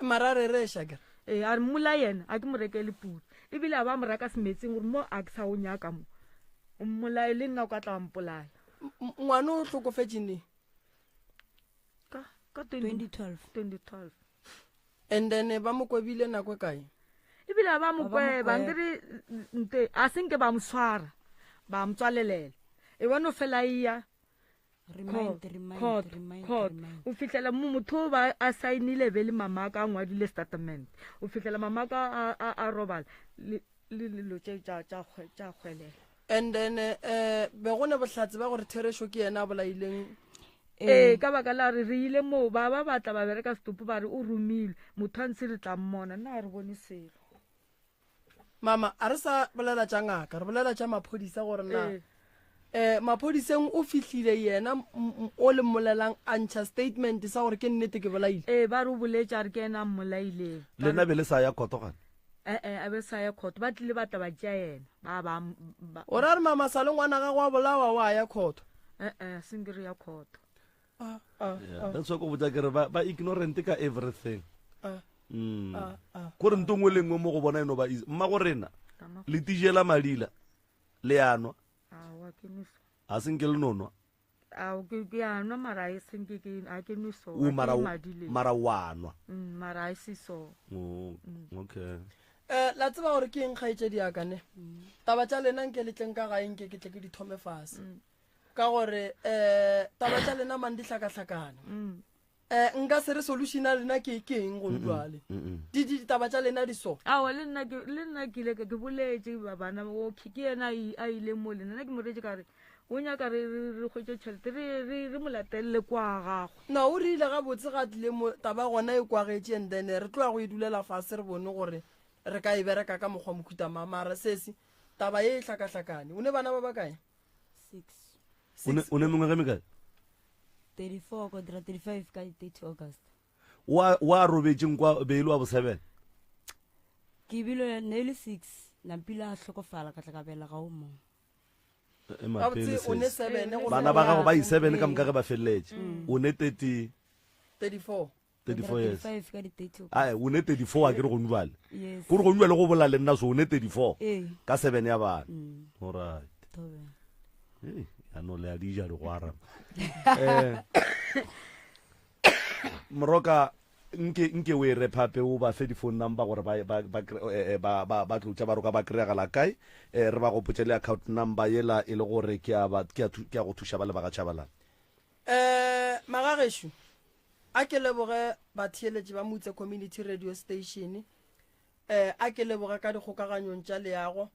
mara re reša kere ee a re mmola yena a ke mo rekele pudi ebile a ba mo raka semetseng gore mo a ke sa o nyaka mo o mmolae le nna o ka tla wa mpolaya ngwana o hlokofetše neng ka ka 2012 2012 and then ba mo kwebile nako e kae? Ebile a ba mo kweba, nkere nte a se nke ba mo swara, ba mo tswalelela. E bona o fela eya court, court. O fihlela motho ba a saenile be le mama ka ngwadile statement. O fihlela mama ka a robala le dilo tše tša kgwelela. And then eh be go ne bohlatse ba gore therešo ke yena a bolaileng. Ee, ka baka la re re ile moo ba ba batla ba bereka setopo ba re o romilwe motho a ntshe re tla mmona nna a re bone selo. Mama, a re sa bolela tša ngaka, re bolela tša maphodisa gore na um eh, maphodiseng o fihlile yena o le mmolelang a ntšha statement sa gore ke nnete ke bolaile. Ee, ba re o boletše a re ke yena a mmolaileng. Lena be le sa ya khoto gane? Ee, a be sa ya khoto, ba tlile ba tla ba tšea yena ba ba. O ra re mama sa le ngwana gagwe a bolawa wa ya khoto? Ee, se nke re ya khoto. Ah, ah, ah. That's why ko botsa ke re ba ignorant ka everything. Ah. Mm. Ah, ah. Ko re nto nngwe le nngwe mo go bona e no ba easy. Mma go rena le tijela madila le a nwa. A se nke le no nwa. Ao ke ke a nwa mara e seng ke ke a ke nwe so. O mara mara wa nwa. Mm, mara e se so. Oh, mm. okay. Eh, la tseba gore ke eng kgaetšedi ya ka ne? Mm. Taba tša lena nke le tleng ka gae nke ke tle ke di thome fase. Mm. Ka gore eh taba tša lena mang di hlakahlakane. Mm. Eh, nka se re solution ya lena ke ke eng go jwale di di taba tša lena di so aowa le nna ke le nna ke ile ke boletše ba bana okay ke yena a ile mo le nna ke mo reetše ka re o nyaka re re hwetše tšhelete re re re mo latelele kwa gago no o rile gabotse ga tlile mo taba gona e kwagetše and then re tloya go e dulela fase re bone gore re ka e bereka ka mokgwa mohuta mang mara sesi taba ye e hlakahlakane o ne bana ba bakae Six. O ne mengwaga e mekae? 34 ko dira 35 ka 30 August. Wa wa robetšeng kwa be e le wa bosebele? Ke bile ne le 6 nampile a hlokofala ka tla ka belega o mongwe. Bana ba gago ba i7 ka moka ge ba feleletše. Mm. O ne 30 34. 34 years. 35 ka di 30 Ae, o ne 34 a ke re go nubale. Yes. Kore go nubale go bola le nna so o ne 34 Ee. ka 7 ya bana. Mm. All right. Thobe. Hey, ya no le a di ja digwara. Eh. Moroka nke nke o e rephape o ba fe di-phone number gore ba ba ba eh, eh, ba ba ba tlotša ba roka ba kry-agala kae eh, re ba gopotše le account number yela e le gore ke a ba ke a ke a go thuša ba le ba ga Tšhabalala. Eh, magagešo, a ke leboge batheeletši ba Mutse Community Radio Station. Eh, a ke leboge ka dikgokaganyong tša leago.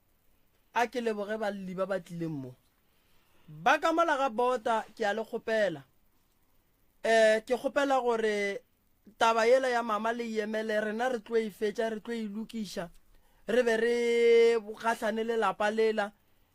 A ke leboge balli ba ba tlileng mo. Ba ka mola ga bota ke a le kgopela. Eh, ke kgopela gore taba yela ya mama le e emele rena re tlo e fetša re tlo e lokiša re be re gahlane le lapa lela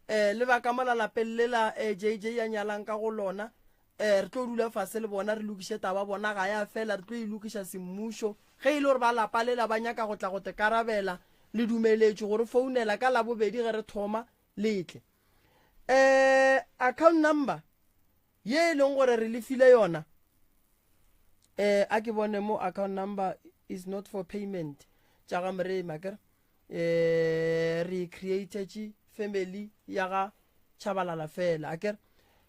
um le ba ka mola lapeng lela um eh, jj ya nyalang ka go lona um re tlo dula fase le bona re lokiše taba bona ga ya fela re tlo e lokiša semmušo ge e le gore ba lapa lela ba nyaka go tla go tekarabela le dumeletšwe gore founela ka labobedi ge re thoma letle um account number Ye e leng gore re le file yona, eh, a ke bone mo account number is not for payment tša ga Moremi akere eh, re createtše family ya ga Chabalala fela akere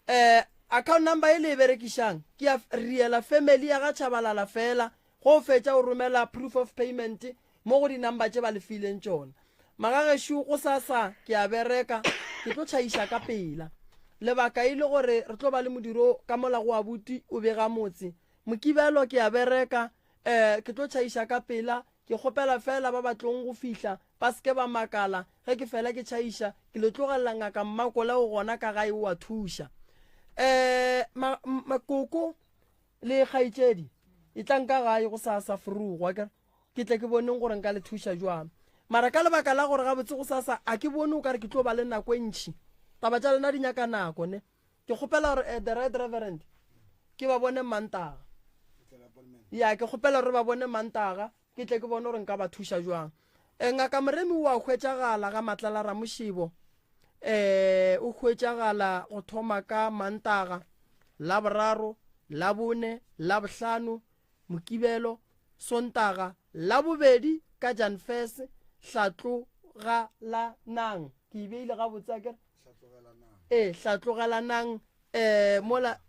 eh, account number e le e berekišang ke ya riela family ya ga Chabalala fela Go fetša o romela proof of payment mo go di number tše ba le fileng tšona. Magagešo gosasa ke a bereka, ke tlo tšhaiša ka pela. Lebaka e le gore re tlo ba le modiro ka mola go abuti o bega motse. Mokibelo ke a bereka, eh ke tlo tšhaiša ka pela, ke kgopela fela ba ba tlong go fihla ba se ke ba makala ge ke fela ke tšhaiša, ke le tlogelela ngaka Mmakola o gona ka gae o a thuša. Eh ma, ma, koko Le kgaetšedi, etlang ka gae gosasa forogo, akere, ke tle ke boneng gore nka le thuša jwang. Mara ka lebaka la gore gabotse gosasa a ke bone o ka re ke tlo ba le nako e ntši. Taba tša lena di nyaka nako, ne? Ke kgopela gore eh, the right reverend, ke ba bone Mantaga. Ya, ke kgopela gore ba bone Mantaga, ke tle ke bone gore nka ba thuša jwang. Eh, Ngaka Moremi o a hwetšagala ga Matlala Ramošebo. Eh, o hwetšagala go thoma ka Mantaga, Laboraro, Labone, Labohlano, Mokibelo, Sontaga, Labobedi ka Janfes, Hlatlogalanang. Ke e beile gabotse akere? Ee, Hlatlogalanang eh mola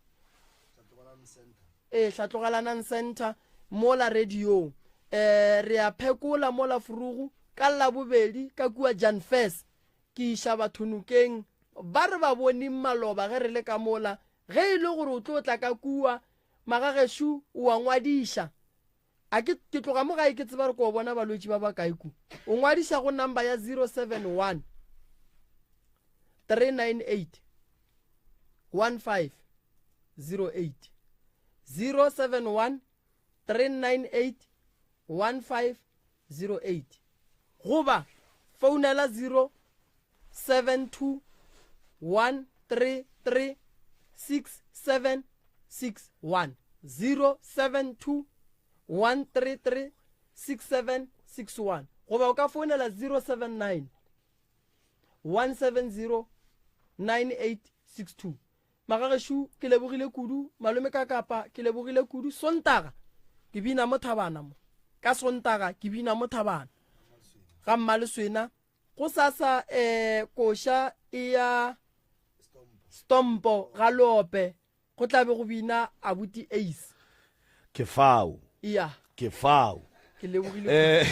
Ee, Hlatlogalanang Center mola radiong. Eh, re a phekola mola Frugu. Ka Labobedi ka kua Jan Fes, ke iša batho nokeng ba re ba boneng maloba ge re le ka mola. Ge e le gore o tlo tla ka kua, magagešo o a ngwadiša. A ke, ke tloga mo gae ke tseba re ko bona balwetši ba bakae ku. O ngwadiša go number ya 071 398 1508. 071 398 1508 goba founela 072 133 6761 072 133 6761 goba o ka founela 079 170 9862. Magagešo ke lebogile kudu, malome ka kapa ke lebogile kudu. Sontaga ke bina mo thabana mo, ka Sontaga ke bina mo thabana ga Mmaleswena. Go sasa eh koša e ya Stompo ga Lope. Go tla be go bina Abuti Ace. Ke fao. Iya. Ke fao. Ke lebogile. Eh,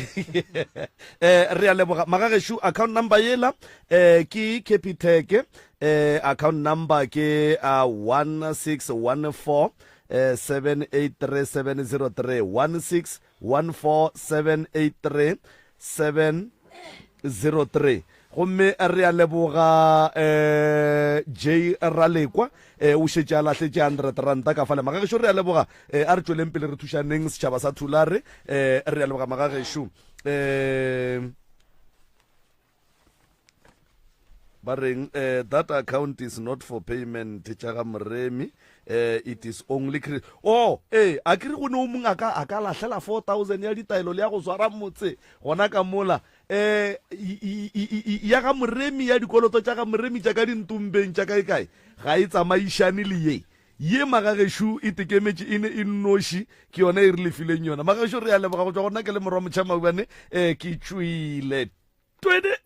eh, re a leboga magagešo. Account number yela eh, ke Capitec. Eh, account number ke uh, 1614 eh, 783703 1614 783 Gomme re a leboga eh, J Ralekwa eh, o šetše a lahletše 100 ranta ka fale. Magagešo re a leboga eh, a re tšweleng pele re thušaneng setšhaba sa Thulare eh, re a leboga magagešo eh, ba reng eh, that account is not for payment tša ga Moremi eh, it is only cre oh eh a ke re go ne o mongwe a ka a ka lahlela 4000 ya ditaelo le ya go swara motse gona ka mola eh ya ga Moremi ya dikoloto tša ga Moremi tša ka dintombeng tša kae kae ga e tsamaišane le ye ye magagešo e tekemetše e ne e nnoši ke yona e re lefileng yona magagešo re a leboga go tšwa go nna ke le morwa motšha maubane eh ke tšwile twene.